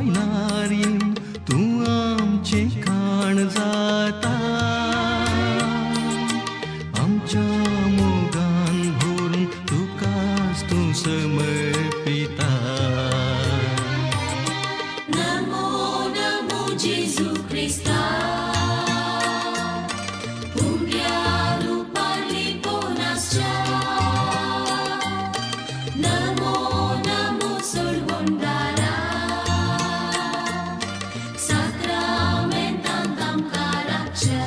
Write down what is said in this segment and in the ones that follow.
Boiler येवन तूं आमचें खाण जाता. आमच्या मोगान भरून तुकाच तूं समर्पिता. नमो नमो जेजू क्रिस्ता, उंड्या रुपार लिपोवन आसच्या. नमो नमो सोडवणदारा, साक्रामेंतांत आमकां राखच्या.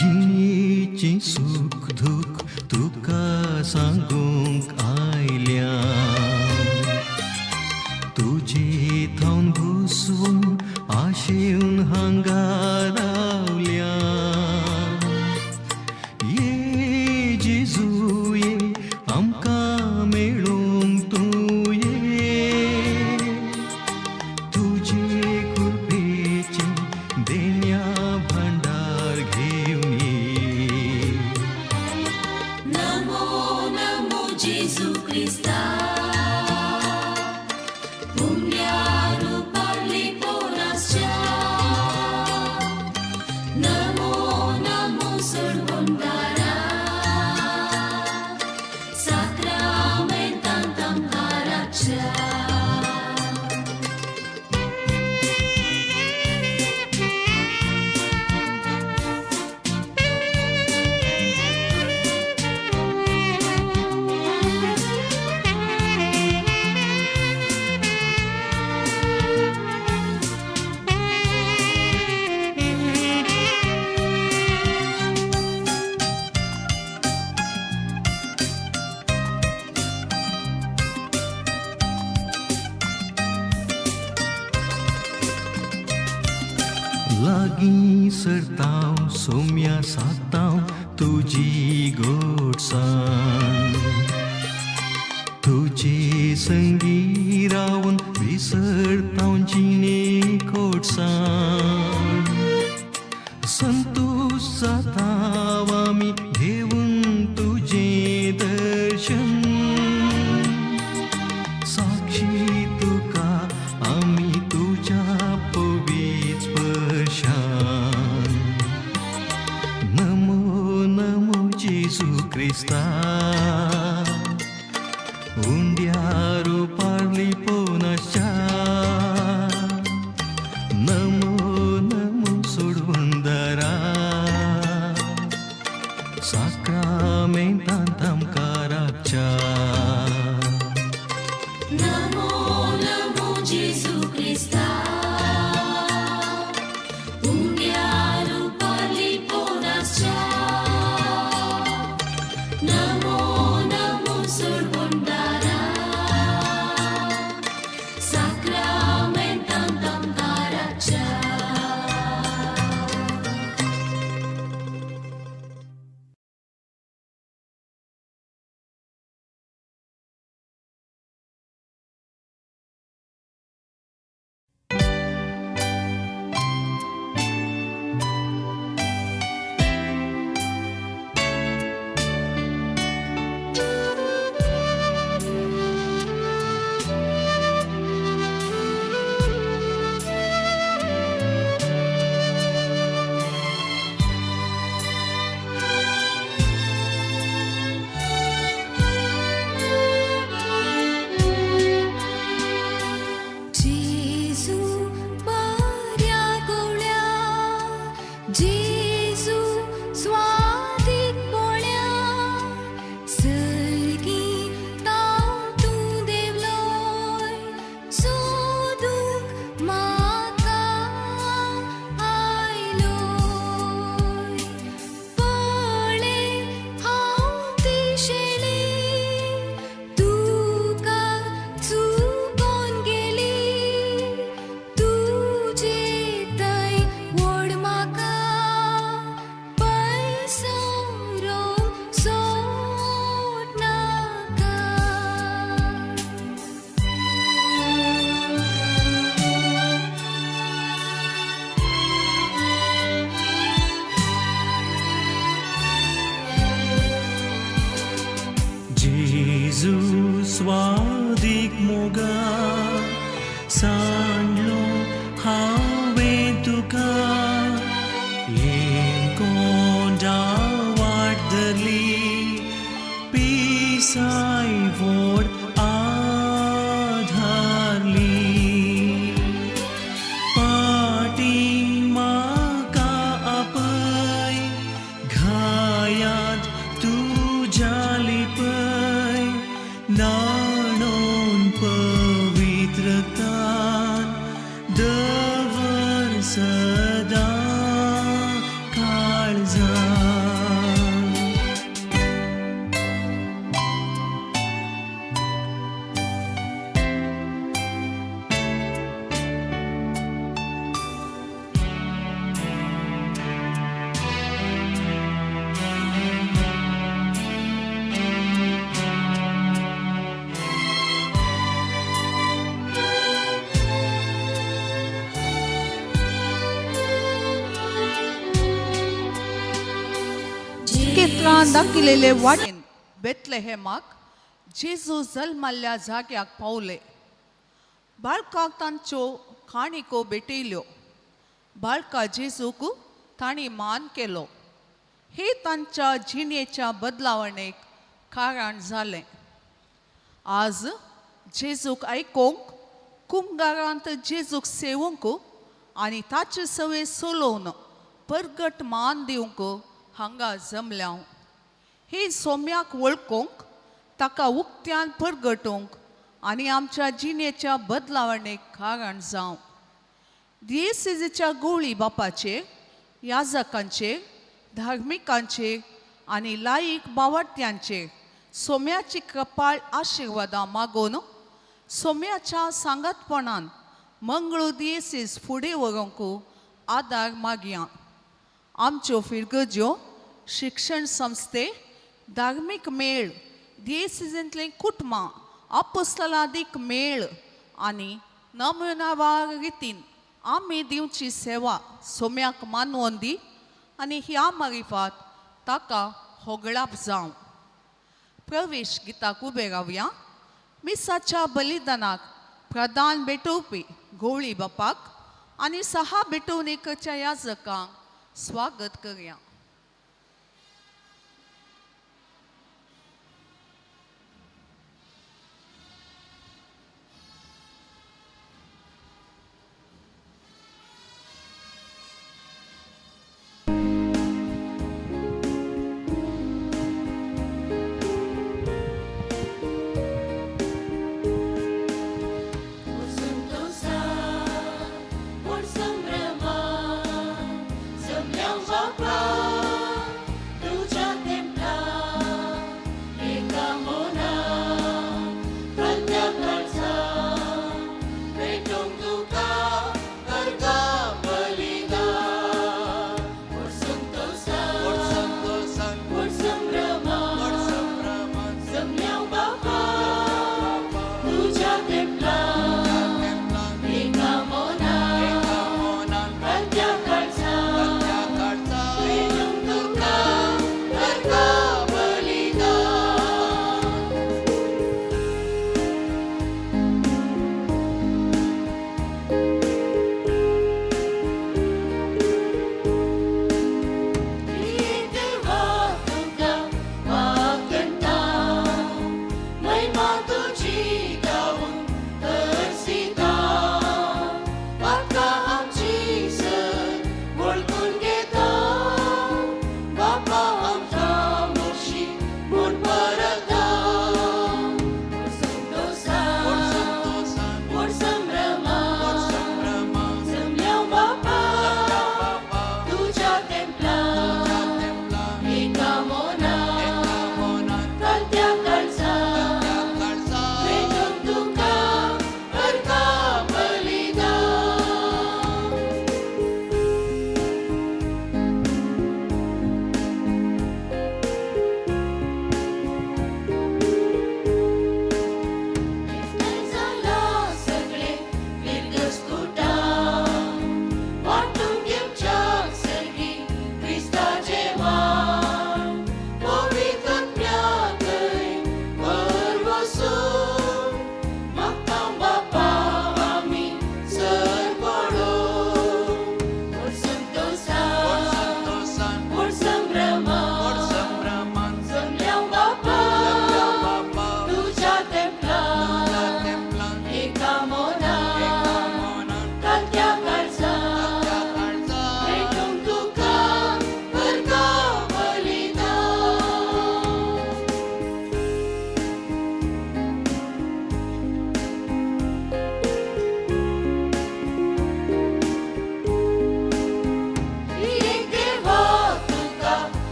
जिणेचें सूख दूख तुका सांगूंक आयल्या, तुजे थावन घुसवून आशेवन हांगा रावल्या. ये जेजू ये, आमकां मेळूंक तूं ये. तुजे कृपेचें देण्या भांडार घेवन ये. नमो नमो जेजू क्रिस्ता, उंड्या रुपार लिपोवन आसच्या. नमो नमो सोडवणदारा, साक्रामेंतांत आमकां राखच्या. लागीं सरतांव सोम्या सातांव तुजी गोडसाण, तुजे संगी रावन विसरतांव जिणे कोडसाण. संतोश जाताव आमी घेवन तुजें दर्शन, साक्षी तुका आमी तुज्या पवीत स्पर्शान. नमो नमो जेजू क्रिस्ता, उंड्या रुपार लिपोवन आसच्या. नमो नमो सोडवणदारा, साक्रामेंतांत आमकां राखच्या. नमो नमो जेजू क्रिस्ता, उंड्या रुपार लिपोवन आसच्या. नमो मोगा सांडलो हांवें तुका येमकोंडा वाट धरली पिसाय व्होड आधारली पाटी म्हाका आपय घायांत तुज्या लिपय न्हाणोवन पवित्रतान दवर सदां काळजान. केत्रां दाखयलेले वाटेन बेतलेहेमाक जेजू जल्माल्ल्या जाग्याक पावले. बाळकाक तांच्यो काणिको भेटयल्यो. बाळका जेजूक तांणी मान केलो. हे तांच्या जिणेच्या बदलावणेक कारण जालें. आज जेजूक आयकूंक, कुमगारांत जेजूक सेवूंक आनी ताचे सवे सोलोवन परगट मान दिवंक हांगा जमल्या. हे सोम्याक वळखूंक, ताका उक्त्यान परगटूंक आनी आमच्या जिणेच्या बदलावणेक कारण जावं. दियेसेजेच्या गोवळी बापाचेर, याजकांचेर, धार्मिकांचेर आनी लायीक बावट्यांचेर सोम्याची कृपाळ आशिर्वादां मागून सोम्याच्या सांगातपणान मंगळूर दियेसीस फुडें व्हरूंक आदार मागया. आमच्यो फिरगज्यो, शिक्षण संस्थे, धार्मीक मेळ, दियेसिजेंतलीं कुटुंबां, आपोस्तलादीक मेळ आनी नमुनावार रितीन आमी दिवची सेवा सोम्याक मानवोन दी आनी ह्या मारिफात ताका होगळाप जावं. प्रवेश गिताक उबे रावया. मिसाच्या बलिदानाक प्रदान भेटोवपी गोवळी बापाक आनी सहा भेटवणेकच्या याजकांक स्वागत करया. संतोषा, व्हड संभ्रमान, जमल्या बापा.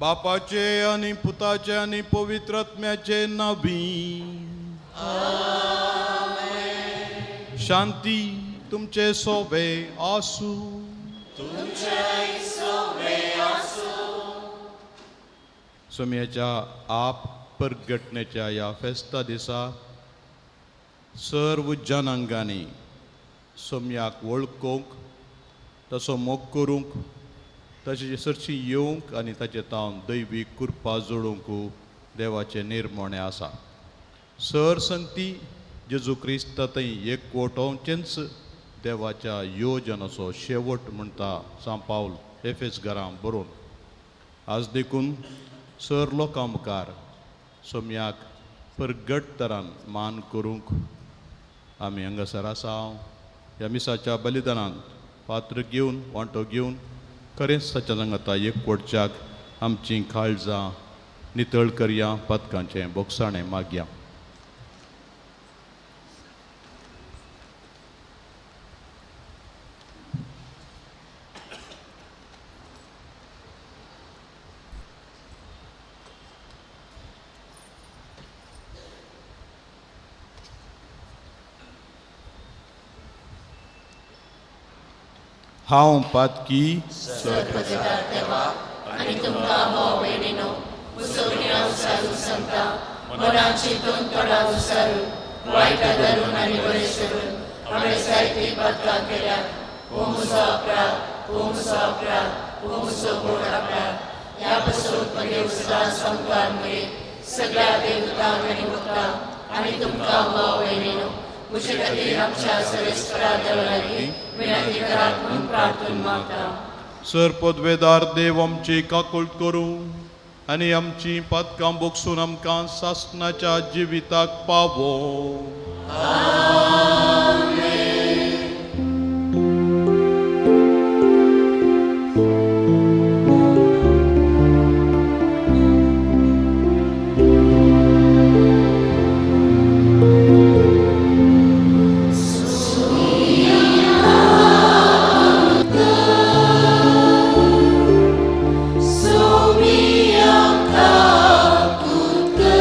बापाचे आनी पुताचे आनी पवित्र आत्म्याचे नावी. शांती तुमचे सोबे आसू. सोम्याच्या आप परगटण्याच्या ह्या फेस्ता दिसा सर्व जनांगांनी सोम्याक वळखूंक, तसो मोग करूंक, ताचे सरशी येवंक आनी ताचे तावन दैवीक कृपा जोडूंक देवाचें निर्मणें आसा. सर संगती जेजू क्रिस्त थंय एकवटोवचेंच देवाच्या योजनाचो शेवट म्हणटा सांत पावल एफेस घरां बरोवन. आज देखून सर लोकां मुखार सोम्याक परगट तरान मान करूंक आमी हांगासर आसा. ह्या मिसाच्या बलिदानांत पात्र घेवन वांटो घेवन खरेंच ताच्या सांगाता एकवटच्याक आमचीं काळजां नितळ करया, पातकांचें बोगसाणें मागया. हांव पातकी आनी तुमकां भाव भयणीनो सगळीं उसारू सांगता, मनान चिंतून तोंडान उसारू वायट धरून आनी बरें करून हांवें जायतीं पातकां केल्यात. हो म्हजो अपराध, हो म्हजो अपराध, हो म्हजो व्हड अपराध. ह्या पसून म्हगे सदां सामकार मरे सगळ्या देवतांक आनी भक्तांक आनी तुमकां भाव भयणीनो म्हजे खातीर आमच्या सर्वेस्परा देवा लागीं विनंती करात म्हूण प्रार्थना मागता. सर पदवेदार देव आमची काकूळट करूं आनी आमची पातकां बोगसून आमकां सासणाच्या जिविताक पावो. Somiya kakutka,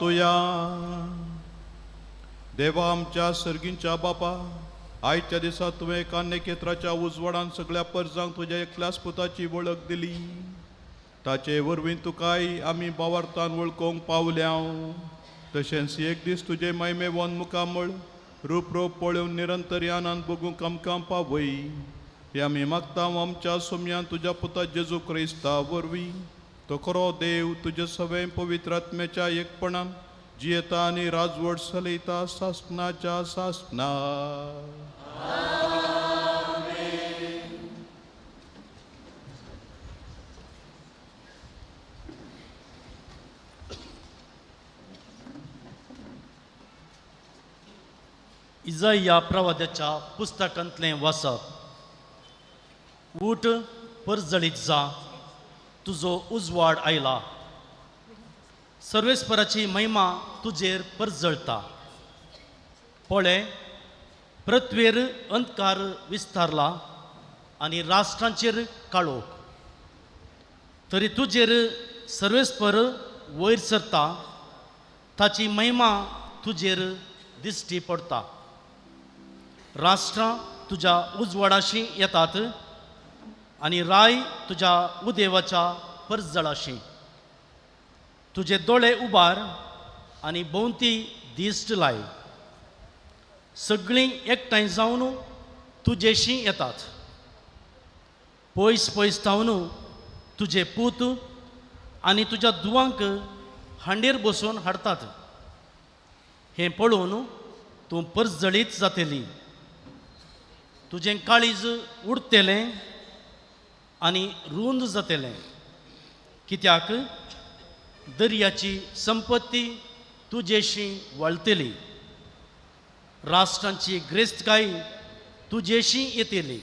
मागुया. देवा आमच्या सर्गींच्या बापा, आयच्या दिसा तुवें एका नखेत्राच्या उजवाडान सगळ्या परजांक तुज्या एकल्याच पुताची वळख दिली. ताचे वरवीं तुकाय आमी बावार्थान वळखूंक पावल्या. तशेंच एक दीस तुजे महिमेवन मुखामळ रूप रूप पळोवन निरंतर आनंद भोगूंक आमकां पावय. हे आमी मागता आमच्या सोम्यान तुज्या पुता जेजू क्रिस्ता वरवीं. तो खरो देव तुजे सवें पवित्र आत्म्याच्या एकपणान जियेता आनी राजवट चलयता सासणाच्या सासणा. इजाया प्रवाद्याच्या पुस्तकांतलें वाचप. उठ परजळीत जा, तुजो उजवाड आयला, सर्वेस्पराची महिमा तुजेर परजळता. पळय, पृथ्वेर अंधकार विस्तारला आनी राष्ट्रांचेर काळोख, तरी तुजेर सर्वेस्पर वयर सरता, ताची महिमा तुजेर दिश्टी पडटा. राष्ट्रां तुज्या उजवाडाशी येतात आनी राय तुज्या उदेवाच्या परजळाशी. तुजे दोळे उबार आनी भोंवती दिश्ट लाय, सगळीं एकठांय जावन तुजेशी येतात. पयस पयस थावन तुजे पूत आनी तुज्या दुवांक हांडीर बसोवन हाडटात. हें पळोवन तूं परजळीत जातली, तुजें काळीज उडटलें आनी रूंद जातलें, कित्याक दर्याची संपत्ती तुजेशी वळटली, राष्ट्रांची ग्रेस्तकाय तुजेशी येतली.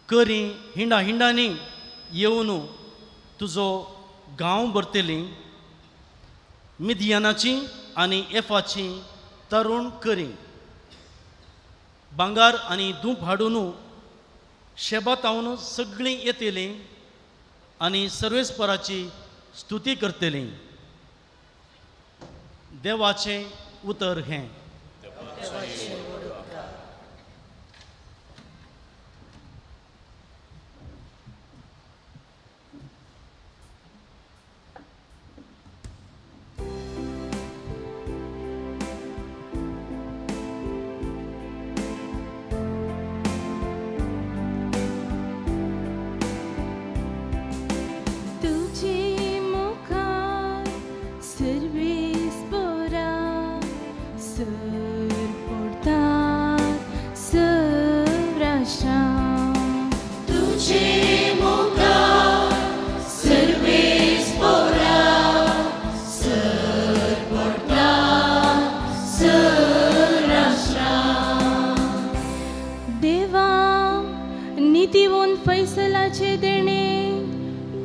करी हिंडा हिंडांनी येवन तुजो गांव भरतली, मिदियानाची आनी एफाची तरुण करी. भांगार आनी धूप हाडून शेबातावन सगळीं येतलीं आनी सर्वेस्पराची स्तुती करतलीं. देवाचें उतर हें.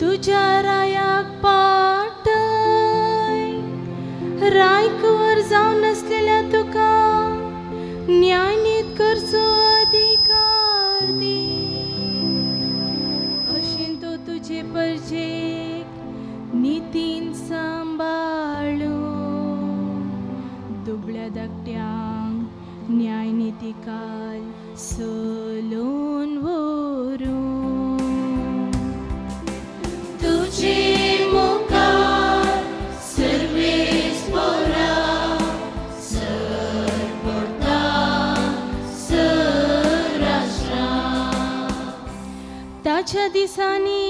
तुझ्या रायाक पाटय, रायकवर जावन नासलेल्या तुका न्यायनीत करचो अधिकार दी. अशें तो तुजे परजेक नितीन सांबाळू, दुबळ्या धाकट्यांक न्यायनितीकाल सोलोवन व्हरूं. तुझे मुखार सर्वेस्परा सरपडटा सराष्ट्रां. ताच्या दिसांनी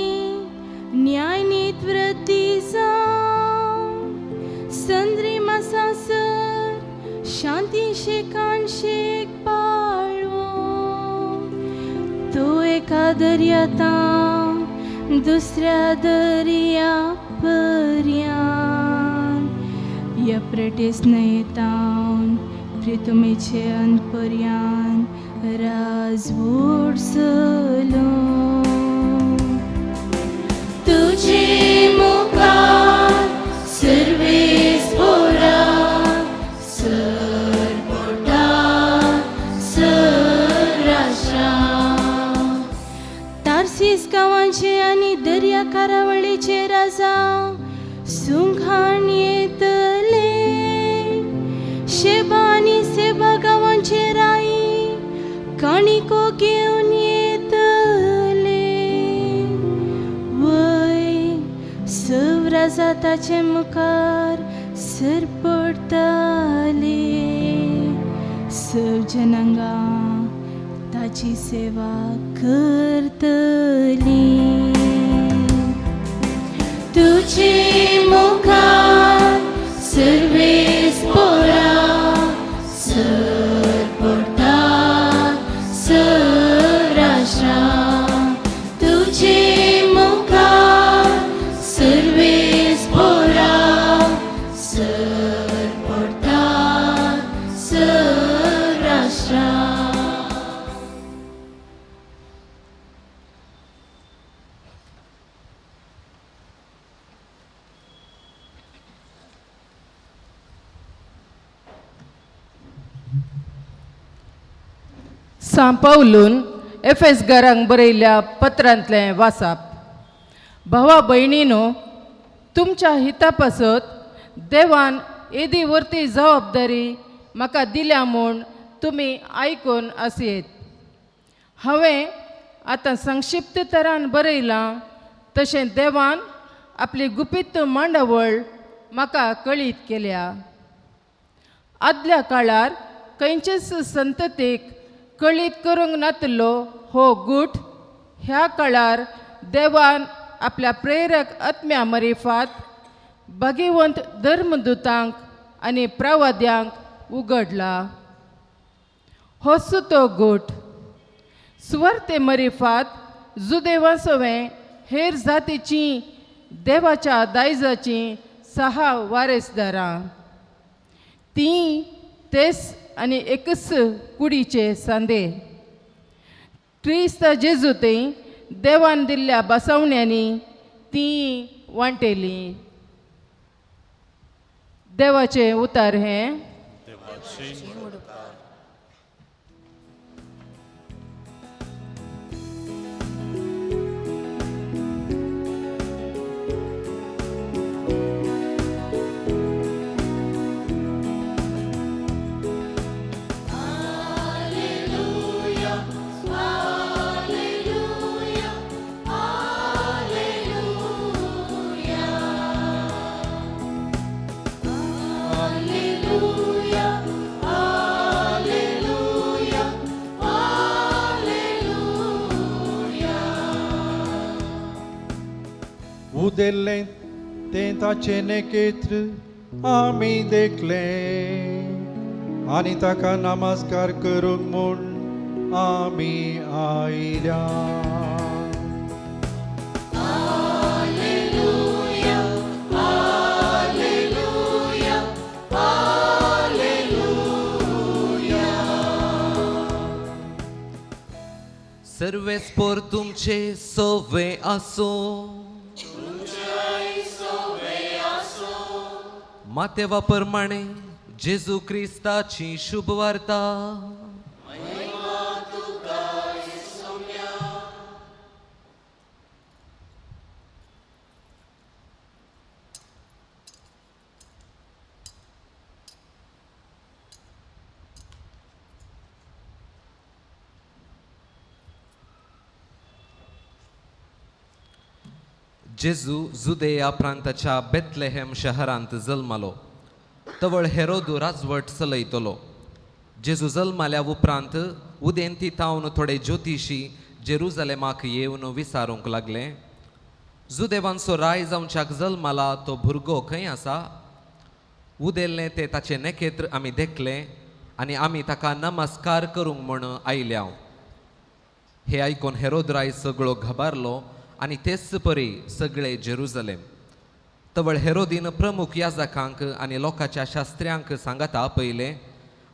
न्यायनीत वृद्धी जावं, संद्री मासासर शांती शेकान शेक पाळवो. तो एका दर्यातां दुसऱ्या दर्या पर्यान, यप्रेटीस न्हंयेतावन प्रितुमेचे अंतपर्यान राजवोड चलो. तुझे मुखार सर्वेस्परा सरपडटा सराष्ट्रां. तार्सीस गांवांचे आनी दर्या कारावळीचे राजा सुंखान येतले. काणिको घेवन येतले वय सवराजा ताचे मुखार सरपडटले सव जनांगां ताची सेवा करतली. तुझे मुखार सर्वेस पोरा सरपडटा सराष्ट्रा तुझे मुखार सर्वेस पोरा सरपडटा सराष्ट्रा. सां पावलून एफेस घरांक बरयल्ल्या पत्रांतलें वासाप. भावा भयणीनो, तुमच्या हिता पासत देवान येदी वरती जबाबदारी म्हाका दिल्या म्हूण तुमी आयकून आसयेत. हांवें आतां संक्षिप्त तरान बरयलां तशें देवान आपली गुपीत मांडावळ म्हाका कळीत केल्या. आदल्या काळार खंयचेच संततीक कळीत करूंक नातलो हो गूट ह्या काळार देवान आपल्या प्रेरक आत्म्या मरिफात भगवंत धर्मदूतांक आनी प्रवाद्यांक उगडला. होच तो गूट सुवार्ते मरिफात जुदेवा सवें हेर जातीची देवाच्या दायजाची सहा वारेसदारां तीं तेच आनी एकच कुडीचे सांदे. क्रिस्त जेजू थंय देवान दिल्ल्या बसवण्यांनी ती वांटेली. देवाचें उतार हें. उदेल्लें तें ताचें नेकेत्र आमी देखलें आनी ताका नमस्कार करूंक म्हूण आमी आयल्या. सर्वेस्पोर तुमचे सवे आसो. मातेवा प्रमाणे जेजू क्रिस्ताची शुभ वार्ता. जेजू जुदेया प्रांताच्या बेथलेहेम शहरांत जल्मालो. तवळ हेरोदू राजवट चलयतलो. जेजू जल्माल्या उपरांत उदेंती तावन थोडे ज्योतिशी जेरुजलेमाक येवन विचारूंक लागले, जुदेवांचो राय जावच्याक जल्माला तो भुरगो खंय आसा? उदेल्लें ते ताचें नेकेत्र आमी देखलें आनी आमी ताका नमस्कार करूंक म्हूण आयल्या. हे आयकून हेरोद राय सगळो घबारलो आनी तेच परी सगळे जेरुजलेम. तवळ हेरोदीन प्रमुख याजकांक आनी लोकांच्या शास्त्र्यांक सांगाता आपयलें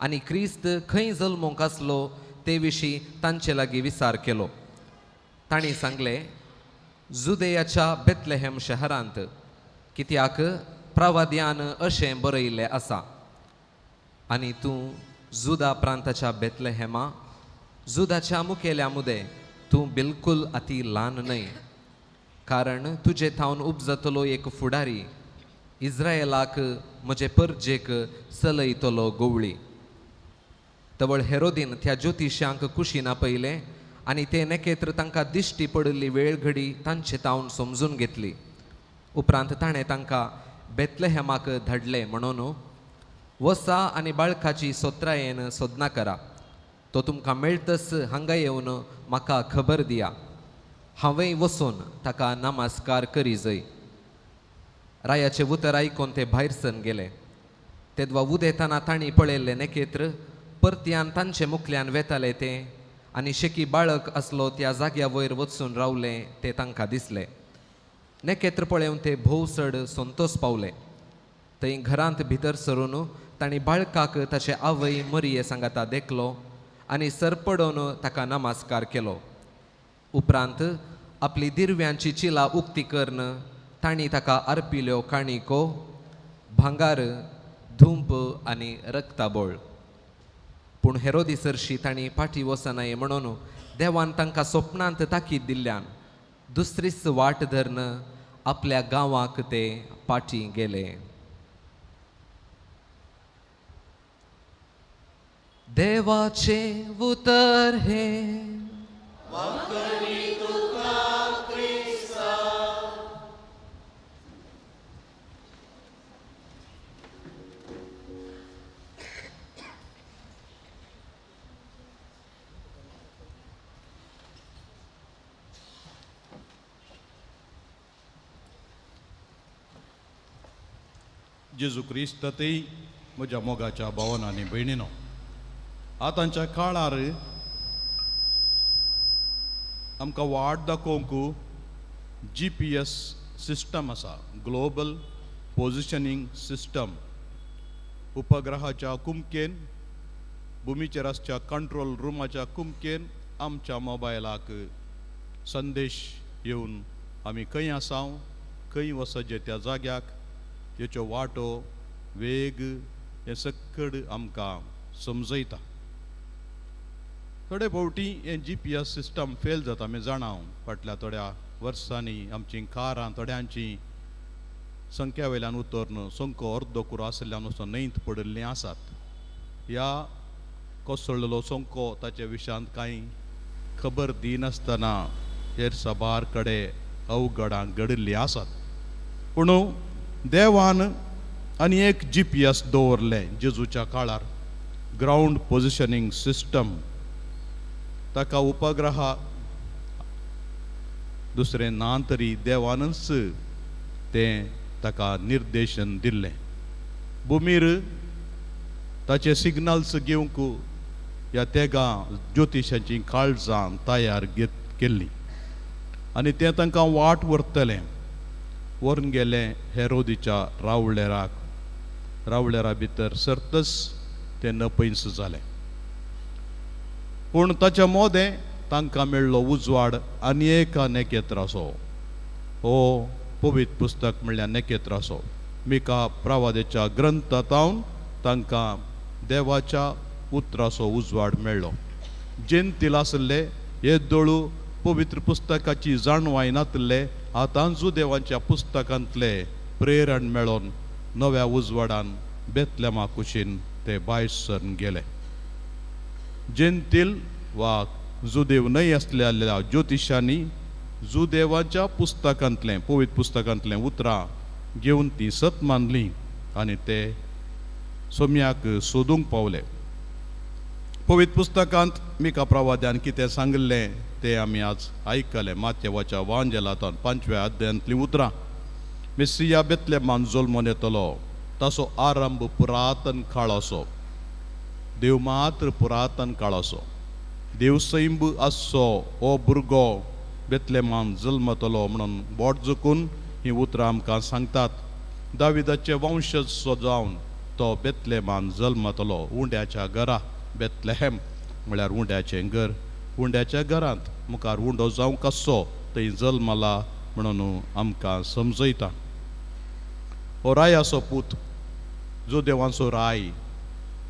आनी क्रिस्त खंय जल्मूंक आसलो ते विशीं तांचे लागीं विचार केलो. तांणी सांगलें, जुदेयाच्या बेथलेहेम शहरांत, कित्याक प्रवाद्यान अशें बरयिल्लें आसा, आनी तूं जुदा प्रांताच्या बेथलेहेमा, जुदाच्या मुखेल्या मुदे तूं बिलकुल अती ल्हान न्हय, कारण तुजे थावन उपजतलो एक फुडारी इस्रायलाक म्हजे परजेक चलयतलो गोवळी. तवळ हेरोदीन त्या ज्योतिशांक कुशीन आपयलें आनी ते नेकेत्र तांकां दिश्टी पडिल्ली वेळ घडी तांचे तावन समजून घेतली. उपरांत ताणें तांकां बेतलेहेमाक धाडले म्हणून वसा आनी बाळकाची सोत्रायेन सोदना करा, तो तुमकां मेळतच हांगा येवन म्हाका खबर दिया, हांवेंय वचून ताका नमस्कार करी जय. रायाचें उतर आयकून ते भायर सरून गेले. तेदवा उदेतना तांणी पळयल्लें नेकेत्र परत्यान तांचे मुखल्यान वेताले ते आनी शेकी बाळक आसलो त्या जाग्या वयर वचून रावले ते तांकां दिसले. नेकेत्र पळोवन ते भोव चड संतोस पावले. थंय घरांत भितर सरून तांणी बाळकाक ताचे आवय मरिये सांगाता देखलो आनी सरपडोवन ताका नमस्कार केलो. उपरांत आपली दिरव्यांची चिला उक्ती करून तांणी ताका अर्पिल्यो काणिको, भांगार, धुंप आनी रक्ताबोळ. पूण हेरोदी सरशी तांणी फाटी वचनाय म्हणून देवान तांकां स्वप्नांत ताकीद दिल्ल्यान दुसरीच वाट धरून आपल्या गांवाक ते फाटी गेले. देवाचें उतर हें. जेजू क्रिस्तातय म्हज्या मोगाच्या भावान आनी भयणीनो, आतांच्या काळार आमकां वाट दाखोवंक जी पी एस सिस्टम आसा, ग्लोबल पोजिशनींग सिस्टम. उपग्रहाच्या कुमकेन, भुमीचेर आसच्या कंट्रोल रुमाच्या कुमकेन आमच्या मोबायलाक संदेश येवन आमी खंय आसा, खंय वचचें त्या जाग्याक, हेच्यो वाटो, वेग हें सक्कड आमकां समजयता. थोडे फावटी हें G P S system fail जाता. आमी जाणा फाटल्या थोड्या वर्सांनी आमचीं कारां थोड्यांची संख्या वयल्यान उतरून संको अर्दो कुरो आशिल्ल्यान वचून न्हंयत पडिल्लीं आसात. ह्या कोसळ्ळलो संको ताच्या विशयांत कांय खबर दिनासतना हेर साबार कडेन अवघडां घडिल्लीं आसात. पूण देवान आनी एक जी पी एस दवरलें जेजूच्या काळार, ग्रावंड पोजिशनींग सिस्टम. ताका उपग्रहा दुसरें ना तरी देवानच तें ताका निर्देशन दिल्लें. भुमीर ताचे सिग्नल्स घेवंक ह्या तेगां ज्योतिशांची काळजां तयार केल्लीं आनी तें तांकां वाट व्हरतलें. व्हरून गेलें हेरोदीच्या रावळेराक. रावळेरा भितर सरतच तें नपयस जालें. पूण ताच्या मोदें तांकां मेळ्ळो उजवाड आनी एका नेकेत्राचो. हो पवित्र पुस्तक म्हणल्यार नेकेत्राचो. मिका प्रवादेच्या ग्रंथांत तांकां देवाच्या उतराचो उजवाड मेळ्ळो. जेंतील आसले हे दोळू पवित्र पुस्तकाची जाणवाय नातले आतां जुदेवांच्या पुस्तकांतले प्रेरण मेळोन नव्या उजवाडान बेतलेमा कुशीन ते भायर सरून गेले. जेंतील वा जुदेव न्हय आसलेल्या ज्योतिशांनी जुदेवाच्या पुस्तकांतलें पवित्र पुस्तकांतलें उतरां घेवन ती सत मानली आनी ते सोम्याक सोदूंक पावले. पवित्र पुस्तकांत मिका प्रवाद्यान कितें सांगिल्लें तें आमी आज आयकलें. माथ्यावाच्या वांजेलांत 5व्या अध्यायांतलीं उतरां. मेसिया बेतलेमान जल्मोन येतलो, ताचो आरंभ पुरातन काळाचो, देव मात्र पुरातन काळाचो, देव सैंब आसचो हो भुरगो बेतलेमान जल्मतलो म्हणून बोट झुकून हीं उतरां आमकां सांगतात. दाविदाचे वंशज जावन तो बेतलेमान जल्मतलो, उंड्याच्या घरा. बेतलेहेम म्हळ्यार उंड्याचें घर. उंड्याच्या घरांत मुखार उंडो जावंक आसचो थंय जल्मला म्हणून आमकां समजयता. हो रायाचो पूत, जो देवांचो राय,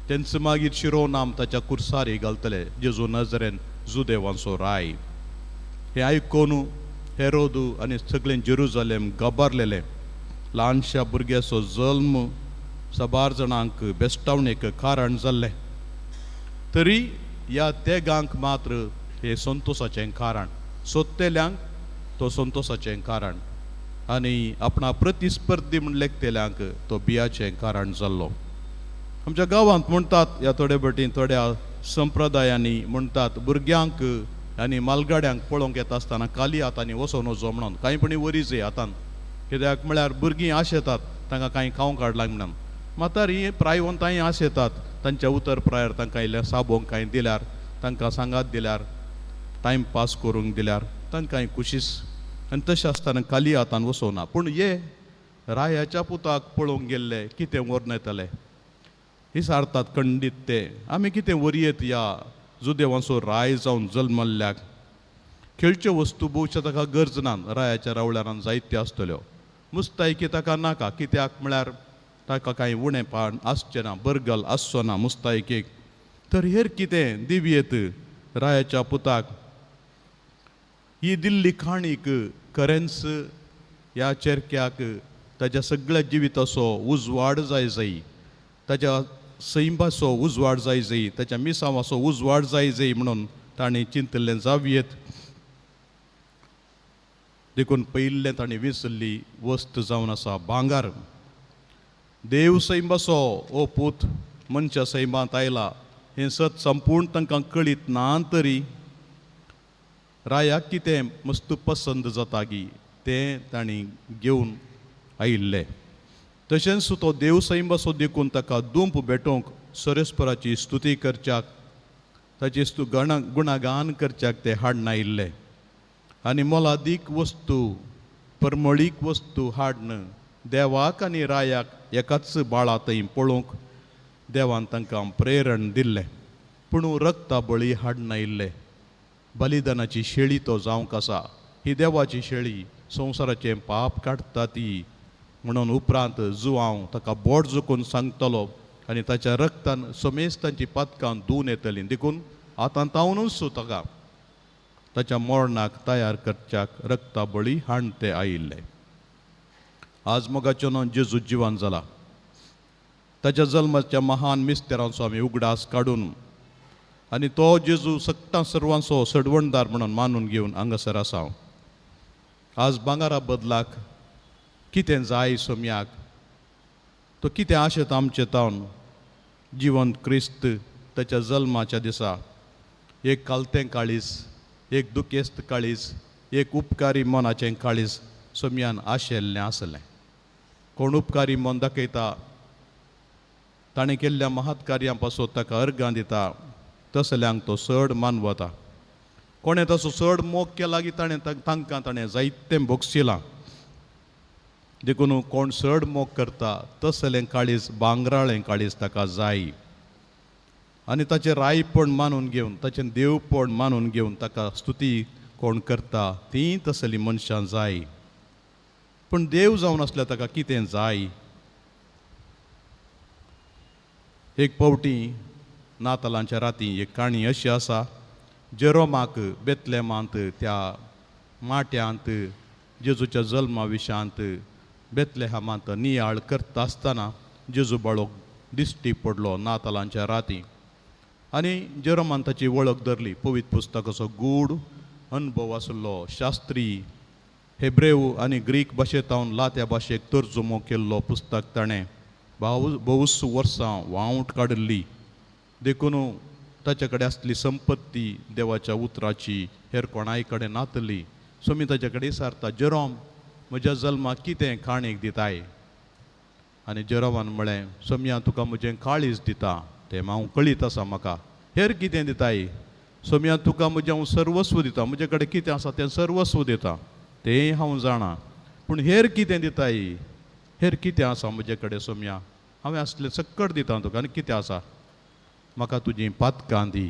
तेंच मागीर शिरोनाम ताच्या कुर्सारी घालतले, जेजू नजरेन जुदेवांचो राय. हें आयकून हेरोदू आनी सगळें जेरुजालेम गबारलेलें. ल्हानशा भुरग्याचो जल्म साबार जाणांक बेस्टावणेक कारण जाल्लें. तरी ह्या तेगांक मात्र हे संतोसाचें कारण, सोदतेल्यांक तो संतोसाचें कारण आनी आपणा प्रतिस्पर्धी म्हण लेखतेल्यांक तो बियाचें कारण जाल्लो. आमच्या गांवांत म्हणटात ह्या थोडे भटी थोड्या संप्रदायांनी म्हणटात भुरग्यांक आनी मालगाड्यांक पळोवंक येता आसतना काली हातांनी वचोन वचो म्हणून कांय पणी वरीच हातान, कित्याक म्हळ्यार भुरगीं आशेतात तांकां कांय खावंक हाडलां म्हणून. म्हातारी प्रायवंतांय आशेतात तांच्या उतर प्रायर तांकां इल्लें साबोंक कांय दिल्यार, तांकां सांगात दिल्यार, टायम पास करूंक दिल्यार तांकांय खुशीस. आनी तशें आसतना काली हातान वचोना. पूण हे रायाच्या पुताक पळोवंक गेल्ले कितें व्हरून येतले विचारतात खंडीत ते, आमी कितें वरयेत ह्या जुदेवांचो राय जावन जल्मल्ल्याक? खेळच्यो वस्तू भोवश्या ताका गरज ना, रायाच्या रावळ्यारान जायत्यो आसतल्यो. मुस्तायकी ताका नाका, कित्याक म्हळ्यार ताका कांय उणेपण आसचें ना, बरगल आसचो ना मुस्तायकेक. तर हेर कितें दिवयेत रायाच्या पुताक? ही दिल्ली काणीक खरेंच ह्या चेरक्याक ताच्या सगळ्या जिविताचो उजवाड जाय जाय, ताच्या सैंबाचो उजवाड जाय जाय, ताच्या मिसांवाचो उजवाड जाय जाय म्हणून ताणें चिंतिल्लें जावयेत. देखून पयिल्लें ताणें विसरली वस्त जावन आसा भांगर. देव सैंबाचो हो पूत मनशा सैमांत आयला हें सत संपूर्ण तांकां कळीत ना तरी रायाक कितें मस्त पसंद जाता गी तें तांणी घेवन आयिल्लें. तशेंच तो देव सैंबाचो देखून ताका दुंप भेटोवंक सरेस्पराची स्तुती करच्याक, ताची गुणगान करच्याक ते हाडून आयिल्ले. आनी मोलादीक वस्तू, परमळीक वस्तू हाडून देवाक आनी रायाक एकाच बाळा थंय पळोवंक देवान तांकां प्रेरण दिल्लें. पूण रक्ता बळी हाडून आयिल्ले. बलिदानाची शेळी तो जावंक आसा, ही देवाची शेळी संवसाराचें पाप काडटा ती म्हणून उपरांत जुवांव ताका बोट जोखून सांगतलो आनी ताच्या रक्तान समेस्तांची पातकां धुवून येतलीं. देखून आतां तावनूच ताका ताच्या मरणाक तयार करच्याक रक्ता बळी हाडून ते आयिल्ले. आज मोगाचो न्हू जेजू जिवन जाला. ताच्या जल्माच्या महान मिस्तेरांचो आमी उगडास काडून आनी तो जेजू सगटां सर्वांचो सडवणदार म्हणून मानून घेवन हांगासर आसा. आज भांगरा बदलाक कितें जाय सोम्याक, तो कितें आशेता आमचें तावन? जिवंत क्रिस्त ताच्या जल्माच्या दिसा एक कालतें काळीज, एक दुखेस्त काळीज, एक उपकारी मनाचें काळीज सोम्यान आशेल्लें आसलें. कोण उपकारी मन दाखयता ताणें केल्ल्या महत् कार्यां पासून ताका अर्गां दिता, तसल्यांक तो चड मानवता. कोणें तसो चड मोग केला की ताणें तांकां ताणें जायतें भोगशिलां. देखून कोण चड मोग करता तसलें काळीज, भांगराळें काळीज ताका जाय. आनी ताचें रायपण मानून घेवन, ताचें देवपण मानून घेवन ताका स्तुती कोण करता तीं तसलीं मनशां जाय. पूण देव जावन आसल्यार ताका कितें जाय? एक पावटी नातालांच्या राती एक काणी अशी आसा, जेरोमाक बेतलेमांत त्या माट्यांत जेजूच्या जल्मा विशांत बेतलेहामांत नियाळ करता आसतना जेजू बाळोक दिश्टी पडलो नातालांच्या राती. आनी जेरोमान ताची वळख धरली. पवित्र पुस्तकाचो गूढ अनुभव आसलो, शास्त्री हेब्रेव आनी ग्रीक भाशेंत लात्या भाशेक तर्जुमो केल्लो पुस्तक ताणें भोवस वर्सां वावट काडिल्ली. देखून ताच्या कडेन आसली संपत्ती देवाच्या उतराची हेर कोणाय कडेन नातली. सो मी ताच्या कडेन विचारता, जेरोम म्हज्या जल्माक कितें काणीक दिताय? आनी जेरोमान म्हळें, सोम्या तुका म्हजें काळीज दिता, तें हांव कळीत आसा म्हाका. हेर कितें दिताय? सोम्या तुका म्हजें हांव सर्वस्व दिता, म्हजे कडेन कितें आसा तें सर्वस्व दिता, तें हांव जाणा. पूण हेर कितें दिताय? हेर कितें आसा म्हजे कडेन सोम्या? हांवें आसलें सक्कड दिता तुका, आनी कितें आसा? म्हाका तुजीं पातकां दी.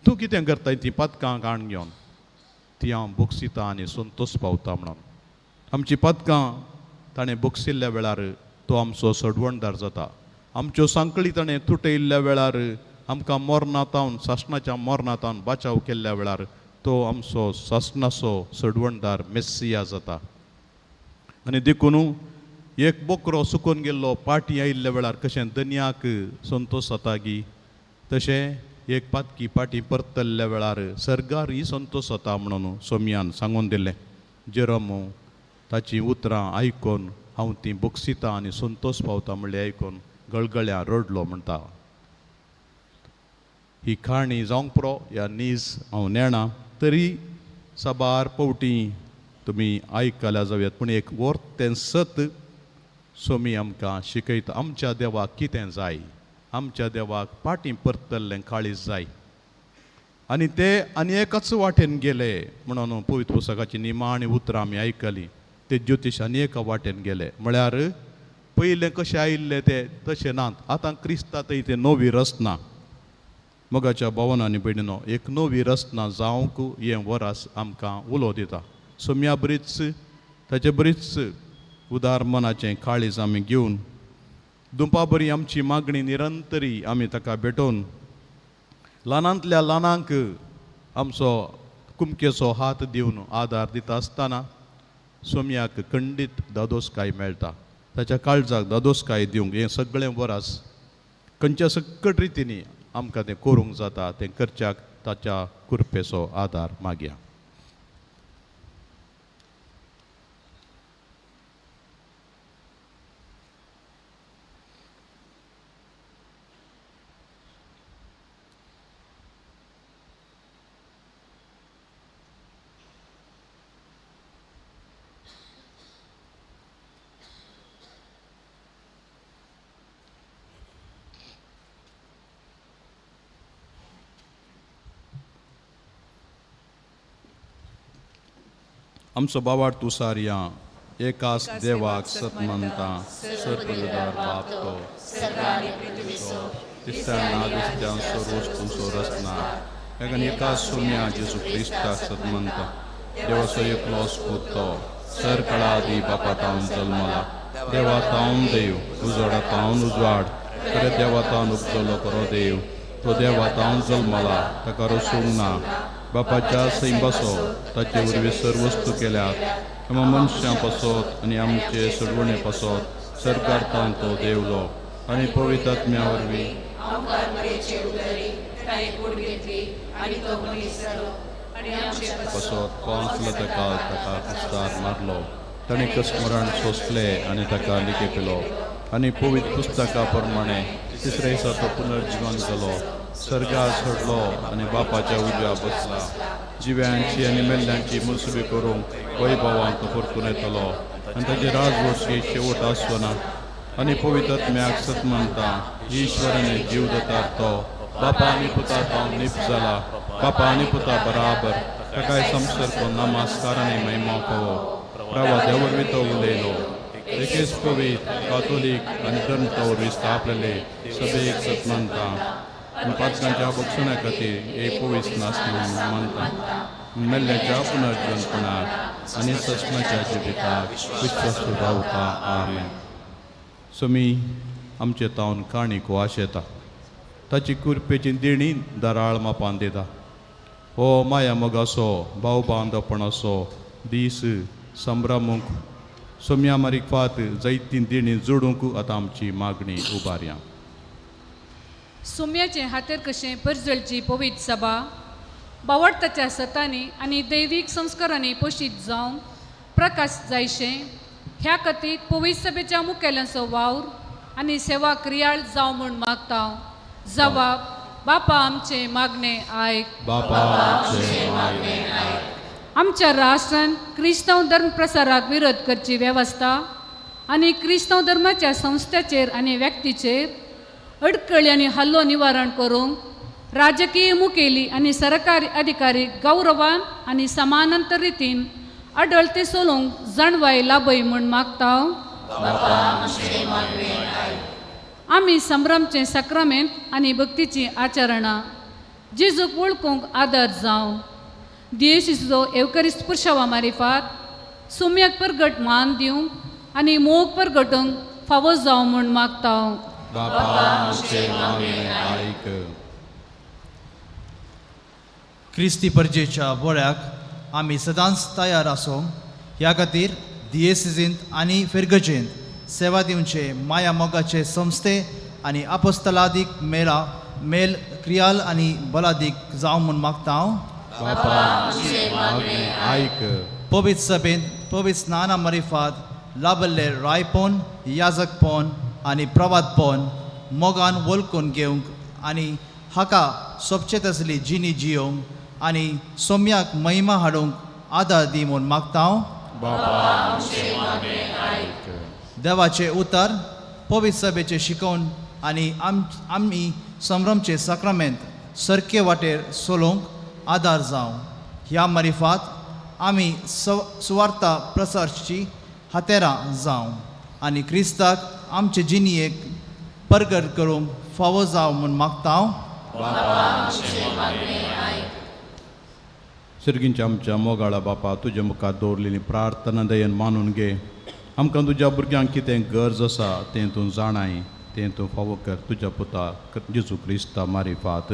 तूं कितें करताय तीं पातकां काण घेवन? ती हांव बोगसिता आनी संतोश पावता म्हणून. आमचीं पातकां ताणें बोगसिल्ल्या वेळार तो आमचो सडवणदार जाता. आमच्यो सांकळी ताणें तुटयल्ल्या वेळार, आमकां मरणातावन, सासणाच्या मरणातावन बाचाव केल्ल्या वेळार तो आमचो सासणाचो सडवणदार मेस्सिया जाता. आनी देखून एक बोकरो सुकून गेल्लो पाटी आयिल्ल्या वेळार कशें दनयाक संतोश जाता गी, तशें एक पातकी पाटी परतल्ल्या वेळार सर्गार ही संतोश जाता म्हणून सोमयान सांगून दिलें. जेरोमो ताचीं उतरां आयकून हांव तीं बोगसिता आनी संतोश पावता म्हणलें आयकून गळगळ्यां रडलो म्हणटा. ही काणी जावंक पुरो ह्या नीज हांव नेणा तरी साबार पवटी तुमी आयकल्या जावयात, पूण एक वर्तें सत सोमी आमकां शिकयता. आमच्या देवाक कितें जाय? आमच्या देवाक पाटी परतल्लें काळीज जाय. आनी ते आनी एकाच वाटेन गेले म्हणून पवित्र पुस्तकाची निमाणी उतरां आमी आयकलीं. ते ज्योतिश आनी एका वाटेन गेले म्हळ्यार पयलें कशें आयिल्ले ते तशें नात. आतां क्रिस्ता थंय ते नवी रचना. मोगाच्या भोवना आनी भयणीनो, एक नवी रचना जावंक हें वरास आमकां उलो दिता. सोम्या बरीच ताचे बरीच उदार मनाचें काळीज आमी घेवन दुंपा बरी आमची मागणी निरंतरी आमी ताका भेटोवन ल्हानांतल्या ल्हानांक आमचो कुमकेचो हात दिवन आदार दिता आसतना सोम्याक खंडीत दादोसकाय मेळटा. ताच्या काळजाक दादोसकाय दिवंक हें सगळें वरास खंयच्या सकट रितींनी आमकां तें करूंक जाता तें करच्याक ताच्या कृपेचो आदार मागया. आमचो बावाड तुसारया एकास देवाक सतमनता सर्पदार बाप तो दिसताना दिसत्यांचो वस्तूंचो रचना एकान एकास सोम्या जेजू क्रिस्ताक सतमनता देवाचो एकलो पूत तो सर कळादी बापा तावन जल्मला देवा तावन देव उजवाडा तावन उजवाड खरे देवा तावन उपजलो खरो देव तो देवा तावन जल्मला ताका रसूंक ना बापाच्या सैंबासो ताचे वरवीं सर्व वस्तू केल्यात आमकां मनशां पासत आनी आमचे सोडवणे पासत सरकार तावन तो देवलो आनी पवित्र आत्म्या वरवीं पासत पावसलो ताका ताका कुस्तार मारलो ताणें कस्मरण सोंसलें आनी ताका लिखेपिलो आनी पवित्र पुस्तका प्रमाणे तिसऱ्या दिसा तो पुनर्जिवन जालो सर्गार सोडलो आनी बापाच्या उजव्या बसला जिव्यांची आनी मेल्ल्यांची मुसबी करूंक वैभवान तो परतून येतलो आनी ताची राजवटची शेवट आसचो आनी पवित्र आत्म्याक सतमनता ईश्वराने जीव दतार तो बापा आनी पुता तावन निप जाला बापा आनी पुता बराबर ताकाय संसर्ग नमस्कार आनी महिमा फावो प्रभा देव वरवीं तो उलयलो एकेच पवित्र कातोलीक आनी धर्मता वरवीं स्थापलेले सभेक सतमनता पातकांच्या बक्षणा खातीर एक पवित्र नासना मानता मेल्ल्याच्या पुनर्जनपणाक आनी सस्नाच्या जिविताक विश्वास रावता. आमेन. सोमी आमचे तावन काणीक वास येता ताची कुरपेची देणी दराळ मापान दिता. हो माया मोगाचो भाव बांदपणाचो दीस संभ्रमूंक सोम्या मारिफात जायती देणी जोडूंक आतां आमची मागणी उबारया. सुम्याचें हातेर कशें परजळची पवित्र सभा बावडताच्या सतांनी आनी दैवीक संस्कारांनी पोशीत जावन प्रकाश जायशें ह्या खातीर पवित्र सभेच्या मुखेल्यांचो वावर आनी सेवा क्रियाळ जावं म्हूण मागता. जवाब बापा आमचें मागणें आयक. बापा आमचें मागणें आयक. आमच्या राष्ट्रान क्रिस्तांव धर्म प्रसाराक विरोध करची वेवस्था आनी क्रिस्तांव धर्माच्या संस्थेचेर आनी व्यक्तीचेर अडकळी आनी हल्लो निवारण करूंक राजकीय मुखेली आनी सरकारी अधिकारी गौरवान आनी समानांतर रितीन आडळते चलोवंक जाणवाय लाभय म्हूण मागता. आमी संभ्रमचें साक्रामेंत आनी भक्तीचीं आचरणां जेजूक वळखूंक आदार जावं. दियेसीचो एवकरिस्त पुरशावा मारिफात सुम्याक परगट मान दिवंक आनी मोग परगटूंक फावो जावं म्हूण मागता. बापा आमचें मागणें आयक. क्रिस्ती परजेच्या बळ्याक आमी सदांच तयार आसूंक ह्या खातीर दियेसिजींत आनी फिरगजेंत सेवा दिवचे माया मोगाचे संस्थे आनी अपोस्तलादीक मेळा मेल क्रियाल आनी बलादीक जावं म्हूण मागता हांव. बापा आमचें मागणें आयक. पवित्र सभेंत पवित्र स्नाना मरिफात लाभल्ले रायपोन याजकपोन आनी प्रवातपोन मोगान वळखून घेवंक आनी हाका सोबचे तसली जिणी जियोवंक आनी सोम्याक महिमा हाडूंक आदार दी म्हूण मागता हांव. बापा आमचें मागणें आयक. देवाचें उतर पवित्र सभेचें शिकोवन आनी आमी संभ्रमचे साक्रामेंत सरके वाटेर चलोवंक आदार जावं. ह्या मरिफात आमी सुवार्ता प्रसारची हातेरां जावं आनी क्रिस्ताक आमचे जिणयेक परगट करूंक फावो जावं म्हूण मागता हांव. सर्गींच्या आमच्या मोगाळा बापा, तुज्या मुखार दवरलेली प्रार्थना दयेन मानून घे. आमकां तुज्या भुरग्यांक कितें गरज आसा तें तूं जाणाय, तें तूं फावो कर तुज्या पुता जेजू क्रिस्ता मारिफात.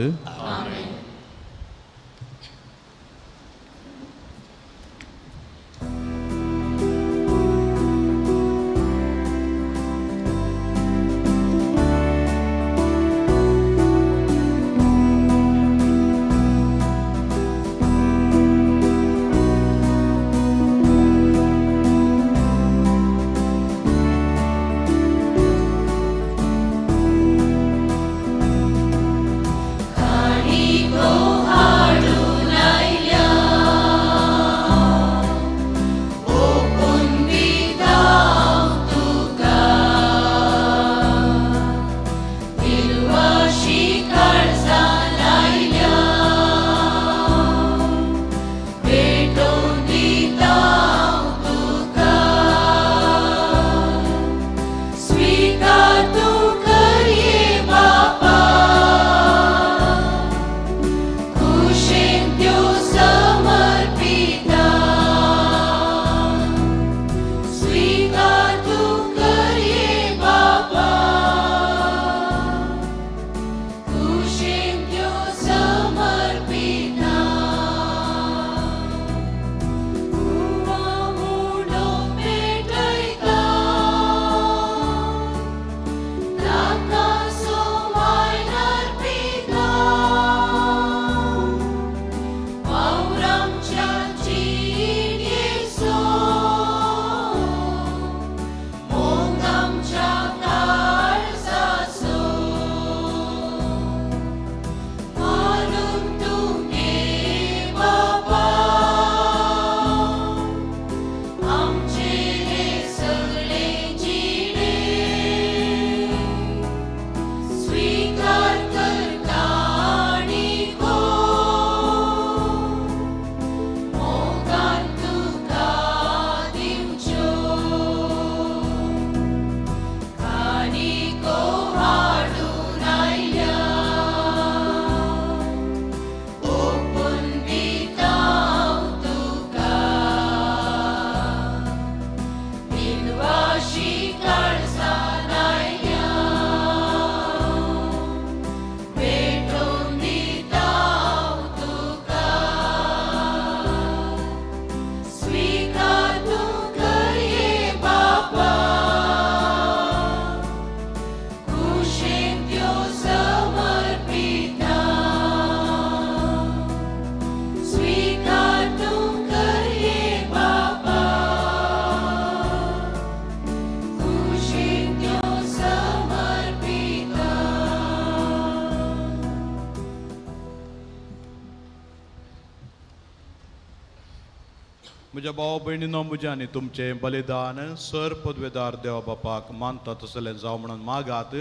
म्हज्या भाव भयणीनो, म्हज्या आनी तुमचें बलिदान सर पदवेदार देवा बापाक मानता तसलें जावं म्हणून मागात.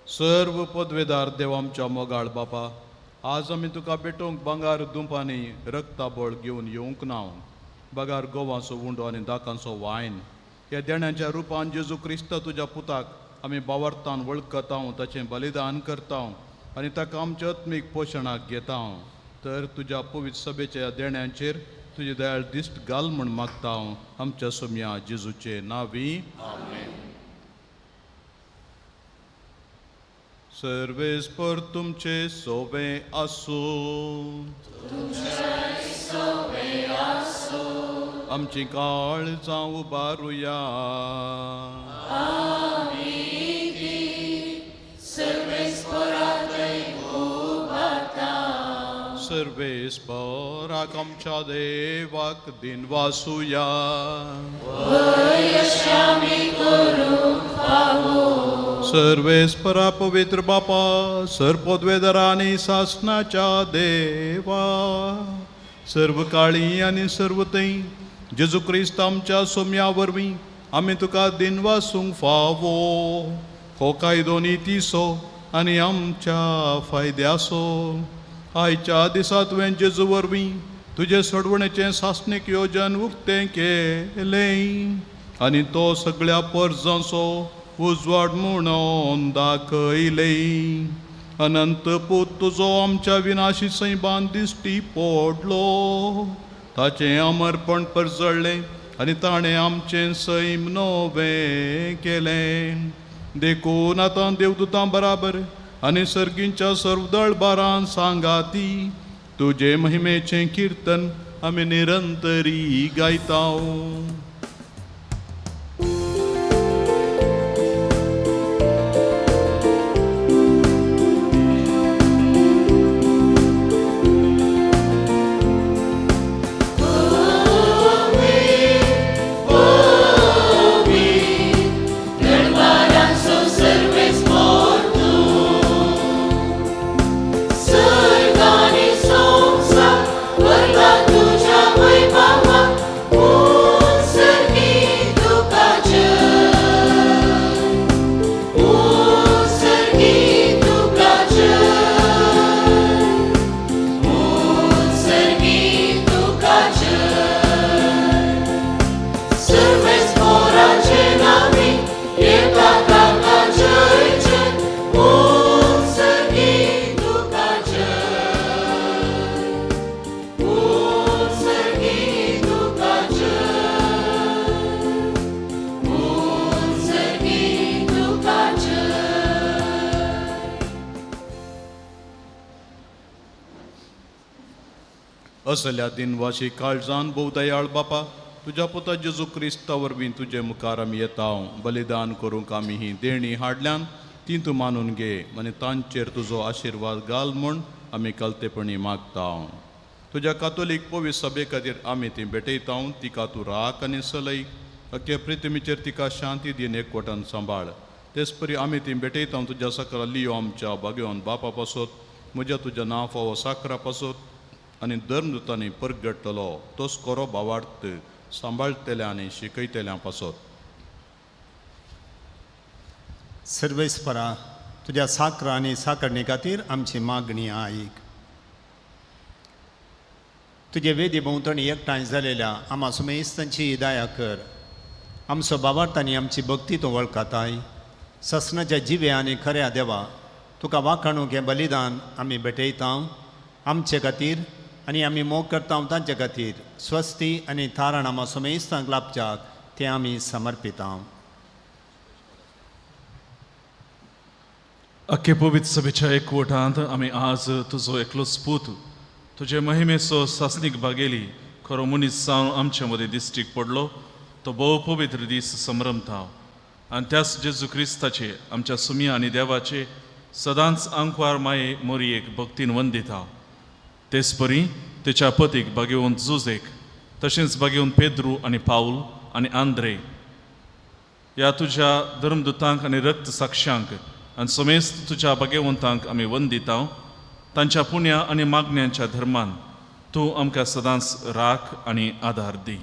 सर्व पदवेदार देव आमच्या मोगाळ बापा, आज आमी तुका भेटोवंक भांगर दुंपांनी रक्ताबळ घेवन येवंक ना, बगार गोवाचो उंडो आनी दाकांचो वायन ह्या देण्याच्या रुपान जेजू क्रिस्त तुज्या पुताक आमी बावरतान वळखता, ताचें बलिदान करता आनी ताका आमच्या आत्मीक पोशणाक घेता. तर तुज्या पवित्र सभेच्या देण्यांचेर तुजी दयाळ दिश्ट घाल म्हूण मागता आमच्या सोम्या जेजूचे नांवी. सर्वेस्पर तुमचे सोबे आसूं. आमची काळजां उबारुया. सर्वेस्पराक आमच्या देवाक दिनवासुया. सर्वेस्परा पवित्र बापा, सर्वपदवेधरा आनी सासनाच्या देवा, सर्व काळी आनी सर्व थंय जेजू क्रिस्त आमच्या सोम्या वरवीं आमी तुका दिनवासूंक फावो. हो कायदो नितीचो आनी आमच्या फायद्याचो. आयच्या दिसा तुवें जेजू वरवीं तुजे सोडवणेचें सासणीक योजन उक्तें केलें आनी तो सगळ्या परजांचो उजवाड म्हणून दाखयलें. अनंत पूत तुजो आमच्या विनाशी सैमान दिश्टी पडलो, ताचें अमरपण परजळ्ळें आनी ताणें आमचें सैम नवें केलें. देखून आतां देवदूतां बराबर आनी सर्गींच्या सर्वदळ बारान सांगाती तुजे महिमेचें किर्तन आमी निरंतरी गायता. असल्या दिनवाशी काळजान भोव दयाळ बापा, तुज्या पुता जेजू क्रिस्ता वरवीं तुजे मुखार आमी येता. बलिदान करूंक आमी ही देणी हाडल्यान ती तूं मानून घे आनी तांचेर तुजो आशिर्वाद घाल म्हूण आमी कलतेपणी मागता. तुज्या कातोलीक पवित्र सभे खातीर आमी ती भेटयता. तिका तूं राख आनी सलय, अख्खे पृथ्वीचेर तिका शांती दीन एकवटान सांबाळ. तेच परी आमी ती भेटयता तुज्या सकरा लियो आमच्या भाग्यवान बापा पासत, म्हज्या तुज्या नांव फावो साकरा पासत आनी धर्मदूतांनी परगटतलो तोच कोरो भावार्थ सांबाळटल्या आनी शिकयतल्या पासत. सर्वेस्परा तुज्या साकरा आनी साकरणे खातीर आमची मागणी आयक. तुजे वेदी भोंवतणी एकठांय जालेल्या आमा सुमेस्तांची दया कर. आमचो भावार्थ आनी आमची भक्ती तूं वळखताय. ससनाच्या जिव्या आनी खऱ्या देवा, तुका वाखाणूंक हें बलिदान आमी भेटयता. आमचे खातीर आनी आमी मोग करता तांचे खातीर स्वस्ती आनी थारण आमा सुमेस्तांक लाभच्याक तें आमी समर्पिता. अख्खे पवित्र सभेच्या एकवटांत आमी आज तुजो एकलोच पूत तुजे महिमेचो सासणीक भागेली खरो मनीस जावन आमचे मदीं दिश्टीक पडलो तो भोव पवित्र दीस संभ्रमता. आनी त्याच जेजू क्रिस्ताचे आमच्या सुमया आनी देवाचे सदांच आंकवार माये मोरयेक भक्तीन वंदिता. तेच परी तेच्या पतीक भागेवन जुजेक, तशेंच भागेवन पेद्रू आनी पावल आनी आंद्रे ह्या तुज्या धर्मदूतांक आनी रक्त साक्षांक आनी समेस्त तुज्या भागेवंतांक आमी वंदिता. तांच्या पुण्या आनी मागण्यांच्या धर्मान तूं आमकां सदांच राख आनी आदार दी.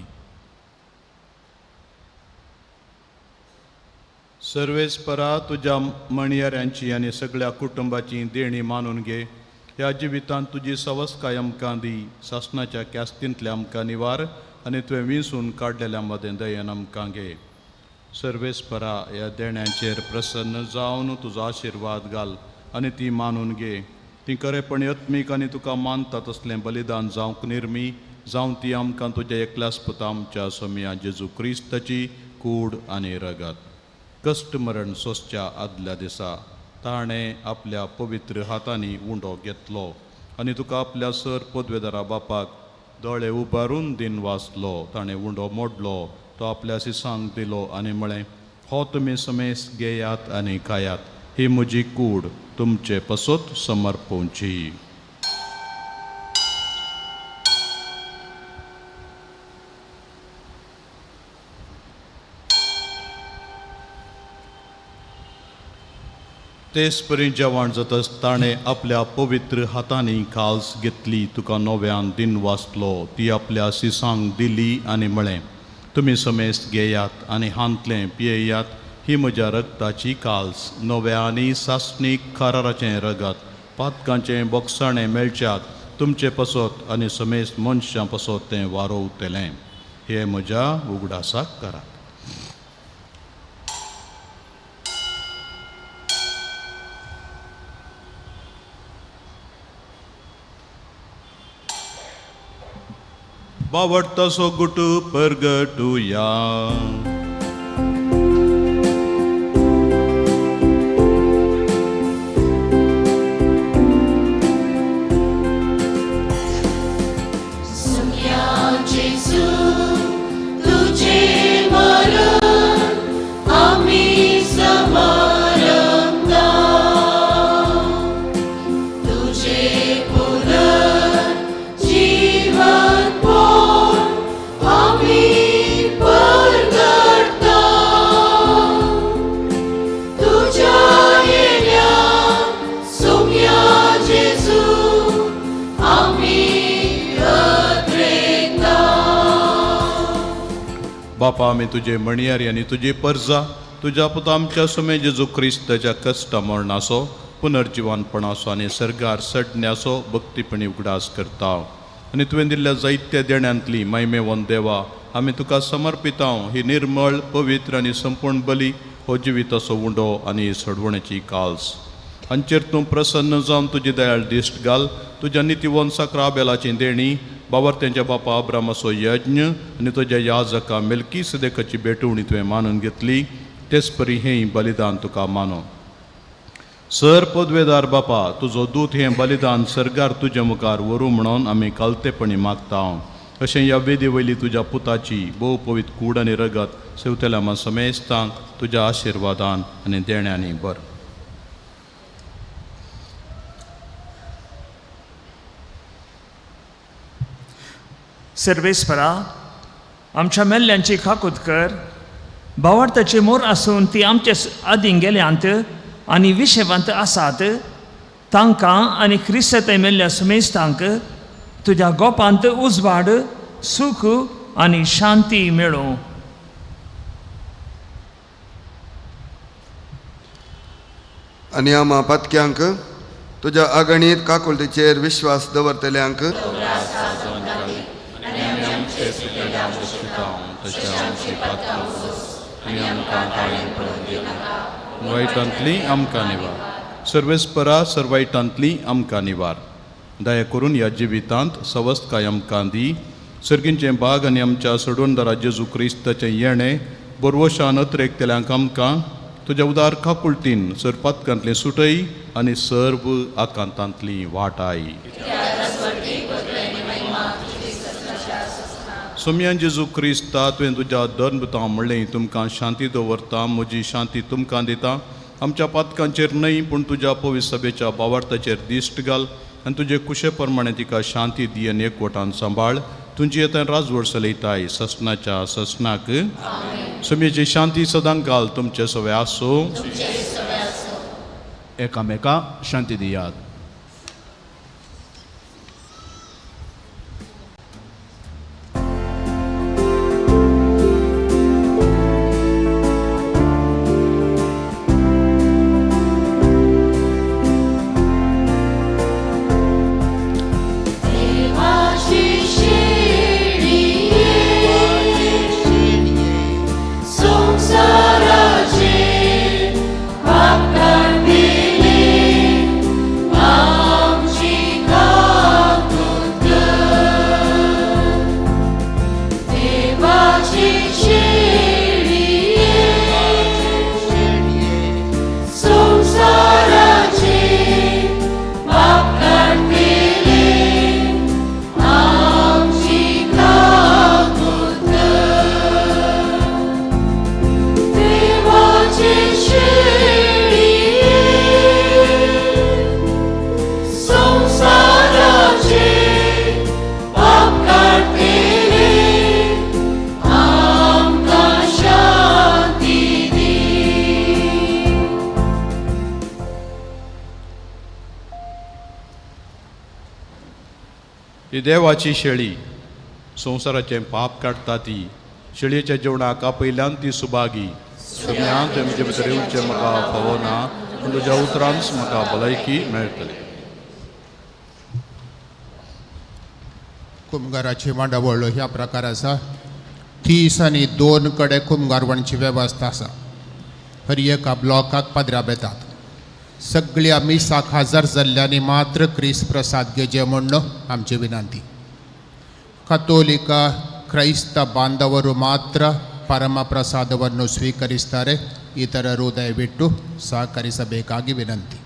सर्वेस्परा तुज्या मणयाऱ्यांची आनी सगळ्या कुटुंबाची देणी मानून घे. ह्या जिवितांत तुजी सवस्काय आमकां दी. सासणाच्या क्यास्तींतल्या आमकां निवार आनी तुवें विंचून काडलेल्या मदें दयेन आमकां घे. सर्वेस्परा ह्या देण्यांचेर प्रसन्न जावन तुजो आशिर्वाद घाल आनी ती मानून घे. ती खरेपणी आत्मीक आनी तुका मानता तसलें बलिदान जावंक निर्मी जावं ती आमकां तुज्या एकल्याच पुता आमच्या सोमया जेजू क्रिस्ताची कूड आनी रगत. कश्ट मरण सोंसच्या आदल्या दिसा ताणें आपल्या पवित्र हातांनी उंडो घेतलो आनी तुका आपल्या सर पदवेदारा बापाक दोळे उबारून दिन वाचलो, ताणें उंडो मोडलो, तो आपल्या सिसांक दिलो आनी म्हळें, हो तुमी समेस घेयात आनी खायात, ही म्हजी कूड तुमचे पसत समर्पोवची. तेच परी जेवण जातच ताणें आपल्या पवित्र हातांनी काल्स घेतली, तुका नव्यान दिन वाचलो, ती आपल्या सिसांक दिली आनी म्हळें, तुमी समेस्त घेयात आनी हांतलें पियेयात, ही म्हज्या रक्ताची काल्स, नव्या आनी सासणीक खाराराचें रगत, पातकांचें बोगसाणें मेळच्याक तुमचे पसत आनी समेस्त मनशां पसत तें वारोवतलें. हें म्हज्या उगडासाक करात. बावडतासो गुट परगटुया. सुम्या जेजू तुझे मरण आमी समारंभता, तुझे पुनर्जीवन पोर आमी परगटता, तुझ्या येण्या सुम्या जेजू आमी अद्रेता. बापा, आमी तुजे म्हणयारी आनी तुजी परजा तुज्या पुता आमच्या सुमे जेजू क्रिस्ताच्या कश्टा मरणाचो, पुनर्जिवनपणाचो आनी सर्गार सडण्याचो भक्तीपणी उगडास करता आनी तुवें दिल्ल्या जायत्या देण्यांतली महिमेवन देवा आमी तुका समर्पितांव ही निर्मळ पवित्र आनी संपूर्ण बली, हो जिविताचो उंडो आनी सडवण्याची काल्स. हांचेर तूं प्रसन्न जावन तुजी दयाळ दिश्ट घाल. तुज्या नितीवंत साक्राबेलाची देणी, बावर्त्यांच्या बापा अब्रामाचो यज्ञ आनी तुज्या याजका मेलकी सदेकाची भेटवणी तुवें मानून घेतली, तेच परी हें बलिदान तुका मानो. सर पदवेदार बापा, तुजो दूत हें बलिदान सर्गार तुज्या मुखार व्हरूं म्हणून आमी कालतेपणी मागता. अशें ह्या वेदी वयली तुज्या पुताची भोव पवित्र कूड आनी रगत सेवतल्या आमा समेस्तांक तुज्या आशिर्वादान आनी देण्यांनी बर. सर्वेस्परा, आमच्या मेल्ल्यांची खाकूत कर, भावार्थाची मोर आसून ती आमचे आदीं गेल्यांत आनी विशेवांत आसात तांकां आनी क्रिस्तांत मेल्ल्या सुमेस्तांक तुज्या गोपांत उजवाड, सूख आनी शांती मेळूं. आनी आमा पातक्यांक तुज्या आगणीत काकुळटीचेर विश्वास दवरतल्यांक वायटांतली आमकां निवार, सर्वेस्परा सर्वायटांतली आमकां निवार. दया करून ह्या जिवितांत सवस्तकाय आमकां दी. सर्गींचें बाग आनी आमच्या सोडवणदारा जेजू क्रिस्ताचें येणें बरवशान अत्रेकतल्यांक आमकां तुज्या उदार काकुळटीन सरपातकांतली सुटय आनी सर्व आकांतांतली वाटाय. सोमयान जेजू क्रिस्ता, तुवें तुज्या धर्मतां म्हणलें, तुमकां शांती दवरता, म्हजी शांती तुमकां दिता. आमच्या पातकांचेर न्हय पूण तुज्या पवित्र सभेच्या बावार्थाचेर दिश्ट घाल आनी तुजे कुशे प्रमाणे तिका शांती दी आनी एकवटान सांबाळ. तुजी आतां राजवट चलयताय ससनाच्या ससनाक. सोमयेची शांती सदां घाल तुमचे सवे आसूं. एकामेका शांती दियात. देवाची शेळये संवसाराचे पाप काडलेले ती देवाची शेळी संवसाराचें पाप काडटा ती शेळयेच्या जेवणाक आपयल्यान ती सुभागी. सोम्या तुवें म्हजे भितर येवचें म्हाका फावना, पूण तुज्या उतरांच म्हाका भलायकी मेळटली. कुमगाराची मांडावळ ह्या प्रकार आसा. 30 आनी 2 कडे कुमगारवणची वेवस्था आसा. हर एका ब्लॉकाक पाद्रा येतात. सगळ्या मिसाक हजर जाल्ल्यांनी मात्र क्रिस्त प्रसाद घेवचे म्हूण आमची विनंती. ಕಥೋಲಿಕ ಕ್ರೈಸ್ತ ಬಾಂಧವರು ಮಾತ್ರ ಪರಮ ಪ್ರಸಾದವನ್ನು ಸ್ವೀಕರಿಸ್ತಾರೆ. ಇತರರು ದಯವಿಟ್ಟು ಸಹಕರಿಸಬೇಕಾಗಿ ವಿನಂತಿ.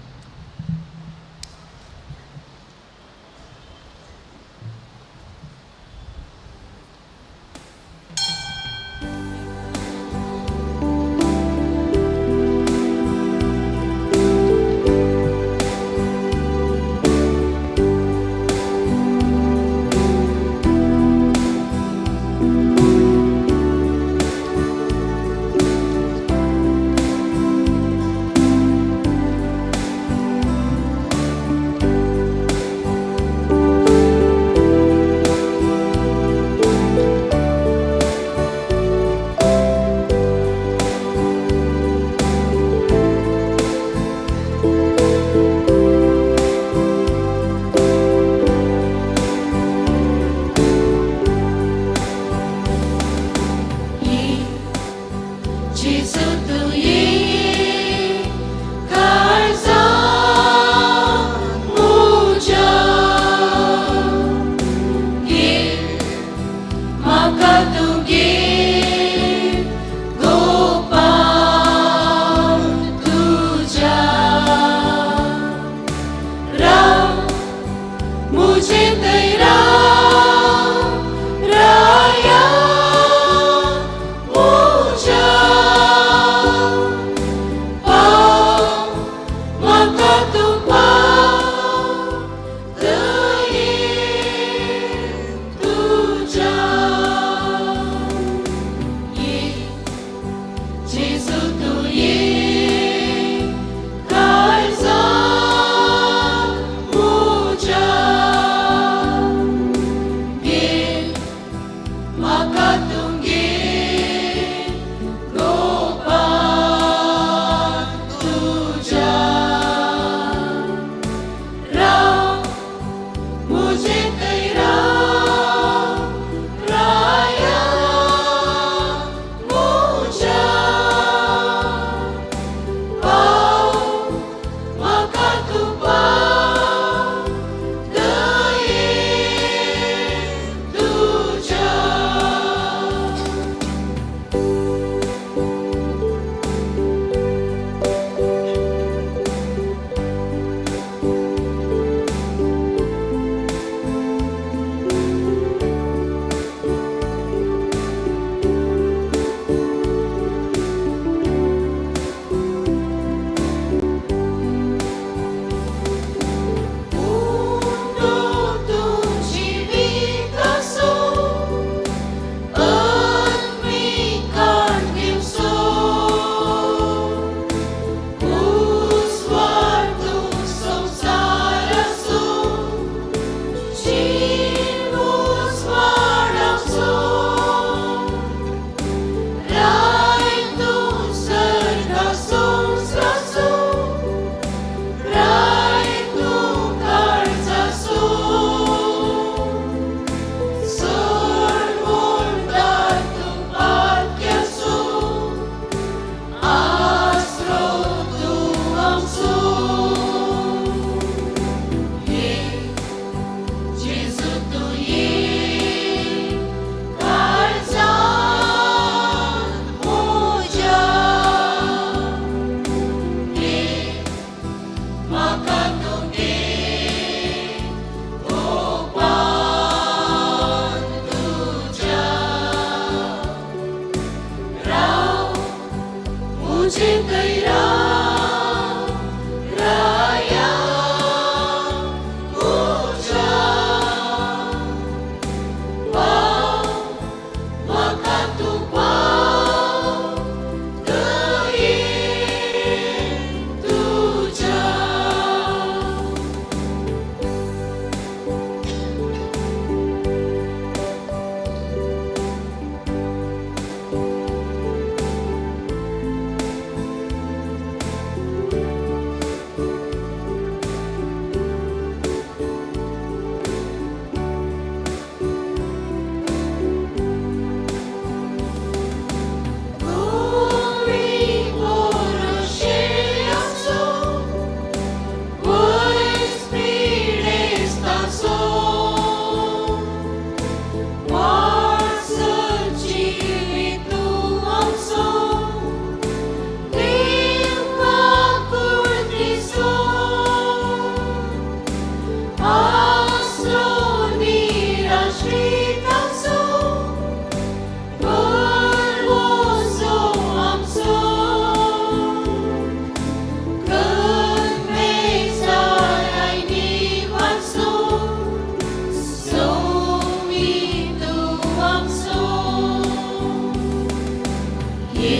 ये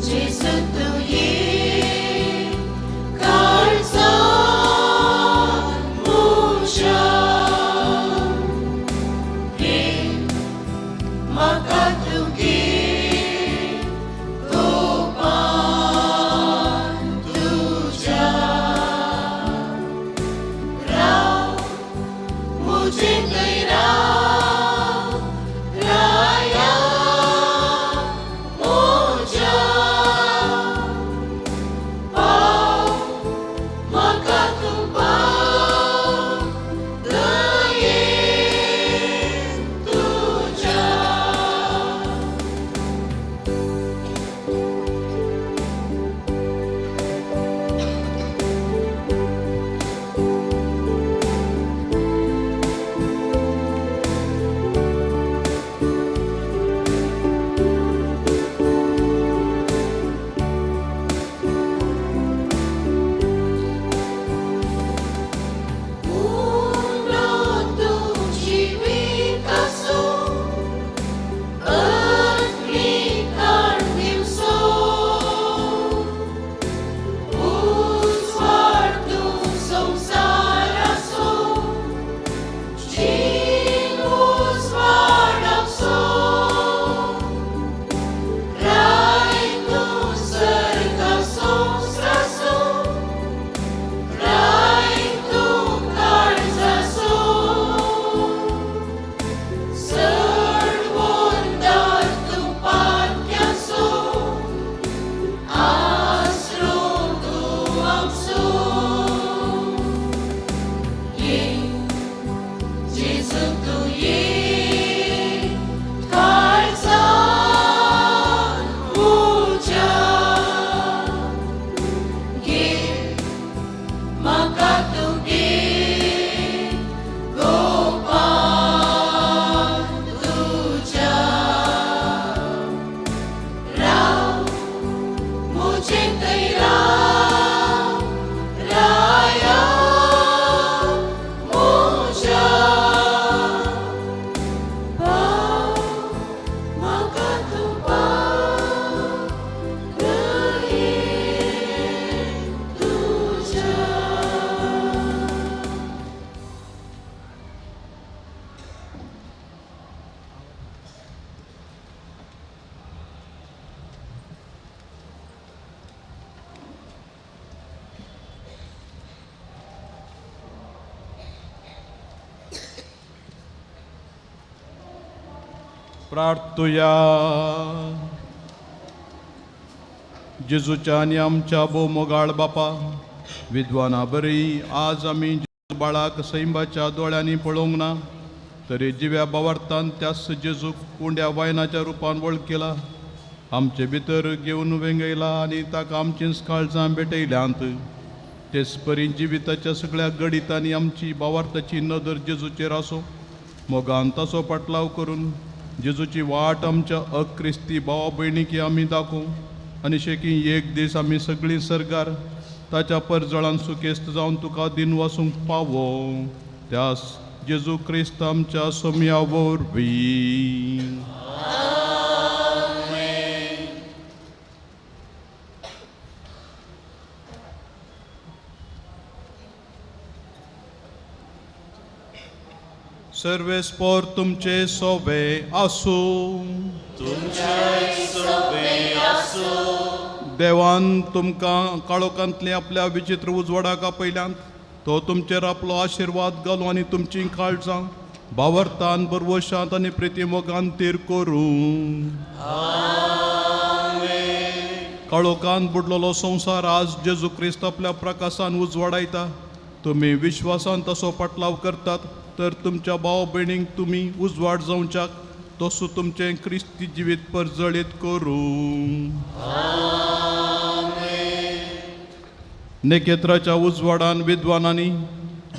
जेजू तूं ये काळजांत म्हज्या घे म्हाका तूं घे गोपान तुज्या राव म्हजे थंय राव राया म्हज्या पाव म्हाका तूं पाव दयेन तुज्या. उंडो तूं जिवीत आसूं अग्नीकाळ दिवसो उजवाड तूं संवसार आसूं जीण उजवाड आसूं राय तूं सर्गा संवसार राय तूं काळजाचो सर्वोंदार तूं पात्याचो आसरो तूं आमचो. ये जेजू तूं ये काळजांत म्हज्या घे म्हाका तूं घे गोपान तुज्या राव म्हजे थंय राव राया म्हज्या पाव म्हाका तूं पाव दयेन तुज्या. प्रार्थुया. जेजूच्या आनी आमच्या भोव मोगाळ बापा, विद्वाना बरी आज आमी जेजू बाळाक सैंबाच्या दोळ्यांनी पळोवंक ना तरी जिव्या बावार्थान त्याच जेजूक उंड्या वायनाच्या रुपान वळखिला, आमचे भितर घेवन वेंगयला आनी ताका आमचींच काळजां भेटयल्यांत. तेच परी जिविताच्या सगळ्या गणितांनी आमची बावार्थाची नदर जेजूचेर आसूं, मोगान ताचो पाटलाव करून जेजूची वाट आमच्या अक्रिस्ती भावा भयणीक आमी दाखोवं आनी शेकी एक दीस आमी सगळीं सर्गार ताच्या परजळान सुकेस्त जावन तुका दिन वासूंक पावो. त्यास जेजू क्रिस्त आमच्या सोम्या वरवीं. सर्वेस्पोर तुमचे सोबे आसूं. तुमचे सोबे आसूं. देवान तुमकां काळोखांतले आपल्या विचित्र उजवाडाक आपयल्यांत, तो तुमचेर आपलो आशिर्वाद घालूं आनी तुमचीं काळजां बावरतान बरवशांत आनी प्रितीमोगान तीर करूं. काळोखान बुडलेलो संवसार आज जेजू क्रिस्त आपल्या प्रकाशान उजवाडायता. तुमी विश्वासान तसो पाटलाव करतात तर तुमच्या भाव भयणींक तुमी उजवाड जावच्याक तसो तुमचें क्रिस्ती जिवीत परजळीत करूं. नेकेत्राच्या उजवाडान विद्वानांनी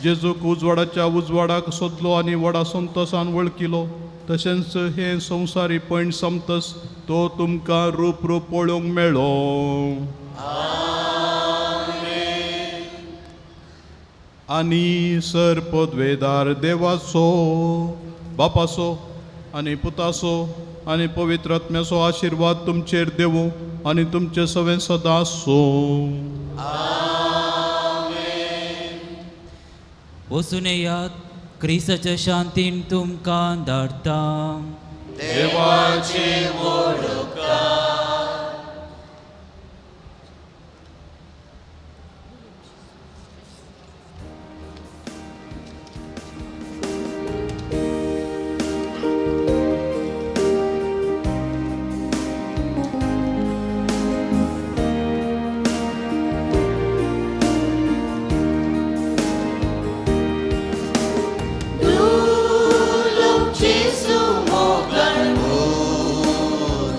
जेजूक उजवाडाच्या उजवाडाक सोदलो आनी व्हडा संतोसान वळखिलो, तशेंच हें संवसारी पयण समतस तो तुमकां रूप रूप पळोवंक मेळ्ळो. आनी सर पदवेदार देवाचो बापाचो आनी पुताचो आनी पवित्र आत्म्याचो आशिर्वाद तुमचेर देवूं आनी तुमचे सवें सदां आसूं. वचून येयात, क्रिस्ताच्या शांतीन तुमकां धाडटा. देवाची व्हडुका. Dulog Jesu mo ganun.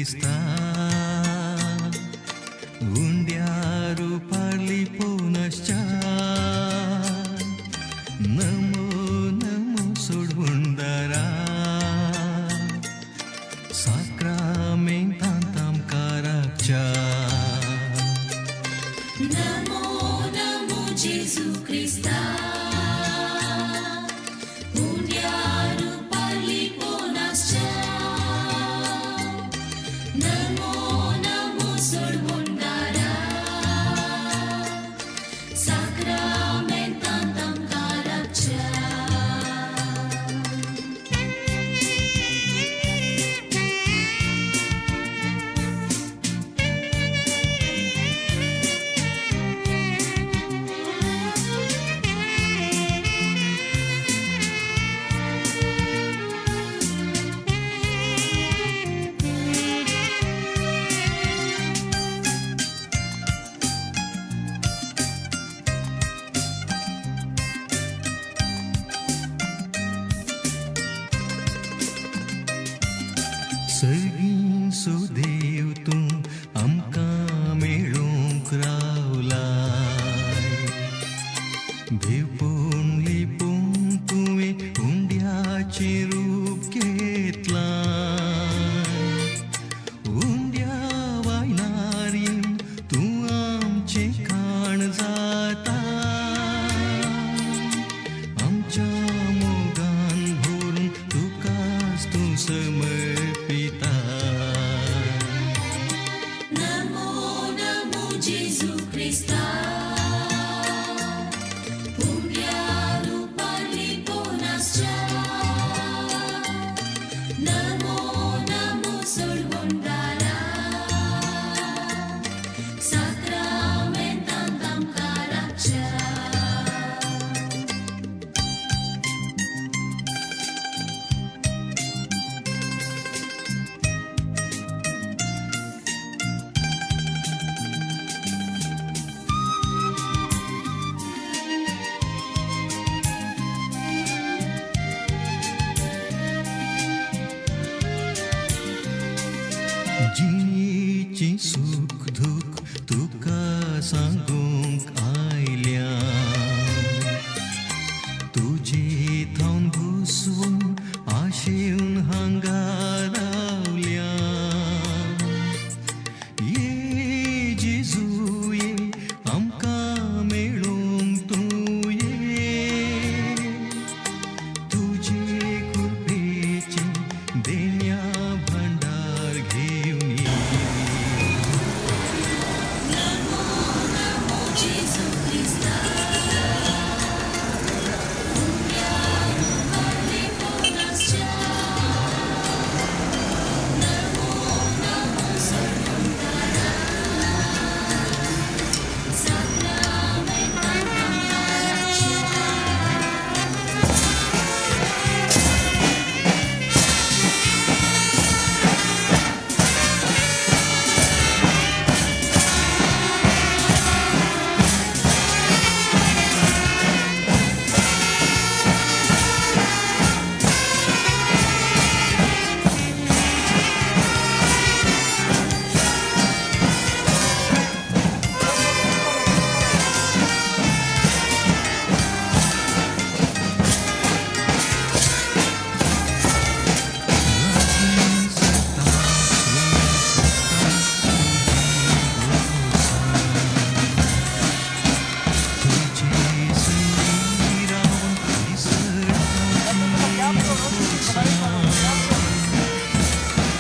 क्रिस्ता उंड्या रुपार लिपोवन आसच्या नमो नमो सोडवणदारा साक्रामेंतांत आमकां राखच्या. नमो नमो जेजू क्रिस्ता उंड्या रुपार लिपोवन आसच्या नमो नमो सोडवणदारा साक्रामेंतांत आमकां राखच्या. सर्गीं सुदेव तूं आमकां मेळूंक रावलाय देवपूण लिपून तुवें उंड्याचें रूप घेतलां उंड्या वायनार येवन तूं आमचें खाण जाता आमच्या मोगान भरून तुकाच तूं समर्पिता. नमो नमो जेजू क्रिस्ता उंड्या रुपार लिपोवन आसच्या नमो नमो सोडवणदारा साक्रामेंतांत आमकां राखच्या. जिणेचें सूख दूख तुका सांगूंक आयल्या तुजे थावन घुसवून आशेवन हांगा रावल्या ये जेजू ये आमकां मेळूंक तूं ये तुजे कृपेचें देण्या भांडार घेवन ये. नमो नमो जेजू क्रिस्ता उंड्या रुपार लिपोवन आसच्या नमो नमो सोडवणदारा साक्रामेंतांत आमकां राखच्या.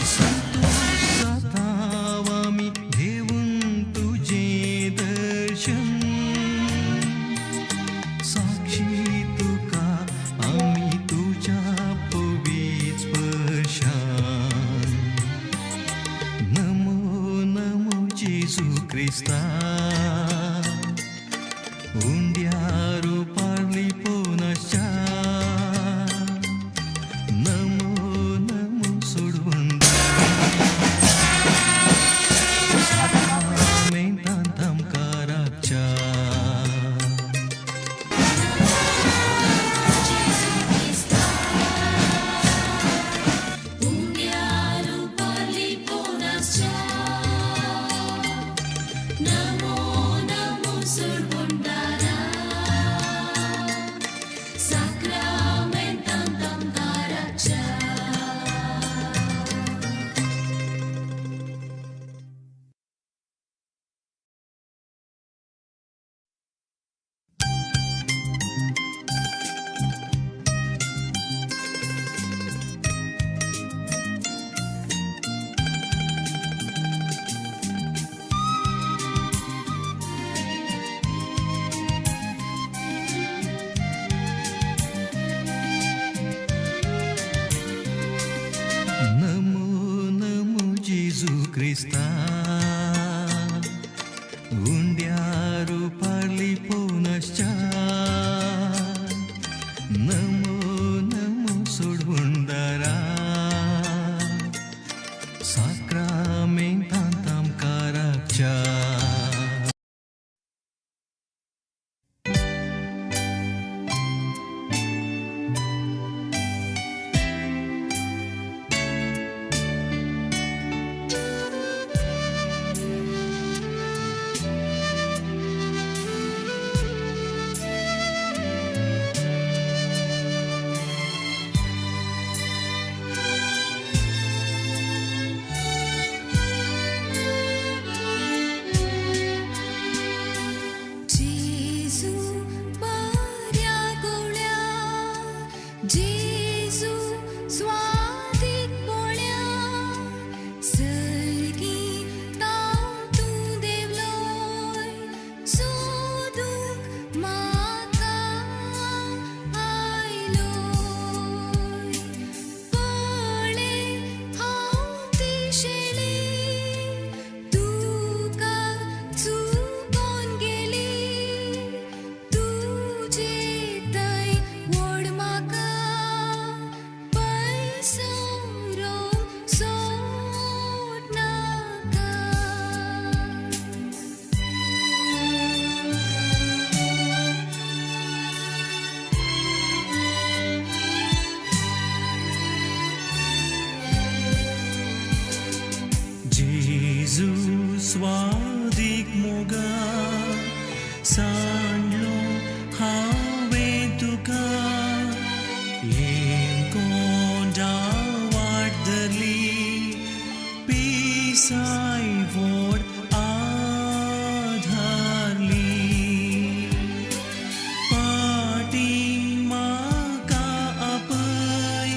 संतोष जाता आमी घेवन तुजें दर्शन साक्षी तुका आमी तुज्या पवित्र स्पर्शान. नमो नमो जेजू क्रिस्ता उंड्या रुपार लिपोवन आसच्या नमो नमो सोडवणदारा साक्रामेंतांत आमकां राखच्या. जेजू क्रिस्ता उंड्या रुपार लिपोवन आसच्या कुमगाराच्या. जेजू बऱ्या गोळ्या, जेजू स्वादीक पोळ्या, सर्गी तातूं देवलोय सोदूंक म्हाका आयलोय. पळे हांव तिशेली तुका चुकोन गेली, तुजे थंय व्हड म्हाका पयसो सोड नाका. जेजू स्वादीक मोगा सांडलो हांवें तुका, येमकोंडा वाट धरली पिसाय व्हड आधारली. पाटी म्हाका आपय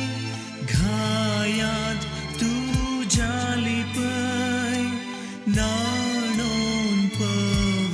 घायांत तुज्या लिपय, न्हाणोवन पवित्र.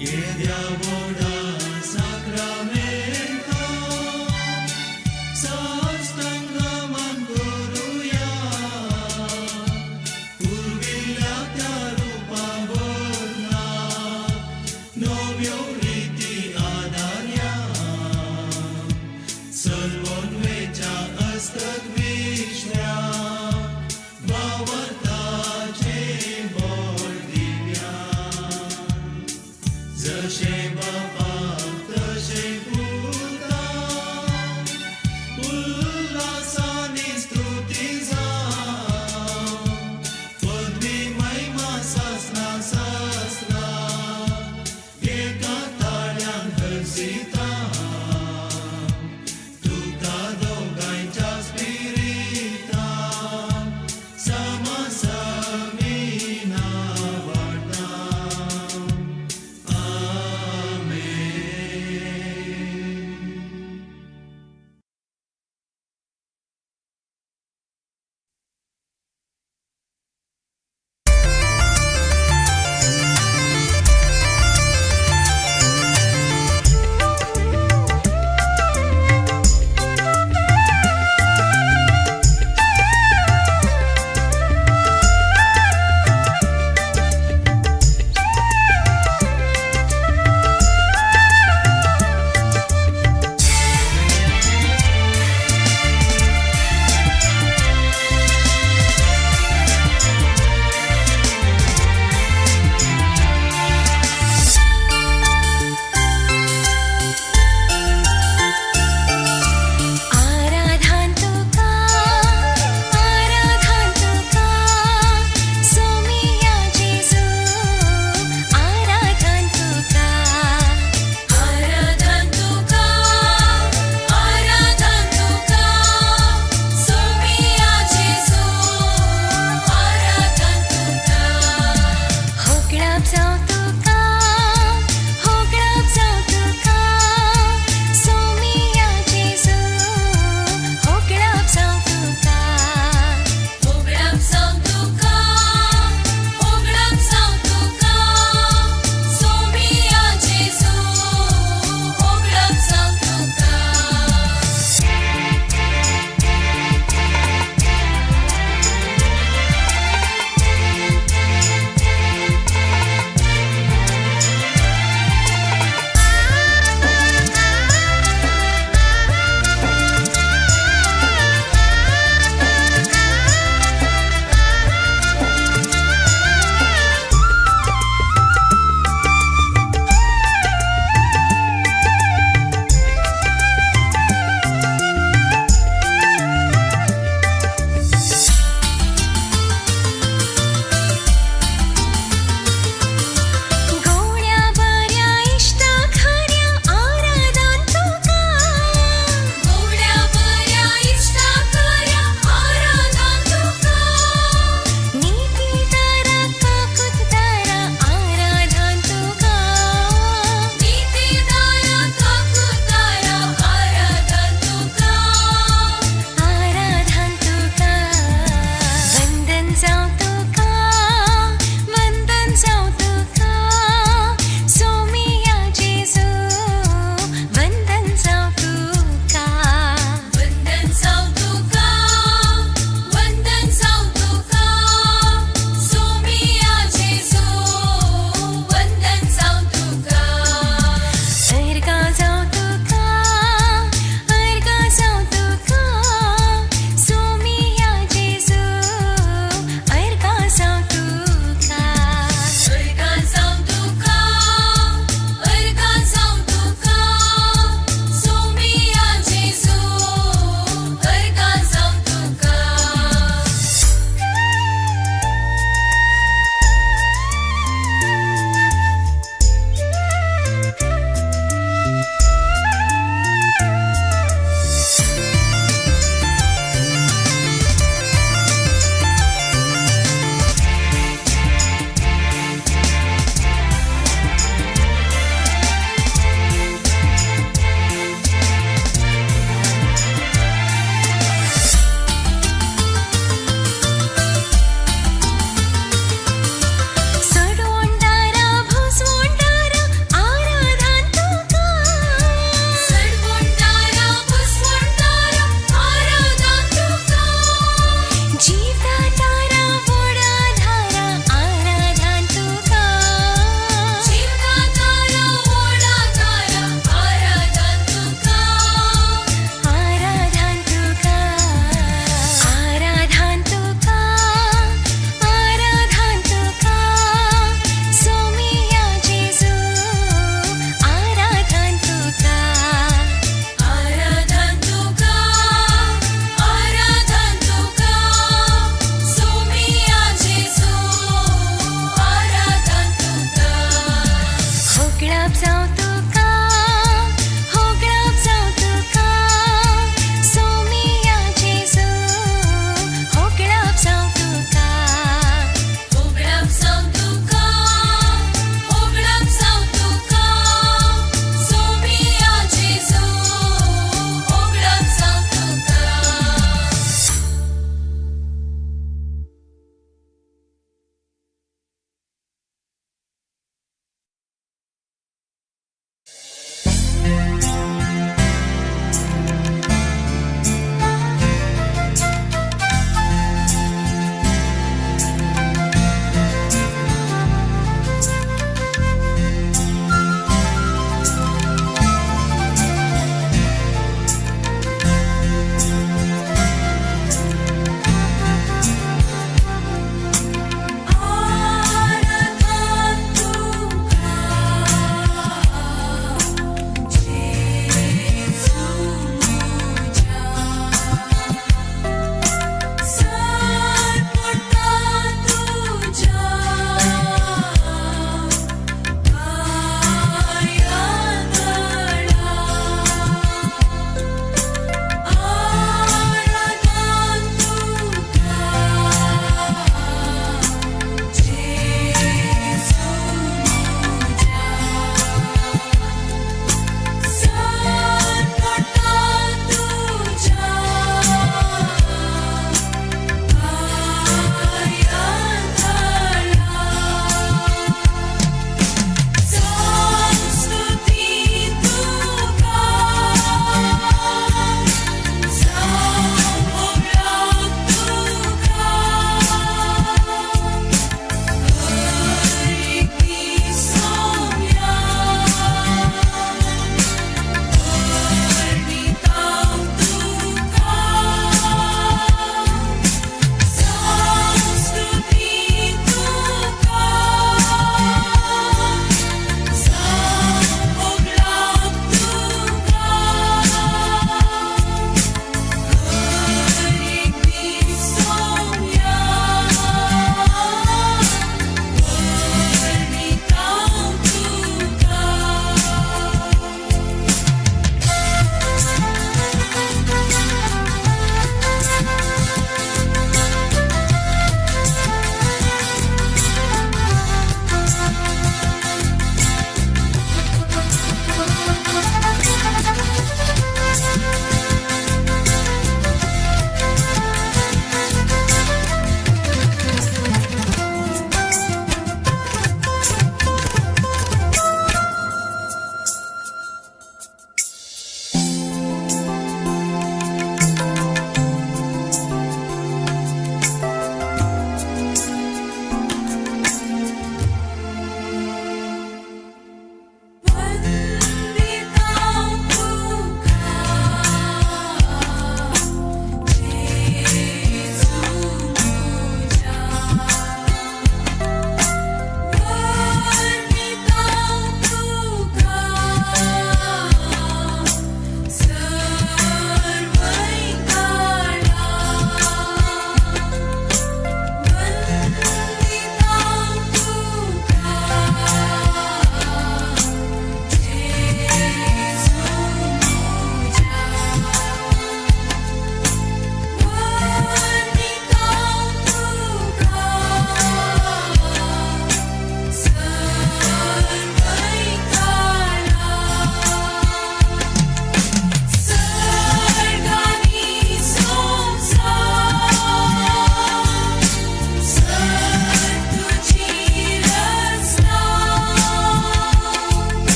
येद्या व्हडा साक्रामेंता साष्टांग नमन करुया पुर्विल्ल्या त्या रुपा बदला नव्यो रिती आदारया सलवनवेच्या अस्तत विश्व्या भावार्थाचें बळ दिव्या जशें बापाक तशें पुताक उल्हासानी स्तुती जावं पदवी महिमा सासना सासना एका ताळ्यान हर्षिता तुका दोगांयच्या स्पिरितान समासमिना वाडटा. आमेन.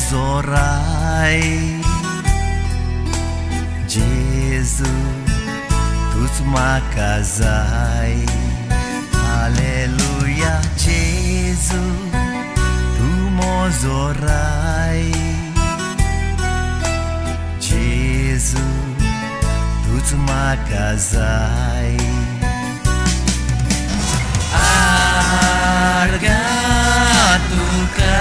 मोजोराय जेजू तूच म्हाका जाय हालेलुया जेजू तूं मोजोराय जेजू तूच म्हाका जाय आर्गा तुका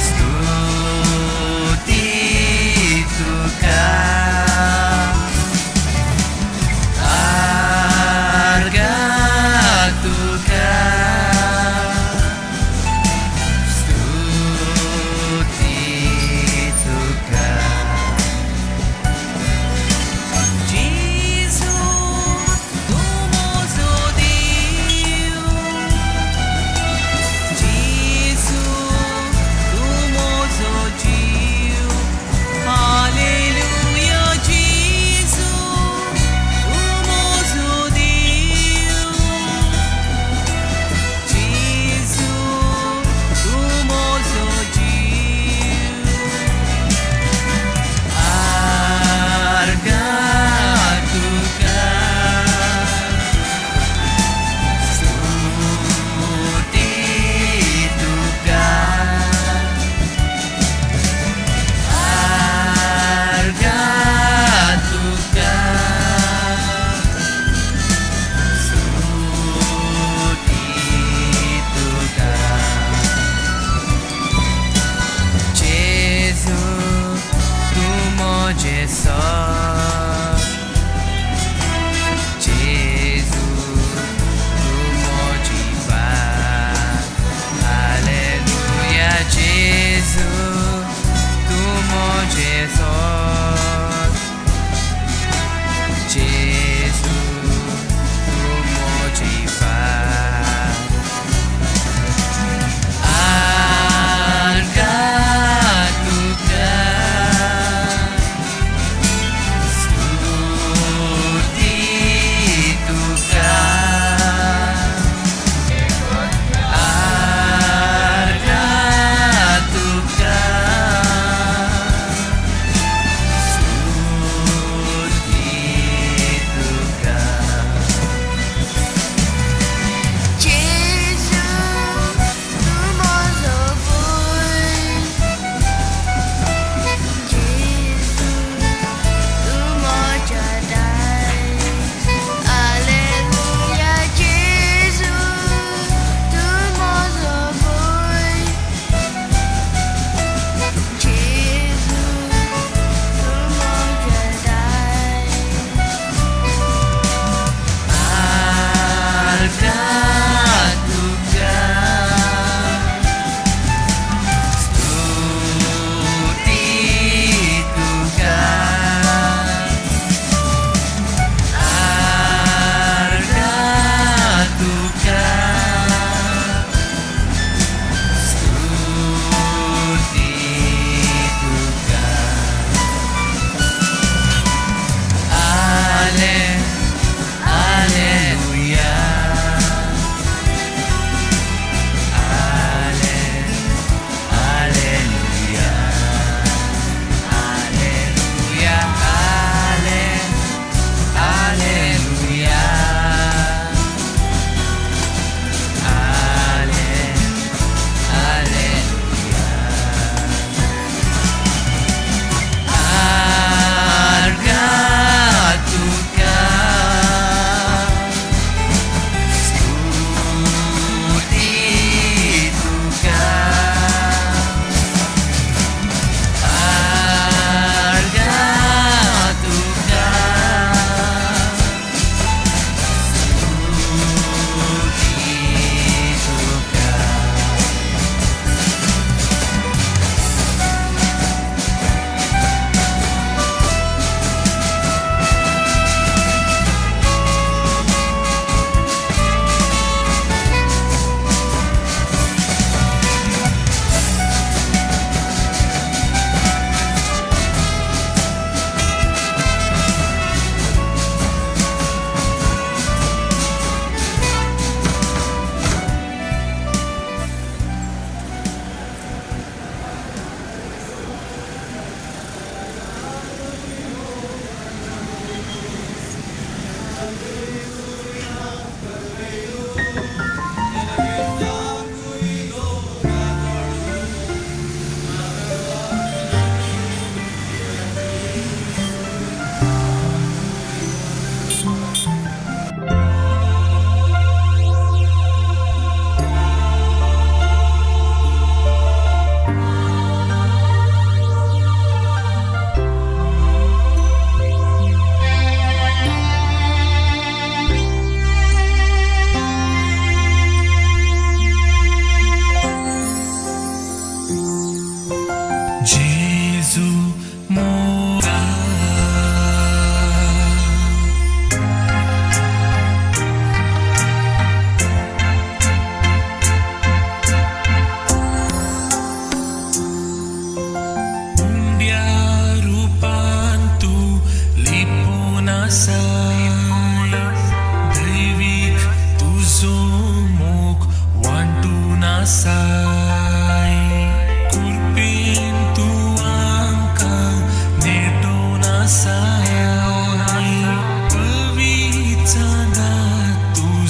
स्तुती तुका आर्गा तुका स्तुती तुका.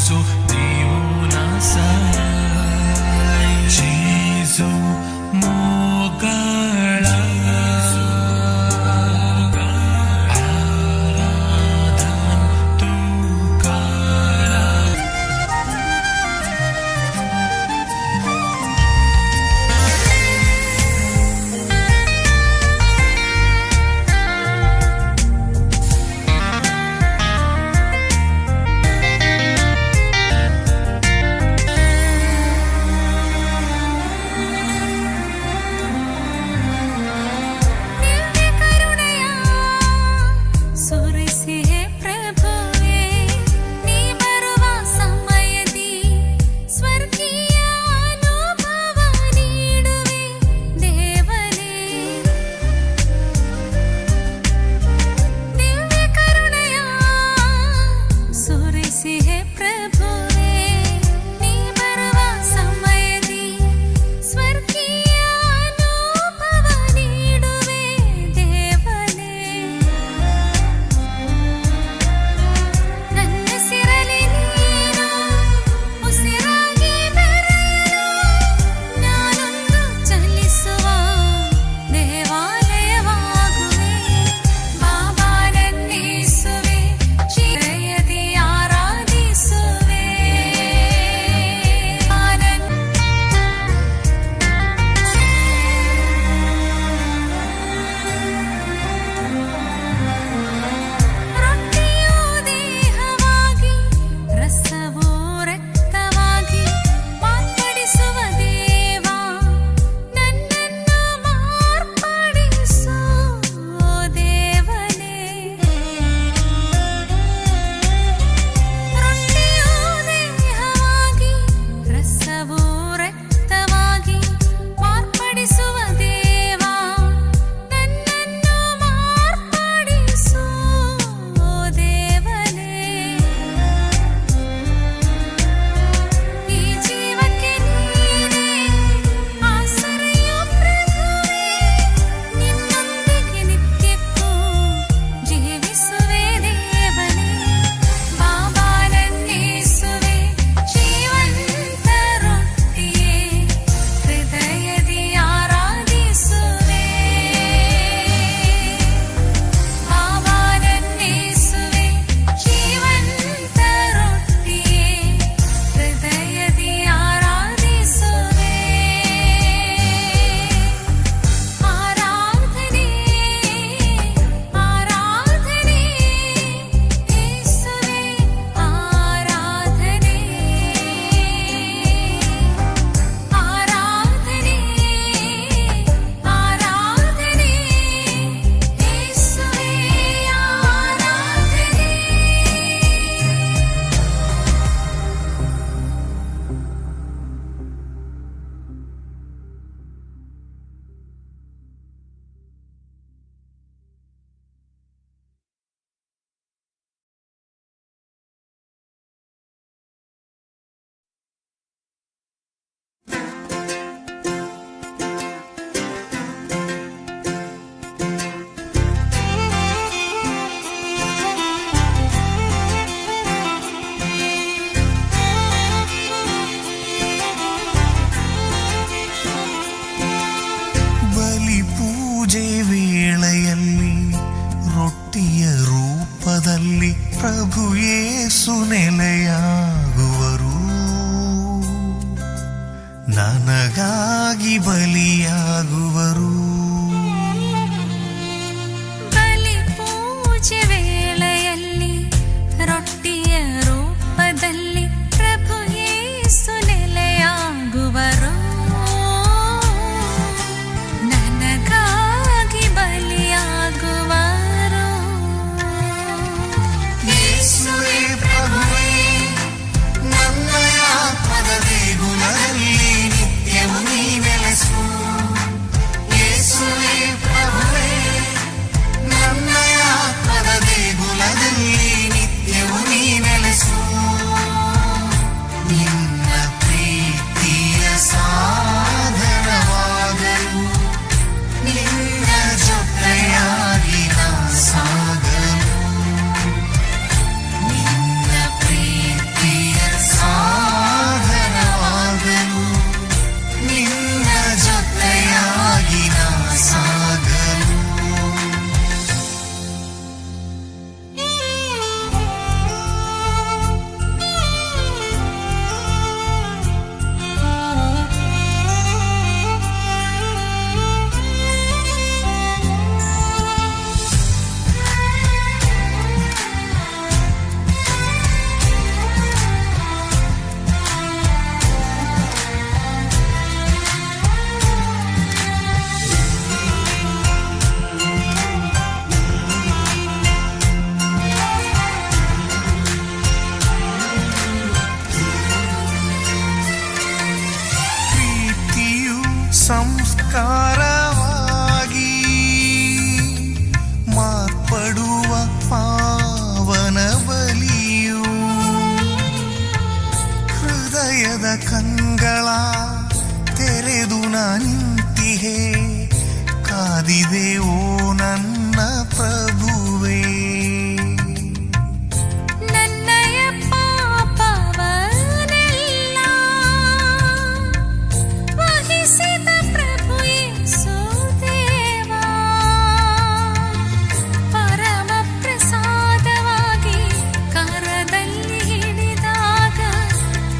तुजो दिवन आसाय जेजू मोगाळा आराधन तुका. ದಿವ್ಯ ಕರುಣೆಯ ಸುರಿಸಿ ಹೇ ಪ್ರಭುವೇ, ನೀ ಬರುವ ಸಮಯದಿ ಸ್ವರ್ಗೀಯ ಅನುಭವ ನೀಡುವೆ ದೇವನೇ. ದಿವ್ಯ ಕರುಣೆಯ ಸುರಿಸಿ ಹೇ ಪ್ರಭುವೇ, ನೀ ಬರುವ ಸಮಯದಿ ಸ್ವರ್ಗೀಯ ಅನುಭವ ನೀಡುವೆ ದೇವನೇ. ನನ್ನ ಸಿರಲಿ ನೀನು ಉಸಿರಾಗಿ ಬೆರೆಯಲು, ನಾನೊಂದು ಚಲಿಸುವ ದೇವಾಲಯವಾಗುವೆ. ಬಾಬಾ ನನ್ನೇಸುವೆ, ಹೃದಯದಿ ಆರಾಧಿಸುವೆ. ರೊಟ್ಟಿಯು ದೇಹವಾಗಿ, ರಸವೋ ರಕ್ತವಾಗಿ ಮಾರ್ಪಡಿಸುವ ದೇವ, ನನ್ನನ್ನು ಮಾರ್ಪಡಿಸು ದೇವನೇ. ರೊಟ್ಟಿಯು ದೇಹವಾಗಿ, ರಸವೋ ರಕ್ತವಾಗಿ ಮಾರ್ಪಡಿಸುವ ದೇವ, ನನ್ನನ್ನು ಮಾರ್ಪಡಿಸು ದೇವನೇ. ಈ ಜೀವಕ್ಕೆ ನೀನೇ ಆಸರೆಯು ಪ್ರಭುವೇ, ನಿನ್ನೊಂದಿಗೆ ನಿತ್ಯಕ್ಕೂ ಜೀವಿಸುವೆ ದೇವನೇ. ಬಾಬಾ ನನ್ನೇಸುವೆ, ಜೀವಂತ ರೊಟ್ಟಿಯೇ, ಹೃದಯದಿ ಆರಾಧಿಸುವೆ. ಬಾಬಾ ನನ್ನೇಸುವೆ, ಜೀವಂತ ರೊಟ್ಟಿಯೇ, ಹೃದಯದಿ ಆರಾಧಿಸುವೆ. ಆರಾಧನೆ ಆರಾಧನೆ ಯೇಸುವೆ, ಆರಾಧನೆ ಆರಾಧನೆ ಆರಾಧನೆ ಯೇಸುವೆ, ಆರಾಧನೆ. ಬಲಿ ಪೂಜೆ ವೇಳೆಯಲ್ಲಿ ರೊಟ್ಟಿಯ ರೂಪದಲ್ಲಿ ಪ್ರಭು ಯೇಸು ನೆಲೆಯಾಗುವರು, ನನಗಾಗಿ ಬಲಿಯಾಗುವರು. ಬಲಿ ಪೂಜೆ ವೇಳೆಯಲ್ಲಿ ರೊಟ್ಟಿಯ ರೂಪದಲ್ಲಿ ಪ್ರಭು ಯೇಸು ನೆಲೆಯಾಗುವರು, ನನಗಾಗಿ ಬಲಿಯಾಗುವರು. ಯೇಸುವೇ ಪ್ರಭುವೇ, ನನ್ನ ಆತ್ಮದ ದೇಗುಲದಲ್ಲಿ ನಿತ್ಯವು ನೀ ನೆಲೆಸು. ಯೇಸುವೇ. ಹೃದಯದ ಕಂಗಳ ತೆರೆದು ನಿಂತಿಹೆ, ಕಾದಿದೆ ಓ ನನ್ನ ಪ್ರಭುವೇ. ನನ್ನಯ ಪಾಪವನೆಲ್ಲ ವಹಿಸಿದ ಪ್ರಭು ಯೇಸು ದೇವಾ, ಪರಮ ಪ್ರಸಾದವಾಗಿ ಕರದಲ್ಲಿ ಹಿಡಿದಾಗ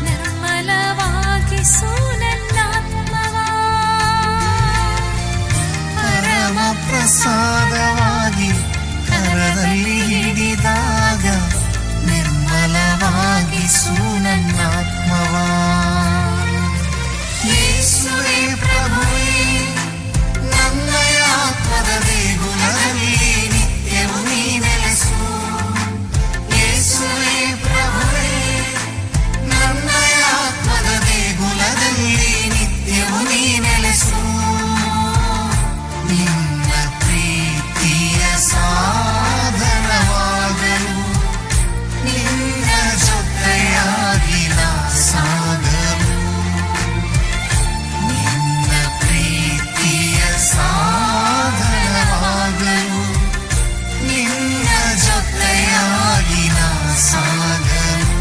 ನಿರ್ಮಲವಾಗಿಸು ನನ್ನಾತ್ಮವ. ಪರಮ ಪ್ರಸಾದವಾಗಿ ಕರದಲ್ಲಿ ಹಿಡಿದಾಗ ನಿರ್ಮಲವಾಗಿಸು ನನ್ನಾತ್ಮವ. ಯೇಸುವೇ ಪ್ರಭುವೇ, ನನ್ನಯ ಆತ್ಮದ ದೇಗುಲದಲ್ಲಿ ನಿತ್ಯವೂ ನೀ ನೆಲೆಸು. ಯೇಸುವೇ ಪ್ರಭುವೇ, ನನ್ನಯ ಆತ್ಮದ ದೇಗುಲದಲ್ಲಿ ನಿತ್ಯವೂ ನೀ ನೆಲೆಸು. ನಿನ್ನ ಪ್ರೀತಿಯ ಸಾಧನವಾಗಲು ನಿನ್ನ ಜೊತೆಯಾಗಿ ನಾ ಸಾಗಲು, ನಿನ್ನ ಪ್ರೀತಿಯ ಸಾಧನವಾಗಲು ನಿನ್ನ ಜೊತೆಯಾಗಿ ನಾ ಸಾಗಲು.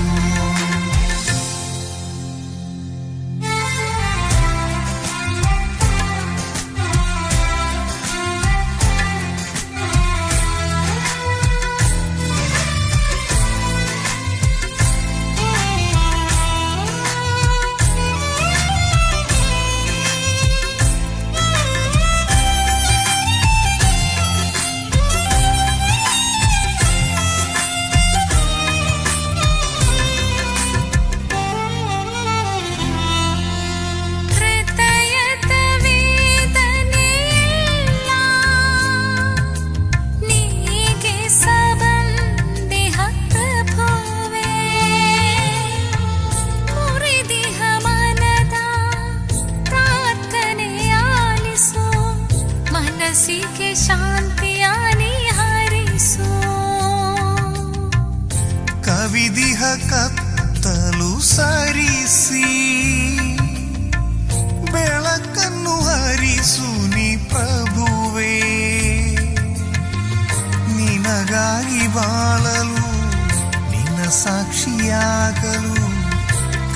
ಹೃದಯದ ವೇದನೆಯೆಲ್ಲ ನೀಗೆ ಸಂಬಂಧಿಹ ಪ್ರಭುವೇ, ಮುರಿದಿಹ ಮನದ ಪ್ರಾರ್ಥನೆಯಾಲಿಸು, ಮನಸ್ಸಿಗೆ ಶಾಂತಿಯ ಹರಿಸು. ಕವಿದಿಹ ಕತ್ತಲು ಸರಿಸಿ ಬೆಳಕನ್ನು ಹರಿಸು ನೀ ಪ್ರಭುವೇ. ನಿನಗಾಗಿ ಬಾಳಲು ನಿನ್ನ ಸಾಕ್ಷಿಯಾಗಲು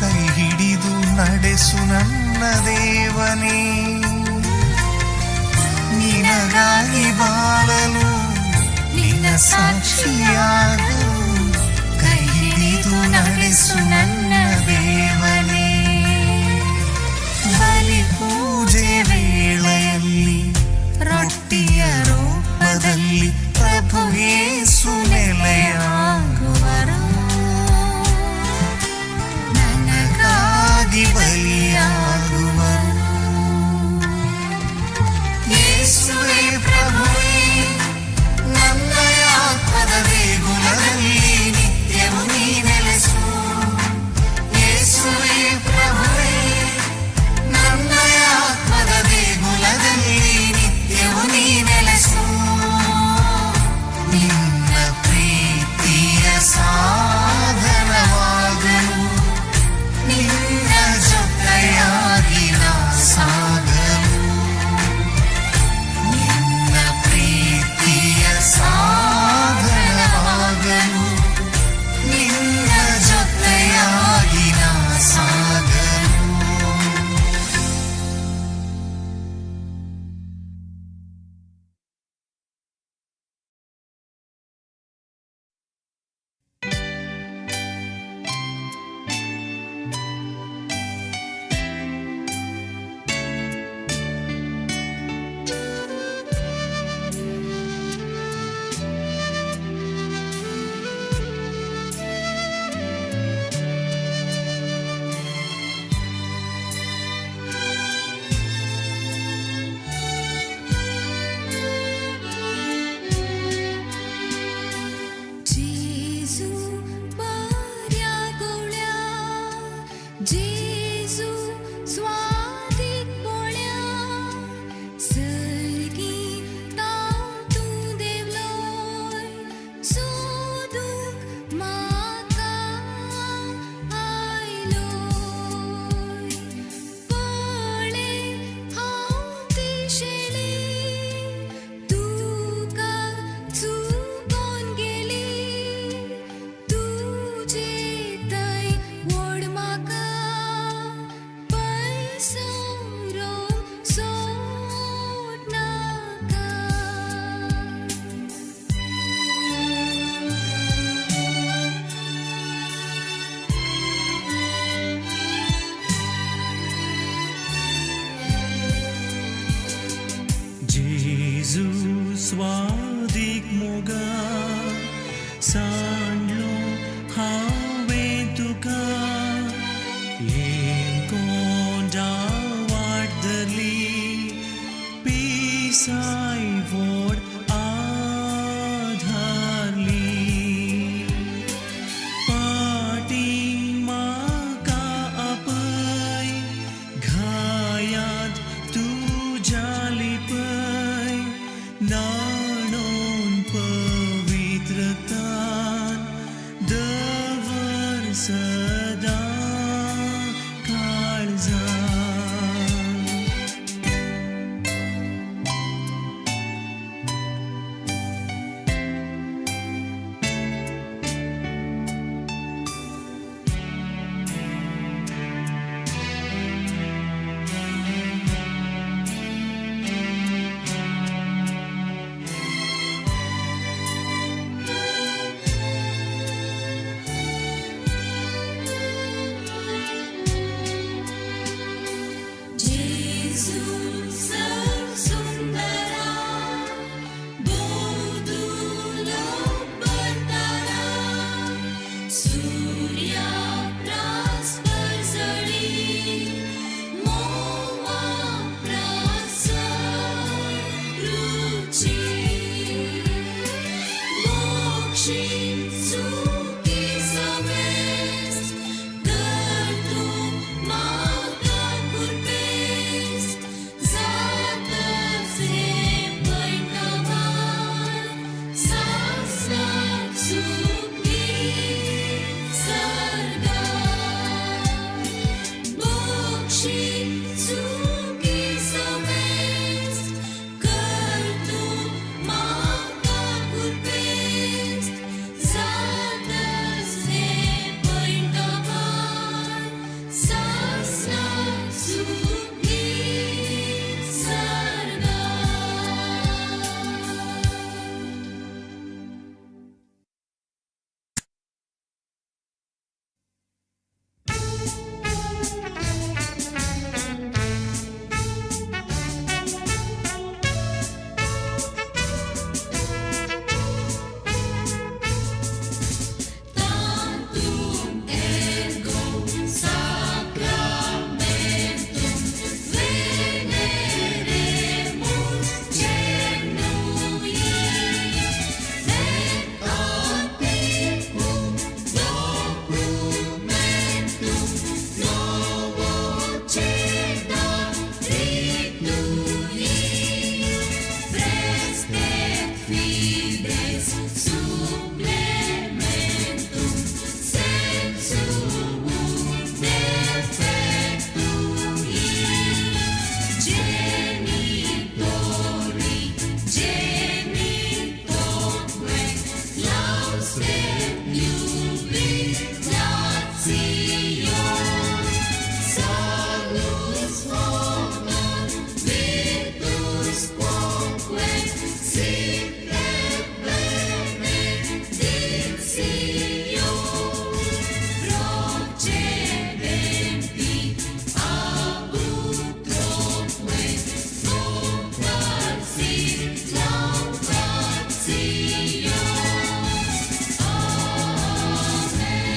ಕೈ ಹಿಡಿದು ನಡೆಸು ನನ್ನ ದೇವನೇ. ನಿನಗಾಗಿ ಬಾಳಲು ನಿನ್ನ ಸಾಕ್ಷಿಯಾಗಲು ಕೈ ಹಿಡಿದು ನಡೆಸು ನನ್ನ ದೇವನೇ. ಬಲಿ ಪೂಜೆ ವೇಳೆಯಲ್ಲಿ ರೊಟ್ಟಿಯ ರೂಪದಲ್ಲಿ ಪ್ರಭು ಯೇಸು ನೆಲೆಯಾಗುವರು, ನನಗಾಗಿ ಬಲಿಯಾಗುವರು. ಯೇಸುವೇ ಪ್ರಭುವೇ, ನನ್ನಯ ಆತ್ಮದ ದೇಗುಲದಲ್ಲಿ Salus magna virtus quoque sit et benedictio procedenti ab utroque comparsit laudatio. Amen.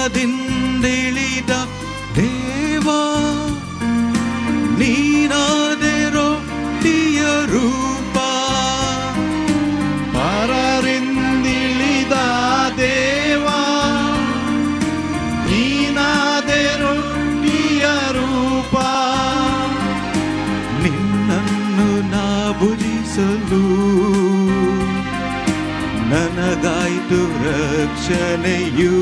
ಪರದಿಂದಿಳಿದ ದೇವಾ, ನೀನಾದೆ ರೊಟ್ಟಿಯ ರೂಪ. ಪರರಿಂದಿಳಿದ ದೇವಾ, ನೀನಾದೆ ರೊಟ್ಟಿಯ ರೂಪ. ನಿನ್ನನ್ನು ನಾ ಭುಜಿಸಲು ನನಗಾಯ್ತು ರಕ್ಷಣೆಯು.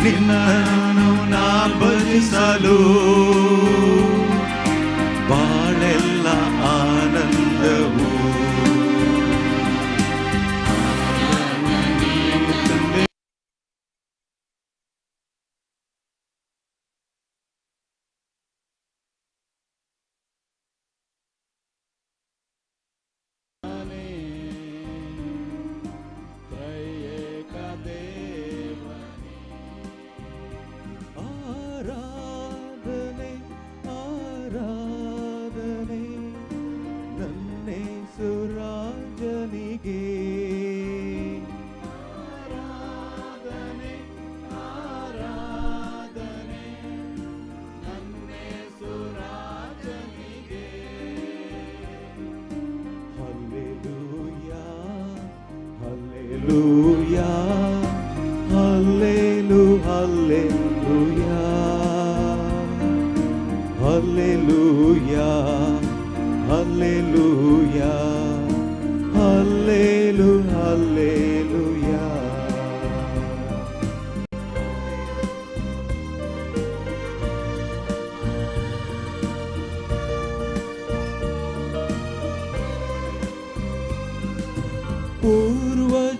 ನಿನ್ನನ್ನು ನಾ ಭಜಿಸಲು ಬಾಳೆಲ್ಲ ಆನಂದವು. ಆರಾಧನೆ ಆರಾಧನೆ ನನ್ನೇಸು ರಾಜನಿಗೆ. ಆರಾಧನೆ ಆರಾಧನೆ ನನ್ನೇಸು ರಾಜನಿಗೆ. ಹಲ್ಲೆಲೂಯಾ ಹಲ್ಲೆಲೂಯಾ ಹಲ್ಲೆಲು ಹಲ್ಲೆಲೂಯಾ ಹಲ್ಲೆಲೂಯಾ ಹಲ್ಲೆಲೂಯಾ ಹಲ್ಲೆಲು ಹಲ್ಲೆಲೂಯಾ.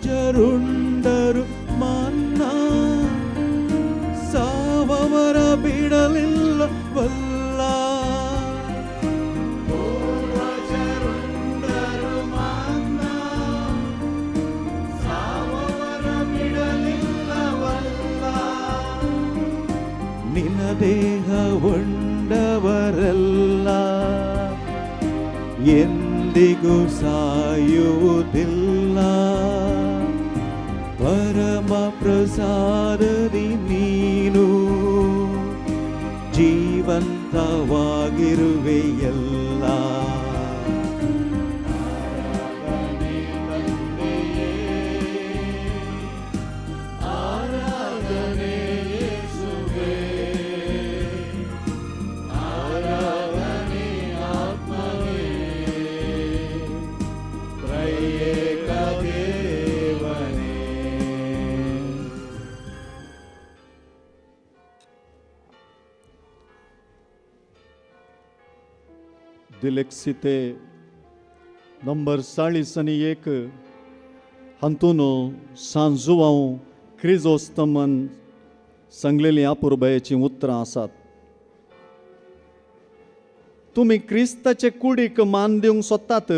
ಪೂರ್ವಜರುಂಡರು ಮನ್ನ, ಸಾವವರ ಬಿಡಲಿಲ್ಲವಲ್ಲ. ಪೂರ್ವಜರುಂಡರು ಮನ್ನ, ಸಾವವರ ಬಿಡಲಿಲ್ಲವಲ್ಲ. ನಿನ್ನ ದೇಹ ಉಂಡವರೆಲ್ಲ ಎಂದಿಗೂ ಸಾಯುವುದಿಲ್ಲ. ಪರಮ ಪ್ರಸಾದದಿ ನೀನು ಜೀವಂತವಾಗಿರುವೆಯಲ್ಲ. ಆರಾಧನೆ ತಂದೆಯೇ, ಆರಾಧನೆ ಯೇಸುವೇ, ಆರಾಧನೆ ಆತ್ಮನೇ, ತ್ರೈಏಕ ದೇವನೇ. दिलेक्सिते नंबर 41 हातून सांत जुवांव क्रिजोस्तमन सांगलेलीं आपुरबायेचीं उतरां आसात. तुमी क्रिस्ताचे कुडीक मान दिवंक सोदतात,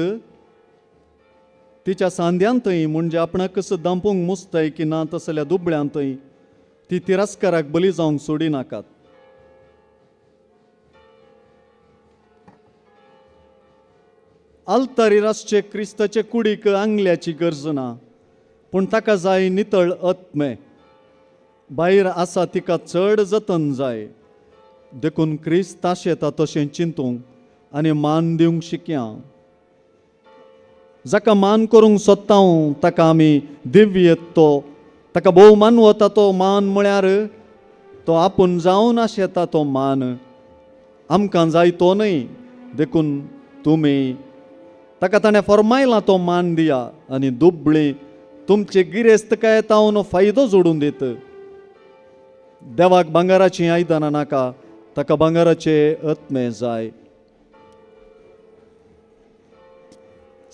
तिच्या सांद्यांतय म्हणजे आपणाकच दांपूंक मुजताय की ना तसल्या दुबळ्यांतय ती तिरस्काराक बली जावंक सोडिनाकात. आल्तारीर आसचे क्रिस्ताचे कुडीक आंगल्याची गरज ना, पूण ताका जाय नितळ आत्मे. भायर आसा तिका चड जतन जाय, देखून क्रिस्त आशेता तशें चिंतूंक आनी मान दिवंक शिकया. जाका मान करूंक सोदता हांव ताका आमी दिव्य तो ताका भोव मानवता तो मान म्हळ्यार तो आपूण जावन आशेता तो मान आमकां जाय तो न्हय. देखून तुमी ताका ताणें फरमायला तो मान दिया आनी दुबळी तुमचे गिरेस्तकाय तावन फायदो जोडून दित. देवाक भांगराचीं आयदनां नाका, ताका भांगराचे आत्मे जाय.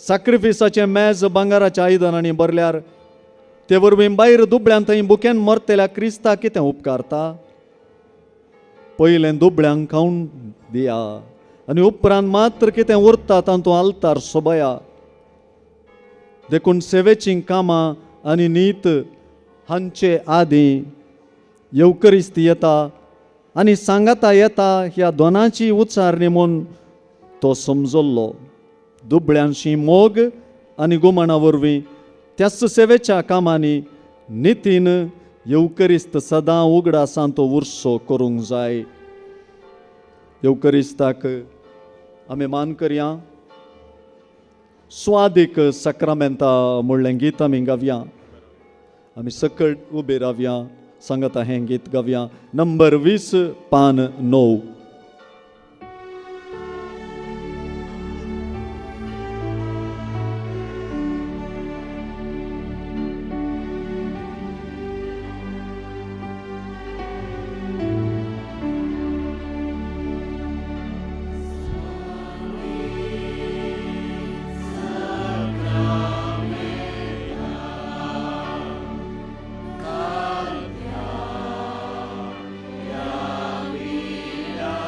साक्रिफिसाचें मेज भांगराच्या आयदनांनी भरल्यार ते वरवीं भायर दुबळ्यान थंय भुकेन मरतल्या क्रिस्ता कितें उपकारता? पयलें दुबळ्यांक खावन दिया आनी उपरांत मात्र कितें उरता तातूंत आल्तार सोबया. देखून सेवेचीं कामां आनी नीत हांचे आदीं येवकरिस्ती येता आनी सांगाता येता ह्या दोनाची उच्चारणी म्हूण तो समजल्लो. दुबळ्यांशी मोग आनी गुमाणा वरवीं त्याच सेवेच्या कामांनी नितीन येवकरिस्त सदां उगडासान तो उरसो करूंक जाय. येवकरिस्ताक आमी मान करया. स्वादीक साक्रामेंता म्हणलें गीत आमी गावया. आमी सकयल उबे रावया, सांगता हें गीत गावया. नंबर 20 पान 9. Yeah.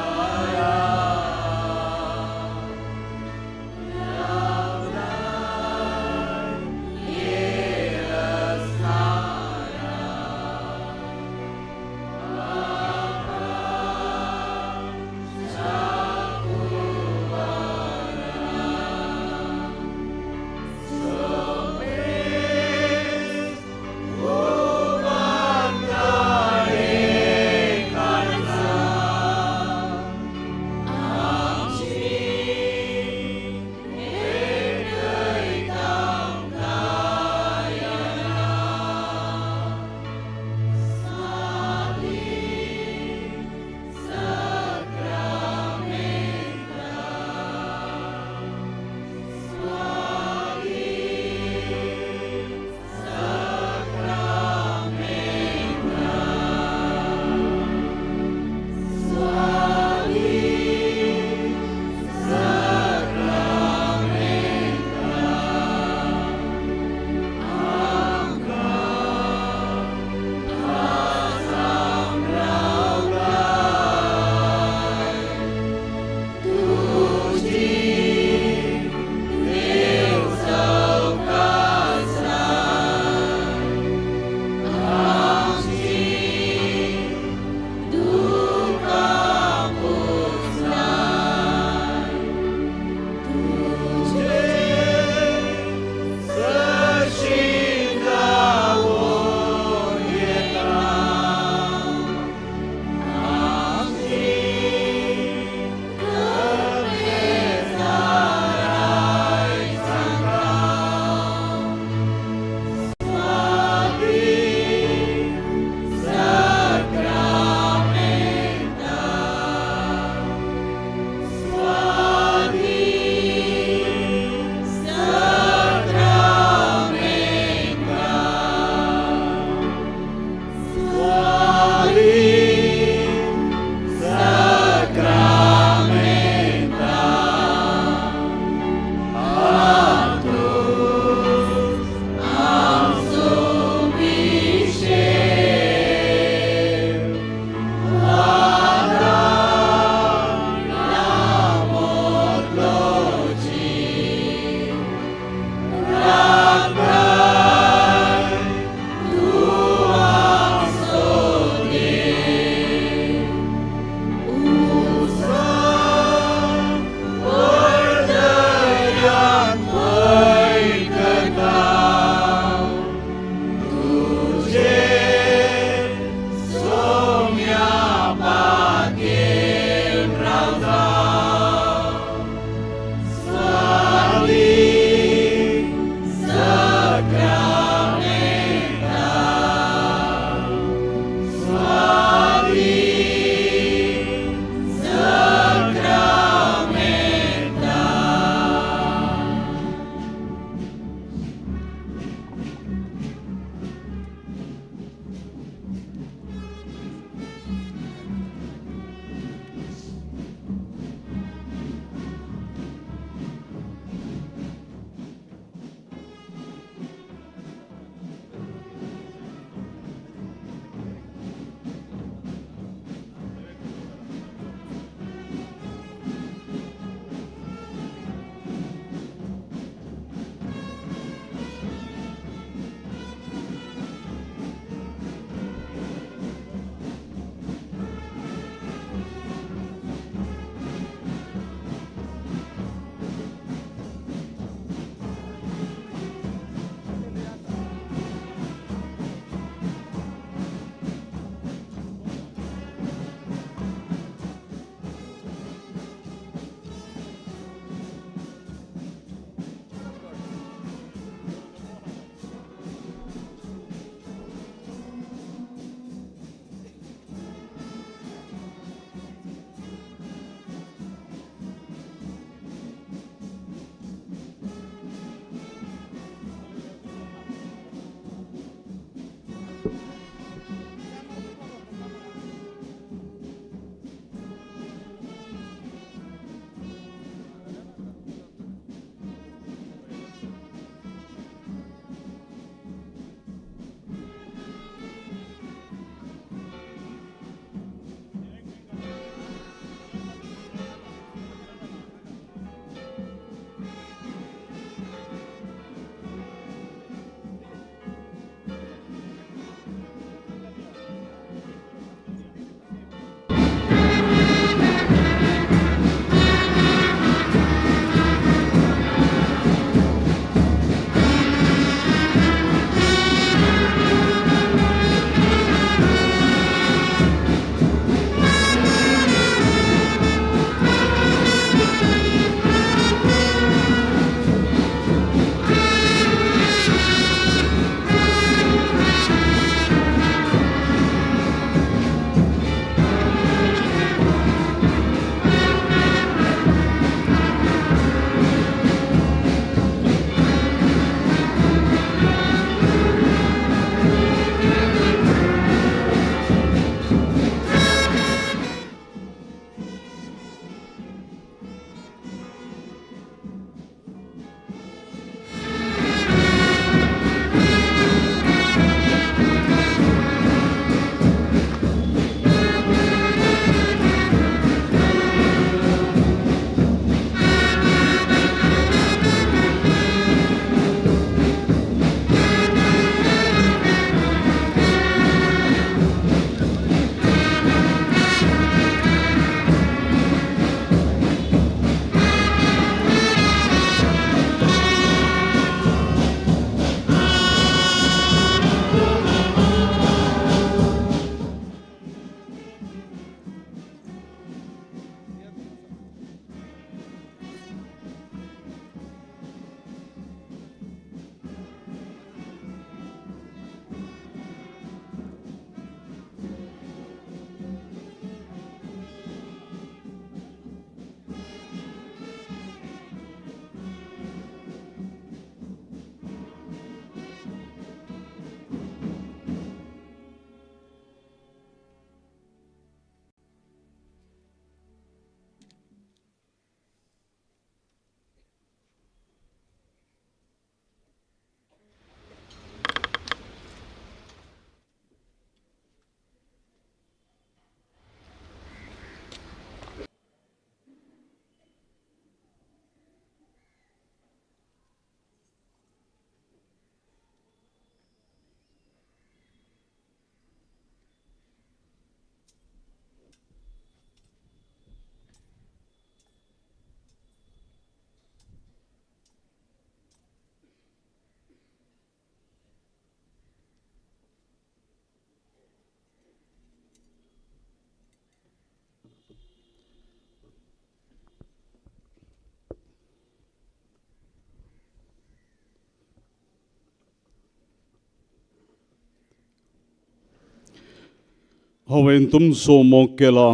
हांवें तुमचो मोग केला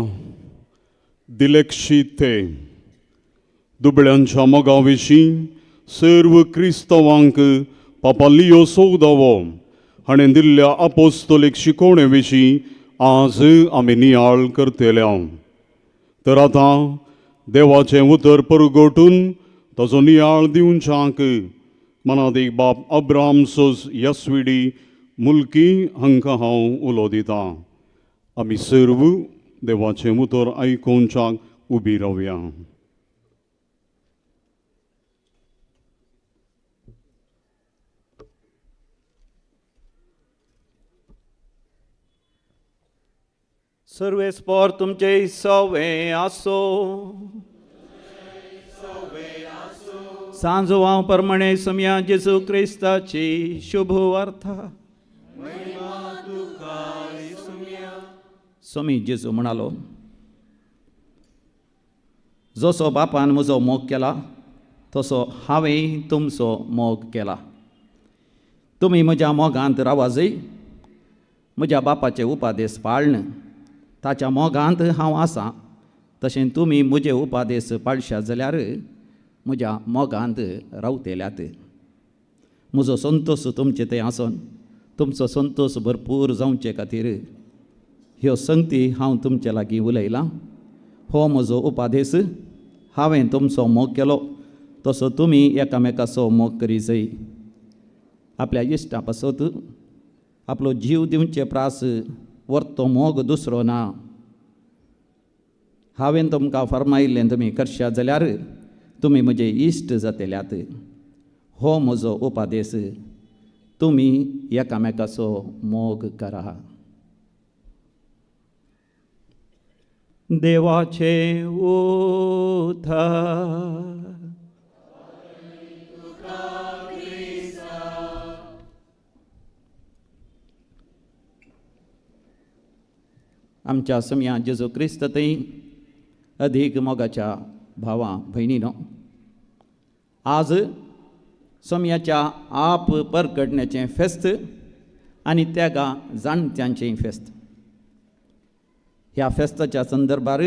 दिलेक्षी ते दुबळ्यांच्या मोगा विशीं सर्व क्रिस्तांवांक पापा लियो चवदावो हाणें दिल्ल्या आपोस्तोलीक शिकोवणे विशीं आज आमी नियाळ करतले. तर आतां देवाचें उतर परगटून ताचो नियाळ दिवच्याक मनादीक बाप अब्राहम सोज यसविडी मुल्की हांकां हांव उलो दितां. आमी सर्व देवाचें उतर आयकुवच्याक उबी रावया. सर्वेस्पोर तुमचे सवे आसो. सांजवां परमणे समया जेजू क्रिस्ताची शुभ वार्ता. स्वामी जेजू म्हणालो, जसो बापान म्हजो मोग केला तसो हांवें तुमचो मोग केला. तुमी म्हज्या मोगांत रावाजय, म्हज्या बापाचे उपादेश पाळन ताच्या मोगांत हांव आसा, तशें तुमी म्हजे उपादेश पाळशात जाल्यार म्हज्या मोगांत रावतल्यात. म्हजो संतोश तुमचे थंय आसून तुमचो संतोश भरपूर जावचे खातीर ह्यो संगती हांव तुमचे लागीं उलयलां. हो म्हजो उपादेस, हांवें तुमचो मोग केलो तसो तुमी एकामेकाचो मोग करी जाय. आपल्या इश्टा पासत आपलो जीव दिवचे प्रास वर्तो मोग दुसरो ना. हांवें तुमकां फर्मायिल्लें तुमी करशात जाल्यार तुमी म्हजे इश्ट जातल्यात. हो म्हजो उपादेस, तुमी एकामेकाचो मोग करा. देवाचें उतर. आमच्या समया जेजू क्रिस्त थंय अधीक मोगाच्या भावा भयणीनो, आज समयाच्या आप परगटण्याचें फेस्त आनी त्यागा जाणट्यांचें फेस्त. ह्या फेस्ताच्या संदर्भार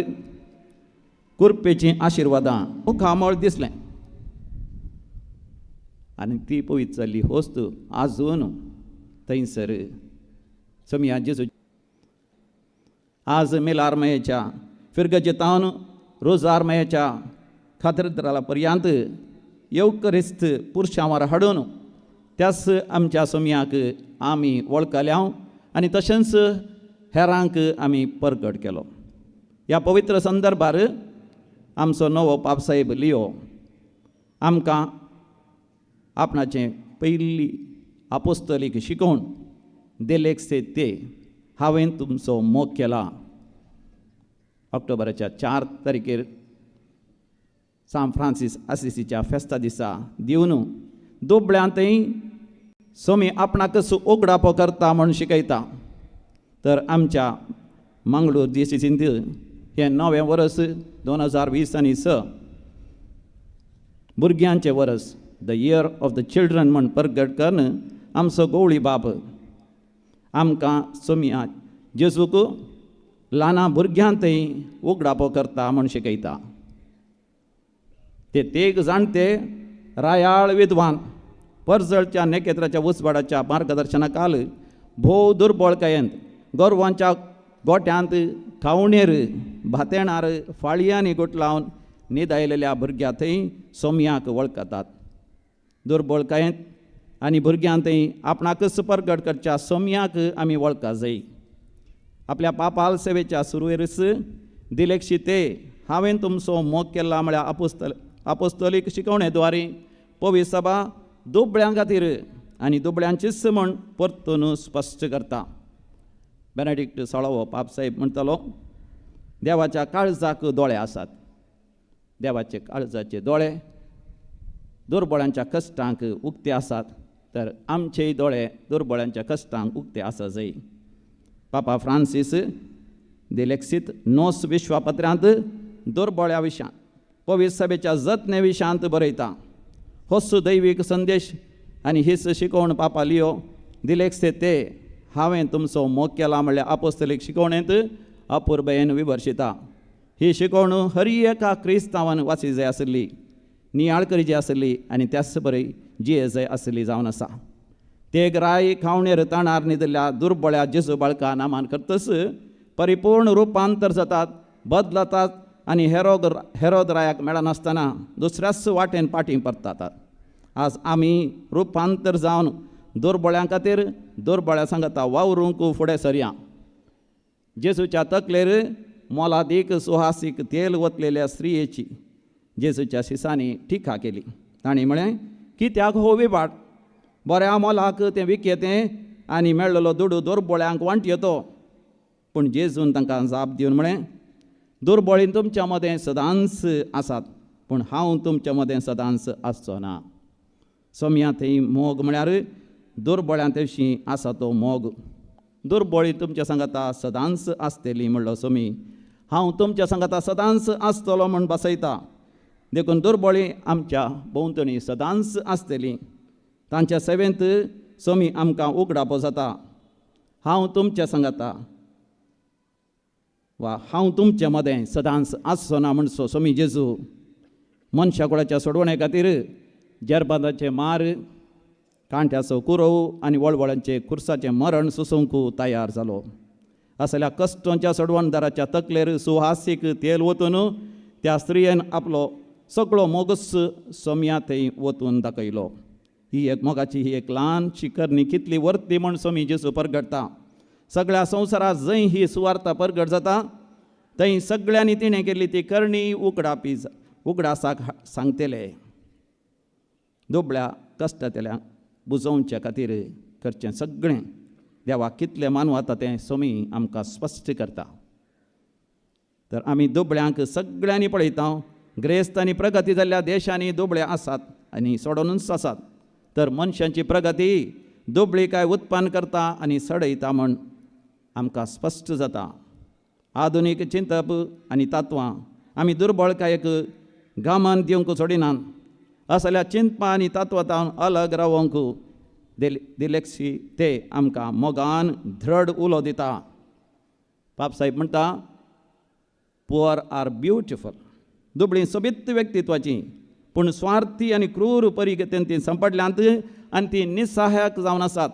कुर्पेचीं आशिर्वादां मुखामळ दिसलें आनी ती पवित्र जाल्ली वस्तू आजून थंयसर समया जेजू. आज मेलार्मयेच्या फिरगजेतावन रोजार्मयेच्या खात्रेद्राला पर्यंत येवकरिस्त पुरशांवार हाडून त्याच आमच्या सोमयाक आमी वळखल्या आनी तशेंच हेरांक आमी परगट केलो. ह्या पवित्र संदर्भार आमचो नवो पापसाहेब लियो आमकां आपणाचें पयली आपोस्तलीक शिकोवन दिलेक ते हांवें तुमचो मोग केला. ऑक्टोबराच्या 4 तारखेर सांत फ्रांसीस आसिसीच्या फेस्ता दिसा दिवन दुबळ्यांतय सोमी आपणाकच उगडापो करता म्हूण शिकयता. तर आमच्या मंगळूर दिसींत हें नवें वर्स 2020 आनी 6 भुरग्यांचें वर्स, the year of the children म्हूण परगट करून आमचो गवळी बाब आमकां सोमया जेजूक ल्हाना भुरग्यांतय उगडापो करता म्हूण शिकयता. ते तेग जाणटे रायाळ विद्वान परजळच्या नेकेत्राच्या उजवाडाच्या मार्गदर्शनाकाल भोव दुर्बळकायेंत गोरवांच्या गोट्यांत खावणेर भातेणार फाळयांनी गुटलावन न्हिदायलेल्या भुरग्यां थंय सोमयाक वळखतात. दुर्बळकायेंत आनी भुरग्यां थंय आपणाकच परगट करच्या सोमयाक आमी वळखा जाय. आपल्या पापाल सेवेच्या सुरवेरच दिलेक्षी ते हांवें तुमचो मोग केला म्हळ्यार आपोस्तलीक शिकवणे द्वारे पवित्र सभा दुबळ्यां खातीर आनी दुबळ्यांचीच म्हण परतून स्पश्ट करता. बेनेडिक्ट सोळावो पापसाहेब म्हणटालो, देवाच्या काळजाक दोळे आसात, देवाचे काळजाचे दोळे दुर्बळ्यांच्या कश्टांक उक्ते आसात, तर आमचेय दोळे दुर्बळ्यांच्या कश्टांक उक्ते आसा जाय. पापा फ्रांसीस दिलेक्सीत नोस विश्वापत्र्यांत दुर्बळ्या विशांत पवित्र सभेच्या जतने विशांत बरयता. होच दैवीक संदेश आनी हीच शिकवण पापा लियो दिलेक्से ते हांवें तुमचो मोग केला म्हणल्यार आपोस्तलीक शिकवणेंत अपुरबयेन विमर्शिता. ही शिकवण हर एका क्रिस्तांवान वाची जाय आसली, नियाळ करी जाय आसली आनी त्याच बरी जिये जाय आसली जावन आसा. ते राय खावणेर ताणार न्हिदल्या दुर्बळ्या जेजू बाळका नामान करतच परिपूर्ण रुपांतर जातात, बदलतात आनी हेरोद रायाक मेळनासतना दुसऱ्याच वाटेन पाटी परतात. आज आमी रुपांतर जावन दुर्बळ्यां खातीर दुर्बळ्या सांगता वावरूंक फुडें सरया. जेजूच्या तकलेर मोलादीक सुहासीक तेल वतलेल्या स्त्रियेची जेजूच्या शिसांनी टिका केली. तांणी म्हळें, कित्याक हो विभाट, बऱ्या मोलाक तें विकयतें आनी मेळ्ळलो दुडू दुर्बळ्यांक वांटयेतो. पूण जेजून तांकां जाप दिवन म्हळें, दुर्बळीं तुमच्या मदें सदांच आसात, पूण हांव तुमच्या मदें सदांच आसचो ना. सोमया थंय मोग म्हळ्यार दुर्बळ्यां तशी आसा तो मोग. दुर्बळी तुमच्या सांगाता सदांच आसतली म्हणलो सोमी, हांव तुमच्या सांगाता सदांच आसतलो म्हूण बसयता. देखून दुर्बळी आमच्या भोंवतणी सदांच आसतली. तांच्या सेवेंत सोमी आमकां उगडापो जाता. हांव तुमच्या सांगाता वा हांव तुमचे मदें सदांच आसचो ना म्हणसो सोमी जेजू मनशा कुळाच्या सोडवणे खातीर जेरबादाचे मार, कांट्याचो कुरोव आनी वळवळांचे खुर्साचें मरण सोसूंक तयार जालो. असल्या कश्टांच्या सोडवणदाराच्या तकलेर सुहासीक तेल वतून त्या स्त्रियेन आपलो सगळो मोगस सोम्या थंय वतून दाखयलो. ही एक मोगाची ही एक ल्हानशी करणी कितली वर्ती म्हण सोमी जेजू परगटता. सगळ्या संवसारात जंय ही सुवार्ता परगट जाता थंय सगळ्यांनी तिणें केल्ली ती करणी उगडापी उगडासाक सांगतले. दुबळ्या कश्टांतल्या बुजोवच्या खातीर करचें सगळें देवाक कितलें मानवता तें सोमी आमकां स्पश्ट करता. तर आमी दुबळ्यांक सगळ्यांनी पळयता. ग्रेस्त आनी प्रगती जाल्ल्या देशांनी दुबळे आसात आनी सोडोनूच आसात. तर मनशांची प्रगती दुबळी काय उत्पन्न करता आनी सडयता म्हण आमकां स्पश्ट जाता. आधुनीक चिंतप आनी तत्वां आमी दुर्बळकायेक गमन दिवंक सोडिनात. असल्या चिंतपां आनी तत्वां अलग रावंक दिलेक्षी ते आमकां मोगान धड उलो दिता. पापसाहेब म्हणटा, पुअर आर ब्युटिफूल. दुबळीं सोबीत व्यक्तित्वाची पूण स्वार्थी आनी क्रूर परिगतेन ती सांपडल्यांत आनी ती निसहायक जावन आसात.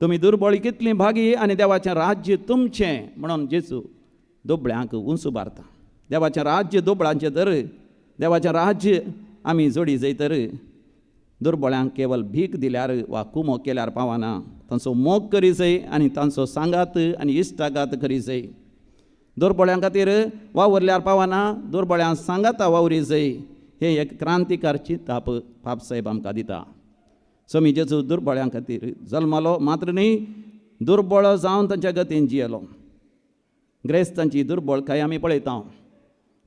तुमी दुर्बळ कितलीं भागी आनी देवाचें राज्य तुमचें म्हणून जेजू दुबळ्यांक उंच उबारता. देवाचें राज्य दुबळांचें तर देवाचें राज्य आमी जोडी जय तर दुर्बळ्यांक केवल भीक दिल्यार वा कुमोक केल्यार पावना. तांचो मोग करी जाय आनी तांचो सांगात आनी इश्टागात करी जाय. दुर्बळ्यां खातीर वावुरल्यार पावना, दुर्बळ्यांक सांगाता वावरी जाय. हे एक क्रांतिकार चिंताप पापसाहेब आमकां दिता. स्वामी जेजू दुर्बळ्यां खातीर जल्मालो मात्र न्ही, दुर्बळ जावन तांच्या गतीन जियेलो. ग्रेस्तांची दुर्बळकाय आमी पळयता.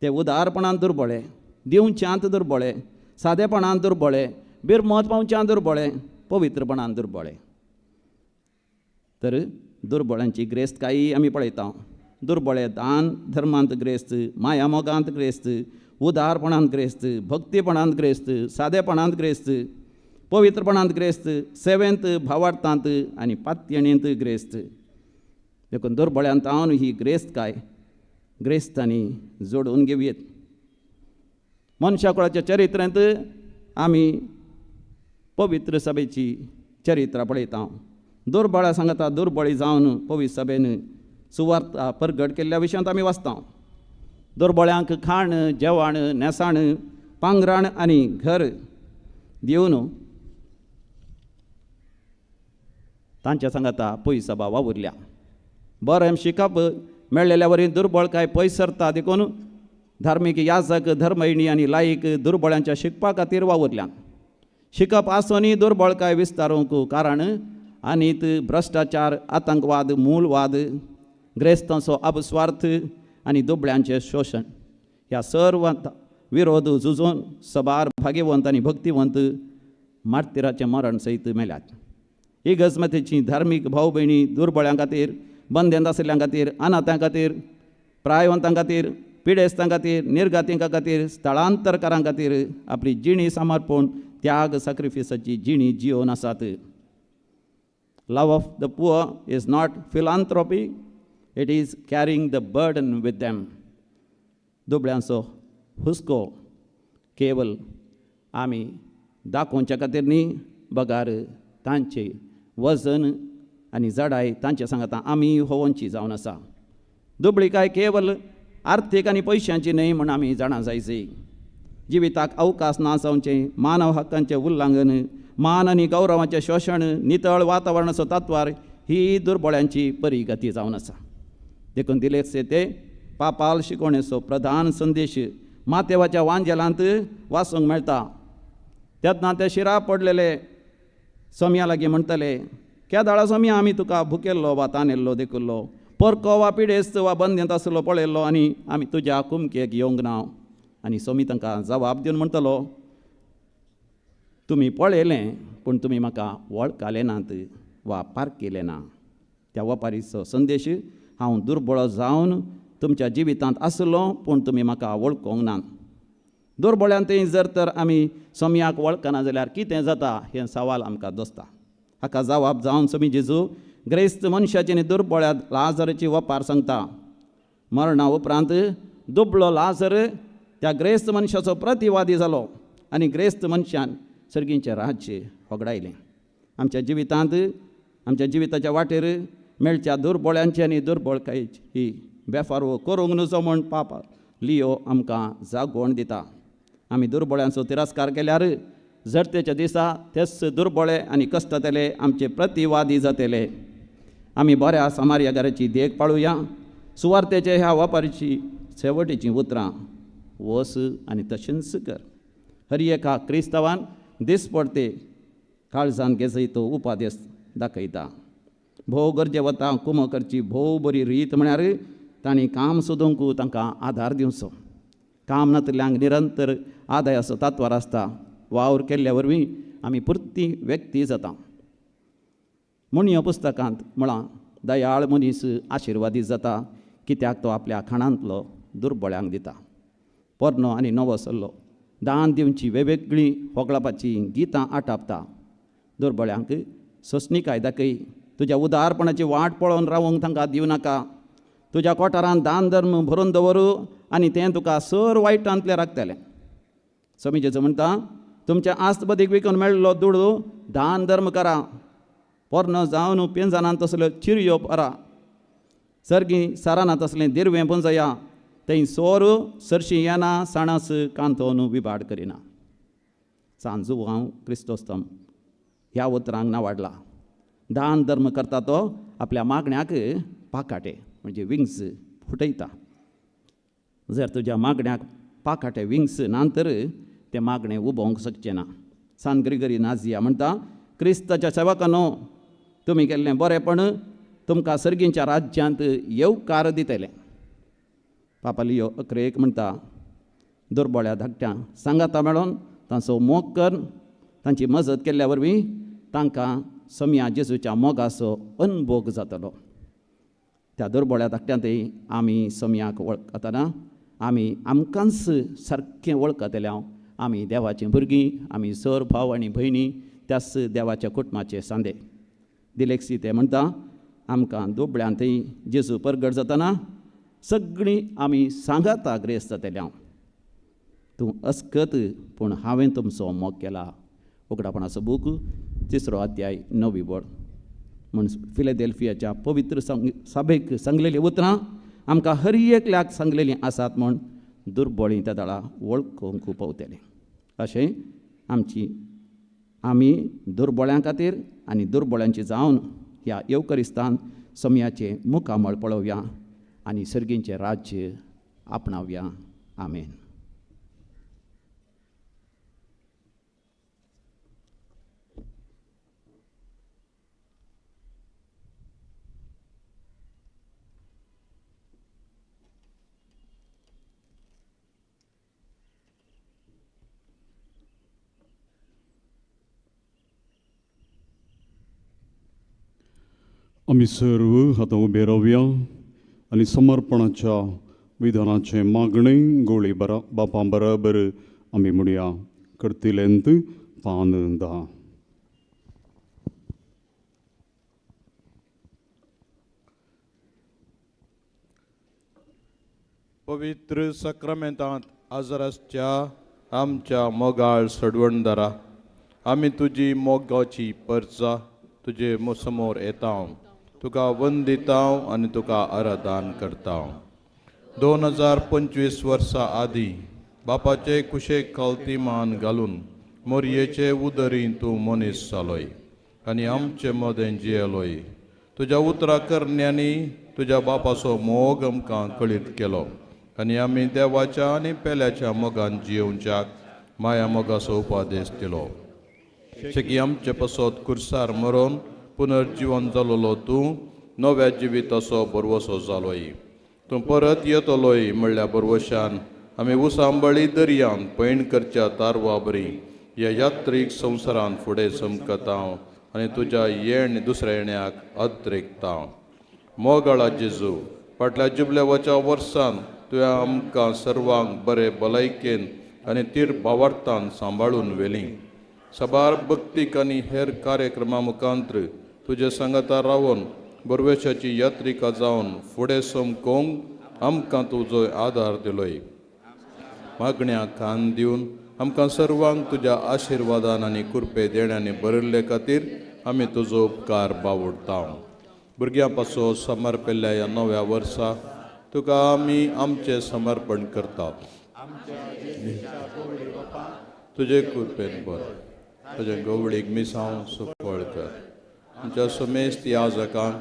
ते उदारपणान दुर्बळे, दिवच्यांत दुर्बळे, सादेपणान दुर्बळे, बिरमत पावच्यान दुर्बळे, पवित्रपणान दुर्बळे. तर दुर्बळ्यांची ग्रेस्तकाय आमी पळयता. दुर्बळे दान धर्मांत ग्रेस्त, माया मोगांत ग्रेस्त, उदारपणांत ग्रेस्त, भक्तीपणांत ग्रेस्त, सादेपणांत ग्रेस्त, पवित्रपणांत ग्रेस्त, सेवेंत भावार्थांत आनी पातयणींत ग्रेस्त. देखून दुर्बळ्यांत हांव ही ग्रेस्तकाय ग्रेस्तांनी जोडून घेवयेत. मनशाकुळाच्या चरित्रेंत आमी पवित्र सभेची चरित्रां पळयता. दुर्बळा सांगता दुर्बळी जावन पवित्र सभेन सुवार्ता परगट केल्ल्या विशयांत आमी वाचता. दुर्बळ्यांक खाण, जेवण, न्हेसाण, पांगराण आनी घर दिवन तांच्या सांगाता पयसभा वावुरल्या. बरें शिकप मेळ्ळेल्या वरी दुर्बळ काय पयस सरता देखून धार्मीक याजक, धर्मयणी आनी लायक दुर्बळ्यांच्या शिकपा खातीर वावुरल्यान. शिकप आसूनय दुर्बळकाय विस्तारूंक कारण आनी भ्रश्टाचार, आतंकवाद, मूलवाद, ग्रेस्तांचो अपस्वार्थ आनी दुबळ्यांचें शोशण ह्या सर्व विरोध झुजून सबार भाग्यवंत आनी भक्तिवंत मार्तिराचें मरण सयत मेल्यात. इगर्जमतीची धार्मीक भाव भयणी दुर्बळ्यां खातीर, बंदेंत आशिल्ल्यां खातीर, अनाथां खातीर, प्रायवंतां खातीर, पिडेस्तां खातीर, निर्गातीं खातीर, स्थळांतरकारां खातीर आपली जिणी समर्पण, त्याग, सॅक्रिफिसाची जिणी जियोवन आसात. Love of the poor is not philanthropy, it is carrying the burden with them. दुबळ्यांचो हुस्को केवल आमी दाखोवच्या खातीर न्ही, बगार तांचे वजन आनी जडाय तांचे सांगाता आमी होवोनची जावन आसा. दुबळी काय केवल आर्थीक आनी पयशांची न्हय म्हूण आमी जाणा जायची. जिविताक अवकाश ना जावचें, मानव हक्कांचें उल्लंघन, मान आनी गौरवाचें शोशण, नितळ वातावरणाचो तत्वार ही दुर्बळ्यांची परिगती जावन आसा. देखून दिलेसे ते पापाल शिकवणेचो प्रधान संदेश मातेवाच्या वांजेलांत वाचूंक मेळटा. तेन्ना ते शिरा पडलेले सोम्या लागीं म्हणटले, केदाळा सोम्या आमी तुका भुकेल्लो वा तानेल्लो देखुल्लो, परको वा पिडेस्त वा बंदेंत आसलो पळयल्लो आनी आमी तुज्या कुमकेक येवंक ना. आनी सोमी तांकां जबाब दिवन म्हणटलो, तुमी पळयलें पूण तुमी म्हाका वळखाले नात वा पारखिलें ना. त्या वपारीचो संदेश, हांव दुर्बळ जावन तुमच्या जिवितांत आसलो पूण तुमी म्हाका वळखूंक नात. दुर्बळ्यांतय जर तर आमी सोम्याक वळखना जाल्यार कितें जाता हें सवाल आमकां दोसता. हाका जवाब जावन सोमी जेजू ग्रेस्त मनशाची आनी दुर्बळ्या लाजराची वपार सांगता. मरणा उपरांत दुबळो लाजर त्या ग्रेस्त मनशाचो प्रतिवादी जालो आनी ग्रेस्त मनशान सर्गींचें राज्य होगडायलें. आमच्या जिवितांत आमच्या जिविताच्या वाटेर मेळच्या दुर्बळ्यांची आनी दुर्बळकायेची ही बेफारवो करूंक नुजो म्हूण पापा लियो आमकां जागवण दिता. आमी दुर्बळ्यांचो तिरस्कार केल्यार जरतेच्या दिसा तेच दुर्बळे आनी कश्टतले आमचे प्रतिवादी जातले. आमी बऱ्या समार्यागाराची देख पाळुया. सुवार्थेचे ह्या वापारीची शेवटीचीं उतरां वस आनी तशेंच कर. हर एका क्रिस्तांवान दिसपडते काळजान घेजय तो उपादेश दाखयता. भोव गरजे वता कुमो करची भोव बरी रीत म्हळ्यार तांणी काम सोदूंक तांकां आदार दिवचो. काम नातल्यांक निरंतर आदायाचो तात्वार आसता. वावर केल्ल्या वरवीं आमी पुरती व्यक्ती जाता. म्हूण ह्या पुस्तकांत म्हळां दयाळ मनीस आशिर्वादीत जाता कित्याक तो आपल्या खाणांतलो दुर्बळ्यांक दिता. पोरनो आनी नवो सल्लो दान दिवची वेगवेगळीं होगळापाचीं गितां आटापता. दुर्बळ्यांक सोंसणीकाय दाखय. तुज्या उदारपणाची वाट पळोवन रावंक तांकां दिवं नाका. तुज्या कोठारान दान धर्म भरून दवरू आनी तें तुका सर वायटांतलें राखतलें. स्वामी जेजू म्हणटा तुमच्या आस्तबदीक विकून मेळ्ळो दुडू दान धर्म करा. पोरनो जावन पिंजनान तसल्यो चिरयो परा सर्गी साराना तसलें दिरवें पुंजया थंय सोर सरशी येना साणस कांतोन विबाड करिना. सांजू हांव क्रिस्तोस्तम ह्या उतरांक नावाडला. दान धर्म करता तो आपल्या मागण्याक पाकाटे म्हणजे विंग्स फुटयता. जर तुज्या मागण्याक पाकाटे विंग्स ना तर तें मागणें उबोवंक शकचें ना. सान ग्रिगरी नाजिया म्हणटा क्रिस्ताच्या सेवकानो तुमी केल्लें बरेंपण तुमकां सर्गींच्या राज्यांत येवकार दितलें. पापा लियो अकरेक म्हणटा दुर्बळ्या धाकट्यांक सांगाता मेळोन तांचो मोग कर. तांची मजत केल्ल्या वरवीं तांकां सम्या जेजूच्या मोगाचो अनभोग जातलो. त्या दुर्बळ्या धाकट्यांतय आमी सम्याक वळखतना आमी आमकांच सारकें वळखतले. हांव आमी देवाचीं भुरगीं, आमी सर भाव आनी भयणी त्याच देवाच्या कुटुंबाचे सांदे. दिलेक्सी ते म्हणटा आमकां दुबळ्यांतय जेजू परगट जातना सगळीं आमी सांगाता ग्रेस्त जातले. हांव तूं अस्कत पूण हांवें तुमचो मोग केला. उगडापणाचो बूक 3 अध्याय 9 वळ. म्हूण फिलाडेल्फियाच्या पवित्र सभेक सांगलेलीं उतरां आमकां हर एकल्याक सांगलेलीं आसात म्हूण दुर्बळीं त्या दळा वळखूंक पावतलें. अशें आमची आमी दुर्बळ्यां खातीर आनी दुर्बळ्यांची जावन ह्या येवकरिस्तान समयाचें मुखामळ पळोवया आनी सर्गींचें राज्य आपणावया. आमेन. आमी सर्व आतां उबे रावया आनी समर्पणाच्या विधानाचें मागणें गोळी बापां बराबर आमी म्हणया. करतिलेंत पान 10. पवित्र सक्रमेंतांत आजरासच्या आमच्या मोगाळ सडवणदारा, आमी तुजी मोगाची परचा तुजे समोर येता, तुका वंदिता आनी तुका आराधन करता. 2025 वर्सां आदीं बापाचे कुशेक खालती मान घालून मोरयेचे उदरी तूं मनीस जालोय आनी आमचे मदें जियेलोय. तुज्या उतरां करण्यांनी तुज्या बापाचो मोग आमकां कळीत केलो आनी आमी देवाच्या आनी पेल्याच्या मोगान जियेवच्याक माया मोगाचो उपादेश दिलो. शेकी आमचे पसत कुर्सार मरोन पुनर्जीवन जालोलो तूं नव्या जिविताचो बरवसो जालोय. तूं परत येतलोय म्हणल्या बरवशान आमी उसांबळी दर्यान पैण करच्या तारवा बरी ह्या यात्रीक संवसारान फुडें चमकता आनी तुज्या येण दुसऱ्या येण्याक अद्रेकता. मोगाळा जेजू, फाटल्या जुबल्यावाच्या वर्सान तुवें आमकां सर्वांक बरे भलायकेन आनी तीर भावार्थान सांबाळून व्हेलीं. सबार भक्तीक आनी हेर कार्यक्रमा मुखांत्र तुजे सांगाता रावन बरवेशाची यात्रिका जावन फुडें चमकोवंक आमकां तुजो आदार दिलोय. मागण्या कान दिवन आमकां सर्वांक तुज्या आशिर्वादान आनी कृपे देण्यांनी भरिल्ले खातीर आमी तुजो उपकार बावडटा. भुरग्यां पासून समर्पिल्ल्या ह्या नव्या वर्सा तुका आमी आमचें समर्पण करता. तुजे कृपेन बर तुजे गवळीक मिसांव सुफळ कर. आमच्या समेस्त याजकांक,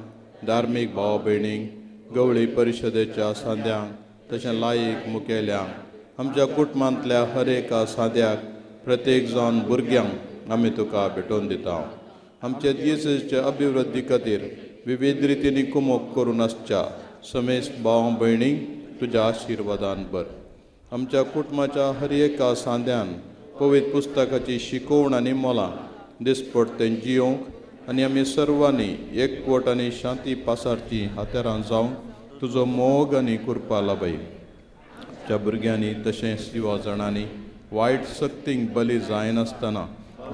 धार्मीक भाव भयणींक, गवळी परिशदेच्या सांद्यांक तशें लायक मुखेल्यांक, आमच्या कुटुंबांतल्या हर एका सांद्याक, प्रत्येक जावन भुरग्यांक आमी तुका भेटोवन दिता. आमचे देशाचे अभिवृद्धी खातीर विविध रितींनी कुमोक करून आसच्या समेस्त भाव भयणींक तुज्या आशिर्वादान बर. आमच्या कुटुंबाच्या हर एका सांद्यान पवित्र पुस्तकाची शिकवण आनी मोलां दिसपडतें जियोवंक आनी आमी सर्वांनी एकवट आनी शांती पासारची हातेरां जावन तुजो मोग आनी कृपा लाभय. आमच्या भुरग्यांनी तशेंच युवा जाणांनी वायट सक्तींक बली जायनासतना